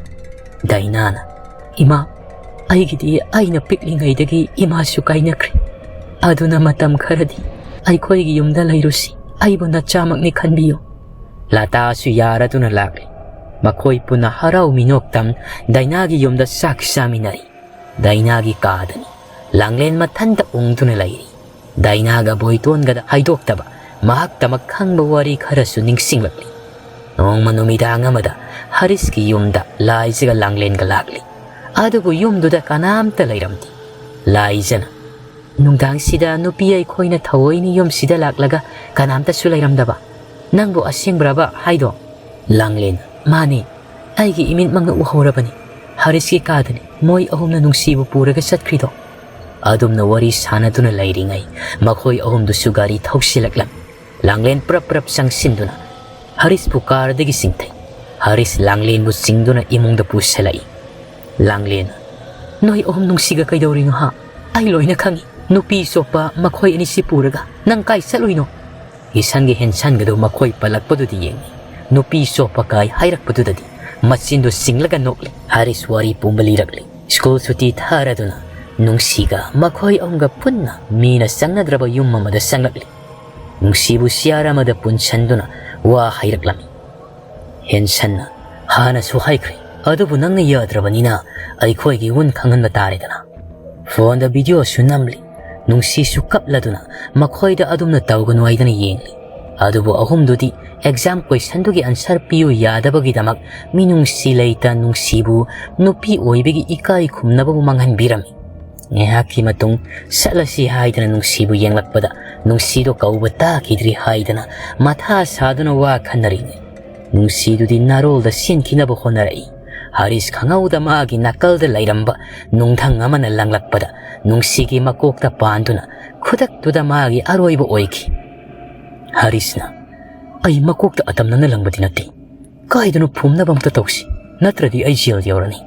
ꯗꯥꯏꯅꯥꯅ, "ꯏꯃꯥ, ꯑꯩꯒꯤꯗꯤ ꯑꯩꯅ ꯄꯤꯛꯂꯤꯉꯩꯗꯒꯤ ꯏꯃꯥꯁꯨ ꯀꯥꯏꯅꯈ꯭ꯔꯦ꯫ ꯑꯗꯨꯅ ꯃꯇꯝ ꯈꯔꯗꯤ ꯑꯩꯈꯣꯏꯒꯤ ꯌꯨꯝꯗ ꯂꯩꯔꯨꯁꯤ꯫ ꯑꯩꯕꯨ ꯅꯆꯥꯃꯛꯅꯤ ꯈꯟꯕꯤꯌꯨ"꯫ ꯂꯇꯥꯁꯨ ꯌꯥꯔꯗꯨꯅ ꯂꯥꯛꯂꯤ꯫ ꯃꯈꯣꯏ ꯄꯨꯟꯅ ꯍꯔꯥꯎ ꯃꯤꯅꯣꯛꯇꯝ ꯗꯥꯏꯅꯥꯒꯤ ꯌꯨꯝꯗ ꯆꯥꯛ ꯆꯥꯃꯤꯟꯅꯔꯤ꯫ ꯗꯥꯏꯅꯥꯒꯤ ꯀꯥꯗꯅꯤ꯫ ꯂꯥꯡꯂꯦꯟ ꯃꯊꯟꯇ ꯎꯪꯗꯨꯅ ꯂꯩꯔꯤ꯫ ꯗꯥꯏꯅꯥꯒ ꯕꯣꯏꯇꯣꯟꯒꯗ ꯍꯥꯏꯗꯣꯛꯇꯕ ꯃꯍꯥꯛꯇꯃꯛ ꯈꯪꯕ ꯋꯥꯔꯤ ꯈꯔꯁꯨ ꯅꯤꯡꯁꯤꯡꯂꯛꯂꯤ꯫ ꯅꯣꯡꯃ ꯅꯨꯃꯤꯗꯥꯡ ꯑꯃꯗ ꯍꯔꯤꯁꯀꯤ ꯌꯨꯝꯗ ꯂꯥꯏꯖꯒ ꯂꯥꯡꯂꯦꯟꯒ ꯂꯥꯛꯂꯤ꯫ ꯑꯗꯨꯕꯨ ꯌꯨꯝꯗꯨꯗ ꯀꯅꯥꯝꯇ ꯂꯩꯔꯝꯗꯦ꯫ ꯂꯥꯏꯖꯅ, "ꯅꯨꯡꯗꯥꯡꯁꯤꯗ ꯅꯨꯄꯤ ꯑꯩꯈꯣꯏꯅ ꯊꯑꯣꯏꯅ ꯌꯨꯝꯁꯤꯗ ꯂꯥꯛꯂꯒ ꯀꯅꯥꯝꯇꯁꯨ ꯂꯩꯔꯝꯗꯕ꯫ ꯅꯪꯕꯨ ꯑꯁꯦꯡꯕ꯭ꯔꯕ ꯍꯥꯏꯗꯣ?" ꯂꯥꯡꯂꯦꯟ, "ꯃꯥꯅꯤ, ꯑꯩꯒꯤ ꯏꯃꯤꯠꯃꯛꯅ ꯎꯍꯧꯔꯕꯅꯤ꯫ ꯍꯔꯤꯁꯀꯤ ꯀꯥꯗꯅꯤ ꯃꯣꯏ ꯑꯍꯨꯝꯅ ꯅꯨꯡꯁꯤꯕꯨ ꯄꯨꯔꯒ ꯆꯠꯈ꯭ꯔꯤꯗꯣ"꯫ ꯑꯗꯨꯝꯅ ꯋꯥꯔꯤ ꯁꯥꯟꯅꯗꯨꯅ ꯂꯩꯔꯤꯉꯩ ꯃꯈꯣꯏ ꯑꯍꯨꯝꯗꯨꯁꯨ ꯒꯥꯔꯤ ꯊꯧꯁꯤꯜꯂꯛꯂꯝꯃꯤ꯫ ꯂꯥꯡꯂꯦꯟ ꯄ꯭ꯔꯞ ꯄ꯭ꯔꯞ ꯆꯪꯁꯤꯟꯗꯨꯅ ꯍꯔꯤꯁꯄꯨ ꯀꯥꯔꯗꯒꯤ ꯆꯤꯡꯊꯩ꯫ ꯍꯔꯤꯁ ꯂꯥꯡꯂꯦꯟꯕꯨ ꯆꯤꯡꯗꯨꯅ ꯏꯃꯨꯡꯗ ꯄꯨꯁꯤꯜꯂꯛꯏ꯫ ꯂꯥꯡꯂꯦꯟ, "ꯅꯣꯏ ꯑꯍꯨꯝ ꯅꯨꯡꯁꯤꯒ ꯀꯩꯗꯧꯔꯤꯅꯣ ꯍꯥ? ꯑꯩ ꯂꯣꯏꯅ ꯈꯪꯏ꯫ ꯅꯨꯄꯤ ꯆꯣꯞꯄ ꯃꯈꯣꯏ ꯑꯅꯤꯁꯤ ꯄꯨꯔꯒ ꯅꯪ ꯀꯥꯏ ꯆꯠꯂꯨꯏꯅꯣ?" ꯏꯁꯟꯒꯤ ꯍꯦꯟꯁꯟꯒꯗꯨ ꯃꯈꯣꯏ ꯄꯜꯂꯛꯄꯗꯨꯗꯤ ꯌꯦꯡꯂꯤ꯫ ꯅꯨꯄꯤ ꯆꯣꯞꯄ ꯀꯥꯏ ꯍꯥꯏꯔꯛꯄꯗꯨꯗꯗꯤ ꯃꯆꯤꯟꯗꯨ ꯆꯤꯡꯂꯒ ꯅꯣꯛꯂꯤ꯫ ꯍꯔꯤꯁ ꯋꯥꯔꯤ ꯄꯨꯝꯕ ꯂꯤꯔꯛꯂꯤ꯫ ꯁ꯭ꯀꯨꯜ ꯁꯨꯇꯤ ꯊꯥꯔꯗꯨꯅ ꯅꯨꯡꯁꯤꯒ ꯃꯈꯣꯏ ꯑꯍꯨꯝꯒ ꯄꯨꯟꯅ ꯃꯤꯅ ꯆꯪꯅꯗ꯭ꯔꯕ ꯌꯨꯝ ꯑꯃꯗ ꯆꯪꯂꯛꯂꯤ꯫ ꯅꯨꯡꯁꯤꯕꯨ ꯆꯤꯌꯥꯔ ꯑꯃꯗ ꯄꯨꯟꯁꯟꯗꯨꯅ ꯋꯥ ꯍꯥꯏꯔꯛꯂꯝꯃꯤ꯫ ꯍꯦꯟꯁꯟꯅ, "ꯍꯥꯟꯅꯁꯨ ꯍꯥꯏꯈ꯭ꯔꯦ, ꯑꯗꯨꯕꯨ ꯅꯪꯅ ꯌꯥꯗ꯭ꯔꯕꯅꯤꯅ ꯑꯩꯈꯣꯏꯒꯤ ꯏꯋꯨꯟ ꯈꯪꯍꯟꯕ ꯇꯥꯔꯦꯗꯅ"꯫ ꯐꯣꯟꯗ ꯚꯤꯗꯤꯑꯣꯁꯨ ꯅꯝꯂꯤ꯫ ꯅꯨꯡꯁꯤꯁꯨ ꯀꯞꯂꯗꯨꯅ ꯃꯈꯣꯏꯗ ꯑꯗꯨꯝꯅ ꯇꯧꯒꯅꯨ ꯍꯥꯏꯗꯅ ꯌꯦꯡꯂꯤ꯫ ꯑꯗꯨꯕꯨ ꯑꯍꯨꯝꯗꯨꯗꯤ ꯑꯦꯛꯖꯥꯝ ꯀꯣꯏꯁꯟꯗꯨꯒꯤ ꯑꯟꯁꯔ ꯄꯤꯌꯨ ꯌꯥꯗꯕꯒꯤꯗꯃꯛ ꯃꯤꯅꯨꯡꯁꯤ ꯂꯩꯇ ꯅꯨꯡꯁꯤꯕꯨ ꯅꯨꯄꯤ ꯑꯣꯏꯕꯒꯤ ꯏꯀꯥꯏ ꯈꯨꯝꯅꯕꯕꯨ ꯃꯥꯡꯍꯟꯕꯤꯔꯝꯃꯤ꯫ ꯉꯥꯏꯍꯥꯛꯀꯤ ꯃꯇꯨꯡ ꯆꯠꯂꯁꯤ ꯍꯥꯏꯗꯅ ꯅꯨꯡꯁꯤꯕꯨ ꯌꯦꯡꯂꯛꯄꯗ ꯅꯨꯡꯁꯤꯗꯣ ꯀꯧꯕ ꯇꯥꯈꯤꯗ꯭ꯔꯤ ꯍꯥꯏꯗꯅ ꯃꯊꯥ ꯁꯥꯗꯨꯅ ꯋꯥ ꯈꯟꯅꯔꯤꯉꯩ ꯅꯨꯡꯁꯤꯗꯨꯗꯤ ꯅꯥꯔꯣꯜꯗ ꯆꯦꯟꯈꯤꯅꯕ ꯍꯣꯠꯅꯔꯛꯏ꯫ ꯍꯔꯤꯁ ꯈꯪꯍꯧꯗ ꯃꯥꯒꯤ ꯅꯥꯀꯜꯗ ꯂꯩꯔꯝꯕ ꯅꯨꯡꯙꯪ ꯑꯃꯅ ꯂꯪꯂꯛꯄꯗ ꯅꯨꯡꯁꯤꯒꯤ ꯃꯀꯣꯛꯇ ꯄꯥꯟꯗꯨꯅ ꯈꯨꯗꯛꯇꯨꯗ ꯃꯥꯒꯤ ꯑꯔꯣꯏꯕ ꯑꯣꯏꯈꯤ꯫ ꯍꯔꯤꯁꯅ, "ꯑꯩ ꯃꯀꯣꯛꯇ ꯑꯇꯝꯅꯅ ꯂꯪꯕꯗꯤ ꯅꯠꯇꯦ꯫ ꯀꯥꯏꯗꯅꯣ ꯐꯨꯝꯅꯕ ꯑꯝꯇ ꯇꯧꯁꯤ, ꯅꯠꯇ꯭ꯔꯗꯤ ꯑꯩ ꯖꯦꯜ ꯌꯧꯔꯅꯤ꯫"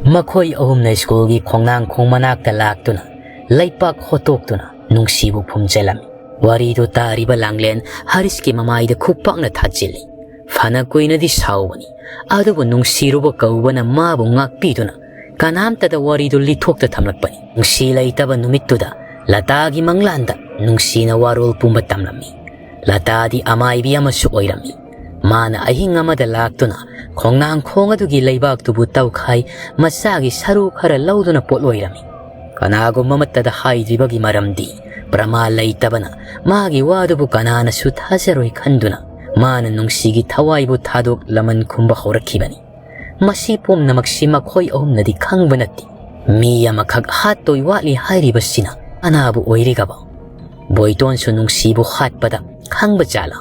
ꯃꯈꯣꯏ ꯑꯍꯨꯝꯅ ꯁ꯭ꯀꯨꯜꯒꯤ ꯈꯣꯡꯅꯥꯡꯈꯣꯡ ꯃꯅꯥꯛꯇ ꯂꯥꯛꯇꯨꯅ ꯂꯩꯄꯥꯛ ꯍꯣꯠꯇꯣꯛꯇꯨꯅ ꯅꯨꯡꯁꯤꯕꯨ ꯐꯨꯝꯖꯤꯜꯂꯝꯃꯤ꯫ ꯋꯥꯔꯤꯗꯨ ꯇꯥꯔꯤꯕ ꯂꯥꯡꯂꯦꯟ ꯍꯔꯤꯁꯀꯤ ꯃꯃꯥꯏꯗ ꯈꯨꯄꯥꯛꯅ ꯊꯥꯖꯤꯜꯂꯤ꯫ ꯐꯅ ꯀꯨꯏꯅꯗꯤ ꯁꯥꯎꯕꯅꯤ, ꯑꯗꯨꯕꯨ ꯅꯨꯡꯁꯤꯔꯨꯕ ꯀꯧꯕꯅ ꯃꯥꯕꯨ ꯉꯥꯛꯄꯤꯗꯨꯅ ꯀꯅꯥꯝꯇꯗ ꯋꯥꯔꯤꯗꯨ ꯂꯤꯊꯣꯛꯇ ꯊꯝꯂꯛꯄꯅꯤ꯫ ꯅꯨꯡꯁꯤ ꯂꯩꯇꯕ ꯅꯨꯃꯤꯠꯇꯨꯗ ꯂꯇꯥꯒꯤ ꯃꯪꯂꯥꯟꯗ ꯅꯨꯡꯁꯤꯅ ꯋꯥꯔꯣꯜ ꯄꯨꯝꯕ ꯇꯝꯂꯝꯃꯤ꯫ ꯂꯇꯥꯗꯤ ꯑꯃꯥꯏꯕꯤ ꯑꯃꯁꯨ ꯑꯣꯏꯔꯝꯃꯤ꯫ ꯃꯥꯅ ꯑꯍꯤꯡ ꯑꯃꯗ ꯂꯥꯛꯇꯨꯅ ꯈꯣꯡꯅꯥꯡꯈꯣꯡ ꯑꯗꯨꯒꯤ ꯂꯩꯕꯥꯛꯇꯨꯕꯨ ꯇꯧꯈꯥꯏ, ꯃꯆꯥꯒꯤ ꯁꯔꯨ ꯈꯔ ꯂꯧꯗꯨꯅ ꯄꯣꯠꯂꯣꯏꯔꯝꯃꯤ꯫ ꯀꯅꯥꯒꯨꯝꯕ ꯑꯃꯠꯇꯗ ꯍꯥꯏꯗ꯭ꯔꯤꯕꯒꯤ ꯃꯔꯝꯗꯤ ꯄ꯭ꯔꯃꯥ ꯂꯩꯇꯕꯅ ꯃꯥꯒꯤ ꯋꯥꯗꯨꯕꯨ ꯀꯅꯥꯅꯁꯨ ꯊꯥꯖꯔꯣꯏ ꯈꯟꯗꯨꯅ ꯃꯥꯅ ꯅꯨꯡꯁꯤꯒꯤ ꯊꯋꯥꯏꯕꯨ ꯊꯥꯗꯣꯛ ꯂꯃꯟ ꯈꯨꯝꯕ ꯍꯧꯔꯛꯈꯤꯕꯅꯤ꯫ ꯃꯁꯤ ꯄꯨꯝꯅꯃꯛꯁꯤ ꯃꯈꯣꯏ ꯑꯍꯨꯝꯅꯗꯤ ꯈꯪꯕ ꯅꯠꯇꯦ꯫ ꯃꯤ ꯑꯃꯈꯛ ꯍꯥꯠꯇꯣꯏ ꯋꯥꯠꯂꯤ ꯍꯥꯏꯔꯤꯕꯁꯤꯅ ꯀꯅꯥꯕꯨ ꯑꯣꯏꯔꯤꯒꯕ? ꯕꯣꯏꯇꯣꯟꯁꯨ ꯅꯨꯡꯁꯤꯕꯨ ꯍꯥꯠꯄꯗ ꯈꯪꯕ ꯖꯥꯠꯂꯥ?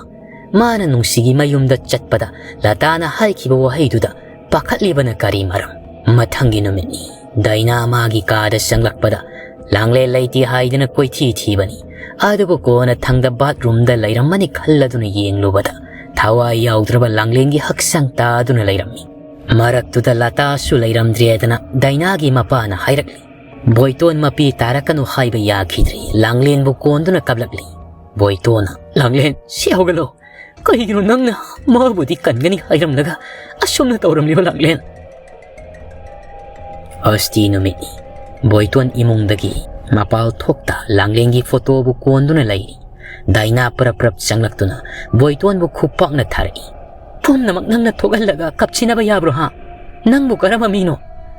ꯃꯥꯅ ꯅꯨꯡꯁꯤꯒꯤ ꯃꯌꯨꯝꯗ ꯆꯠꯄꯗ ꯂꯇꯥꯅ ꯍꯥꯏꯈꯤꯕ ꯋꯥꯍꯩꯗꯨꯗ ꯄꯥꯈꯠꯂꯤꯕꯅ ꯀꯔꯤ ꯃꯔꯝ? ꯃꯊꯪꯒꯤ ꯅꯨꯃꯤꯠꯅꯤ꯫ ꯗꯥꯏꯅꯥ ꯃꯥꯒꯤ ꯀꯥꯗ ꯆꯪꯂꯛꯄꯗ ꯂꯥꯡꯂꯦꯟ ꯂꯩꯇꯦ ꯍꯥꯏꯗꯨꯅ ꯀꯣꯏꯊꯤ ꯊꯤꯕꯅꯤ꯫ ꯑꯗꯨꯕꯨ ꯀꯣꯟꯅ ꯊꯪꯗ ꯕꯥꯠꯔꯨꯝꯗ ꯂꯩꯔꯝꯃꯅꯤ ꯈꯜꯂꯗꯨꯅ ꯌꯦꯡꯂꯨꯕꯗ ꯊꯋꯥꯏ ꯌꯥꯎꯗ꯭ꯔꯕ ꯂꯥꯡꯂꯦꯟꯒꯤ ꯍꯛꯆꯥꯡ ꯇꯥꯗꯨꯅ ꯂꯩꯔꯝꯃꯤ꯫ ꯃꯔꯛꯇꯨꯗ ꯂꯇꯥꯁꯨ ꯂꯩꯔꯝꯗ꯭ꯔꯦꯗꯅ ꯗꯥꯏꯅꯥꯒꯤ ꯃꯄꯥꯅ ꯍꯥꯏꯔꯛꯂꯤ꯫ ꯕꯣꯏꯇꯣꯟ ꯃꯄꯤ ꯇꯥꯔꯛꯀꯅꯨ ꯍꯥꯏꯕ ꯌꯥꯈꯤꯗ꯭ꯔꯤ꯫ ꯂꯥꯡꯂꯦꯟꯕꯨ ꯀꯣꯟꯗꯨꯅ ꯀꯞꯂꯛꯂꯤ꯫ ꯕꯣꯏꯇꯣꯟꯅ, "ꯂꯥꯡꯂꯦꯟ, ꯁꯤ ꯍꯧꯒꯠꯂꯣ꯫ ꯀꯩꯒꯤꯅꯣ ꯅꯪꯅ ꯃꯥꯕꯨꯗꯤ ꯀꯟꯒꯅꯤ ꯍꯥꯏꯔꯝꯂꯒ ꯑꯁꯨꯝꯅ ꯇꯧꯔꯝꯂꯤꯕ, ꯂꯥꯡꯂꯦꯟ?" ꯑꯁꯇꯤ ꯅꯨꯃꯤꯠꯅꯤ꯫ ꯕꯣꯏꯇꯣꯟ ꯏꯃꯨꯡꯗꯒꯤ ꯃꯄꯥꯜ ꯊꯣꯛꯇ ꯂꯥꯡꯂꯦꯟꯒꯤ ꯐꯣꯇꯣꯕꯨ ꯀꯣꯟꯗꯨꯅ ꯂꯩꯔꯤ꯫ ꯗꯥꯏꯅꯥ ꯄ꯭ꯔꯞ ꯄ꯭ꯔꯞ ꯆꯪꯂꯛꯇꯨꯅ ꯕꯣꯏꯇꯣꯟꯕꯨ ꯈꯨꯄꯥꯛꯅ ꯊꯥꯔꯛꯏ꯫ "ꯄꯨꯝꯅꯃꯛ ꯅꯪꯅ ꯊꯣꯛꯍꯜꯂꯒ ꯀꯞꯁꯤꯟꯅꯕ ꯌꯥꯕ꯭ꯔꯣ, ꯍꯥ? ꯅꯪꯕꯨ ꯀꯔꯝꯕ ꯃꯤꯅꯣ?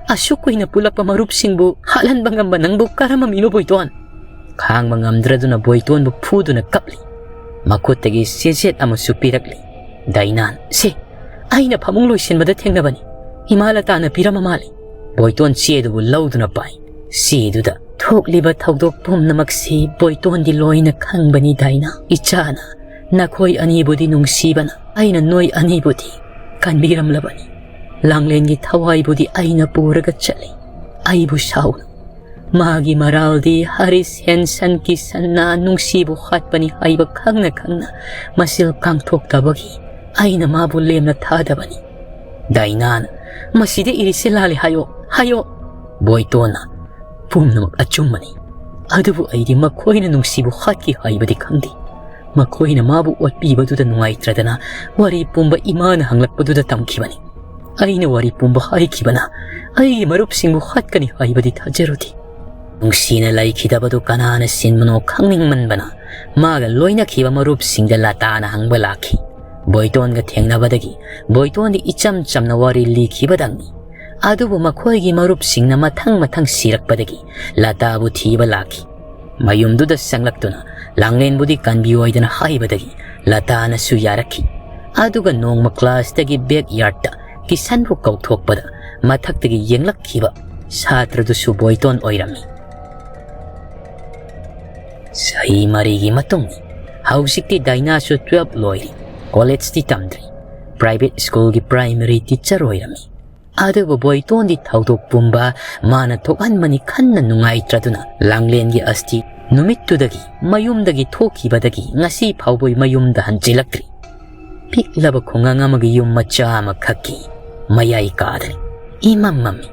ꯑꯁꯨꯛ ꯀꯨꯏꯅ ꯄꯨꯜꯂꯛꯄ ꯃꯔꯨꯞꯁꯤꯡꯕꯨ ꯍꯥꯠꯍꯟꯕ ꯉꯝꯕ ꯅꯪꯕꯨ ꯀꯔꯝꯕ ꯃꯤꯅꯣ, ꯕꯣꯏꯇꯣꯟ?" ꯈꯥꯡꯕ ꯉꯝꯗ꯭ꯔꯗꯨꯅ ꯕꯣꯏꯇꯣꯟꯕꯨ ꯐꯨꯗꯨꯅ ꯀꯞꯂꯤ꯫ ꯃꯈꯨꯠꯇꯒꯤ ꯆꯦꯆꯦꯠ ꯑꯃꯁꯨ ꯄꯤꯔꯛꯂꯤ꯫ ꯗꯥꯏꯅꯥꯟ, "ꯁꯦ, ꯑꯩꯅ ꯐꯃꯨꯡ ꯂꯣꯏꯁꯤꯟꯕꯗ ꯊꯦꯡꯅꯕꯅꯤ꯫ ꯏꯃꯥ ꯂꯇꯥꯅ ꯄꯤꯔꯝꯃ ꯃꯥꯜꯂꯤ꯫" ꯕꯣꯏꯇꯣꯟ ꯆꯦꯗꯨꯕꯨ ꯂꯧꯗꯨꯅ ꯄꯥꯏ꯫ ꯆꯦꯗꯨꯗ, "ꯊꯣꯛꯂꯤꯕ ꯊꯧꯗꯣꯛ ꯄꯨꯝꯅꯃꯛꯁꯤ ꯕꯣꯏꯇꯣꯟꯗꯤ ꯂꯣꯏꯅ ꯈꯪꯕꯅꯤ, ꯗꯥꯏꯅꯥ꯫ ꯏꯆꯥꯅ ꯅꯈꯣꯏ ꯑꯅꯤꯕꯨꯗꯤ ꯅꯨꯡꯁꯤꯕꯅ ꯑꯩꯅ ꯅꯣꯏ ꯑꯅꯤꯕꯨꯗꯤ ꯀꯟꯕꯤꯔꯝꯂꯕꯅꯤ꯫ ꯂꯥꯡꯂꯦꯟꯒꯤ ꯊꯋꯥꯏꯕꯨꯗꯤ ꯑꯩꯅ ꯄꯨꯔꯒ ꯆꯠꯂꯤ꯫ ꯑꯩꯕꯨ ꯁꯥꯎꯅꯨ꯫ ꯃꯥꯒꯤ ꯃꯔꯥꯜꯗꯤ ꯍꯔꯤꯁ ꯍꯦꯟꯁꯟ ꯀꯤꯁꯟꯅ ꯅꯨꯡꯁꯤꯕꯨ ꯍꯥꯠꯄꯅꯤ ꯍꯥꯏꯕ ꯈꯪꯅ ꯈꯪꯅ ꯃꯁꯤꯜ ꯀꯥꯡꯊꯣꯛꯇꯕꯒꯤ ꯑꯩꯅ ꯃꯥꯕꯨ ꯂꯦꯝꯅ ꯊꯥꯗꯕꯅꯤ꯫ ꯗꯥꯏꯅꯥꯅ, "ꯃꯁꯤꯗ ꯏꯔꯤꯁꯦ ꯂꯥꯜꯂꯦ ꯍꯥꯏꯌꯣ, ꯍꯥꯏꯌꯣ!" ꯕꯣꯏꯇꯣꯟꯅ, "ꯄꯨꯝꯅꯃꯛ ꯑꯆꯨꯝꯕꯅꯤ꯫ ꯑꯗꯨꯕꯨ ꯑꯩꯗꯤ ꯃꯈꯣꯏꯅ ꯅꯨꯡꯁꯤꯕꯨ ꯍꯥꯠꯈꯤ ꯍꯥꯏꯕꯗꯤ ꯈꯪꯗꯦ꯫ ꯃꯈꯣꯏꯅ ꯃꯥꯕꯨ ꯑꯣꯠꯄꯤꯕꯗꯨꯗ ꯅꯨꯡꯉꯥꯏꯇ꯭ꯔꯗꯅ ꯋꯥꯔꯤ ꯄꯨꯝꯕ ꯏꯃꯥꯅ ꯍꯪꯂꯛꯄꯗꯨꯗ ꯇꯝꯈꯤꯕꯅꯤ꯫ ꯑꯩꯅ ꯋꯥꯔꯤ ꯄꯨꯝꯕ ꯍꯥꯏꯈꯤꯕꯅ ꯑꯩꯒꯤ ꯃꯔꯨꯞꯁꯤꯡꯕꯨ ꯍꯥꯠꯀꯅꯤ ꯍꯥꯏꯕꯗꯤ ꯊꯥꯖꯔꯨꯗꯦ꯫" ꯅꯨꯡꯁꯤꯅ ꯂꯩꯈꯤꯗꯕꯗꯨ ꯀꯅꯥꯅ ꯁꯤꯟꯕꯅꯣ ꯈꯪꯅꯤꯡꯃꯟꯕꯅ ꯃꯥꯒ ꯂꯣꯏꯅꯈꯤꯕ ꯃꯔꯨꯞꯁꯤꯡꯗ ꯂꯇꯥꯅ ꯍꯪꯕ ꯂꯥꯛꯈꯤ꯫ ꯕꯣꯏꯇꯣꯟꯒ ꯊꯦꯡꯅꯕꯗꯒꯤ ꯕꯣꯏꯇꯣꯟꯗꯤ ꯏꯆꯝ ꯆꯝꯅ ꯋꯥꯔꯤ ꯂꯤꯈꯤꯕꯗꯪꯅꯤ꯫ ꯑꯗꯨꯕꯨ ꯃꯈꯣꯏꯒꯤ ꯃꯔꯨꯞꯁꯤꯡꯅ ꯃꯊꯪ ꯃꯊꯪ ꯁꯤꯔꯛꯄꯗꯒꯤ ꯂꯇꯥꯕꯨ ꯊꯤꯕ ꯂꯥꯛꯈꯤ꯫ ꯃꯌꯨꯝꯗꯨꯗ ꯆꯪꯂꯛꯇꯨꯅ ꯂꯥꯡꯂꯦꯟꯕꯨꯗꯤ ꯀꯟꯕꯤꯌꯣꯏꯗꯅ ꯍꯥꯏꯕꯗꯒꯤ ꯂꯇꯥꯅꯁꯨ ꯌꯥꯔꯛꯈꯤ꯫ ꯑꯗꯨꯒ ꯅꯣꯡꯃ ꯀ꯭ꯂꯥꯁꯇꯒꯤ ꯕꯦꯛ ꯌꯥꯔꯗꯇ ꯀꯤꯁꯟꯕꯨ ꯀꯧꯊꯣꯛꯄꯗ ꯃꯊꯛꯇꯒꯤ ꯌꯦꯡꯂꯛꯈꯤꯕ ꯁꯥꯇ꯭ꯔꯗꯨꯁꯨ ꯕꯣꯏꯇꯣꯟ ꯑꯣꯏꯔꯝꯃꯤ꯫ ꯆꯍꯤ ꯃꯔꯤꯒꯤ ꯃꯇꯨꯡ ꯍꯧꯖꯤꯛꯇꯤ ꯗꯥꯏꯅꯥꯁꯨ ꯇꯨꯋꯦꯜꯐ ꯂꯣꯏꯔꯤ꯫ ꯀꯣꯂꯦꯖꯇꯤ ꯇꯝꯗ꯭ꯔꯤ꯫ ꯄ꯭ꯔꯥꯏꯚꯦꯠ ꯁ꯭ꯀꯨꯜꯒꯤ ꯄ꯭ꯔꯥꯏꯃꯔꯤ ꯇꯤꯆꯔ ꯑꯣꯏꯔꯝꯃꯤ꯫ ꯑꯗꯨꯕꯨ ꯕꯣꯏꯇꯣꯟꯗꯤ ꯊꯧꯗꯣꯛ ꯄꯨꯝꯕ ꯃꯥꯅ ꯊꯣꯛꯍꯟꯕꯅꯤ ꯈꯟꯅ ꯅꯨꯡꯉꯥꯏꯇ꯭ꯔꯗꯨꯅ ꯂꯥꯡꯂꯦꯟꯒꯤ ꯑꯁꯇꯤ ꯅꯨꯃꯤꯠꯇꯨꯗꯒꯤ ꯃꯌꯨꯝꯗꯒꯤ ꯊꯣꯛꯈꯤꯕꯗꯒꯤ ꯉꯁꯤ ꯐꯥꯎꯕ ꯃꯌꯨꯝꯗ ꯍꯟꯖꯤꯜꯂꯛꯇ꯭ꯔꯤ꯫ ꯄꯤꯛꯂꯕ ꯈꯨꯡꯒꯪ ꯑꯃꯒꯤ ꯌꯨꯝ ꯃꯆꯥ ꯑꯃꯈꯛꯀꯤ ꯃꯌꯥꯏ ꯀꯥꯗꯅꯤ꯫ ꯏꯃꯝ ꯃꯝꯃꯤ꯫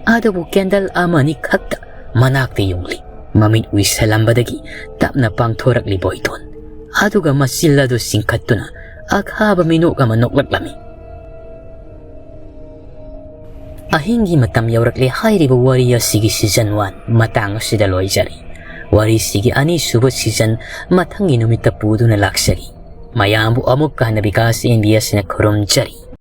ꯑꯗꯨꯕꯨ ꯀꯦꯟꯗꯜ ꯑꯃꯅꯤ ꯈꯛꯇ ꯃꯅꯥꯛꯇ ꯌꯨꯡꯂꯤ꯫ ꯃꯃꯤꯠ ꯎꯏꯁꯜꯂꯝꯕꯗꯒꯤ ꯇꯞꯅ ꯄꯥꯡꯊꯣꯔꯛꯂꯤ ꯕꯣꯏꯇꯣꯟ꯫ ꯑꯗꯨꯒ ꯃꯆꯤꯜ ꯑꯗꯨ ꯆꯤꯡꯈꯠꯇꯨꯅ ꯑꯈꯥꯕ ꯃꯤꯅꯣꯛ ꯑꯃ ꯅꯣꯛꯂꯛꯂꯝꯃꯤ꯫ ꯑꯍꯤꯡꯒꯤ ꯃꯇꯝ ꯌꯧꯔꯛꯂꯦ ꯍꯥꯏꯔꯤꯕ ꯋꯥꯔꯤ ꯑꯁꯤꯒꯤ ꯁꯤꯖꯟ ꯋꯥꯟ ꯃꯇꯥꯡ ꯑꯁꯤꯗ ꯂꯣꯏꯖꯔꯦ꯫ ꯋꯥꯔꯤꯁꯤꯒꯤ ꯑꯅꯤꯁꯨꯕ ꯁꯤꯖꯟ ꯃꯊꯪꯒꯤ ꯅꯨꯃꯤꯠꯇ ꯄꯨꯗꯨꯅ ꯂꯥꯛꯆꯔꯤ꯫ ꯃꯌꯥꯝꯕꯨ ꯑꯃꯨꯛꯀ ꯍꯟꯅ ꯕꯤꯀꯥꯁ ꯑꯦꯟ ꯕꯤ ꯑꯦꯁꯅ ꯈꯨꯔꯨꯝꯖꯔꯤ꯫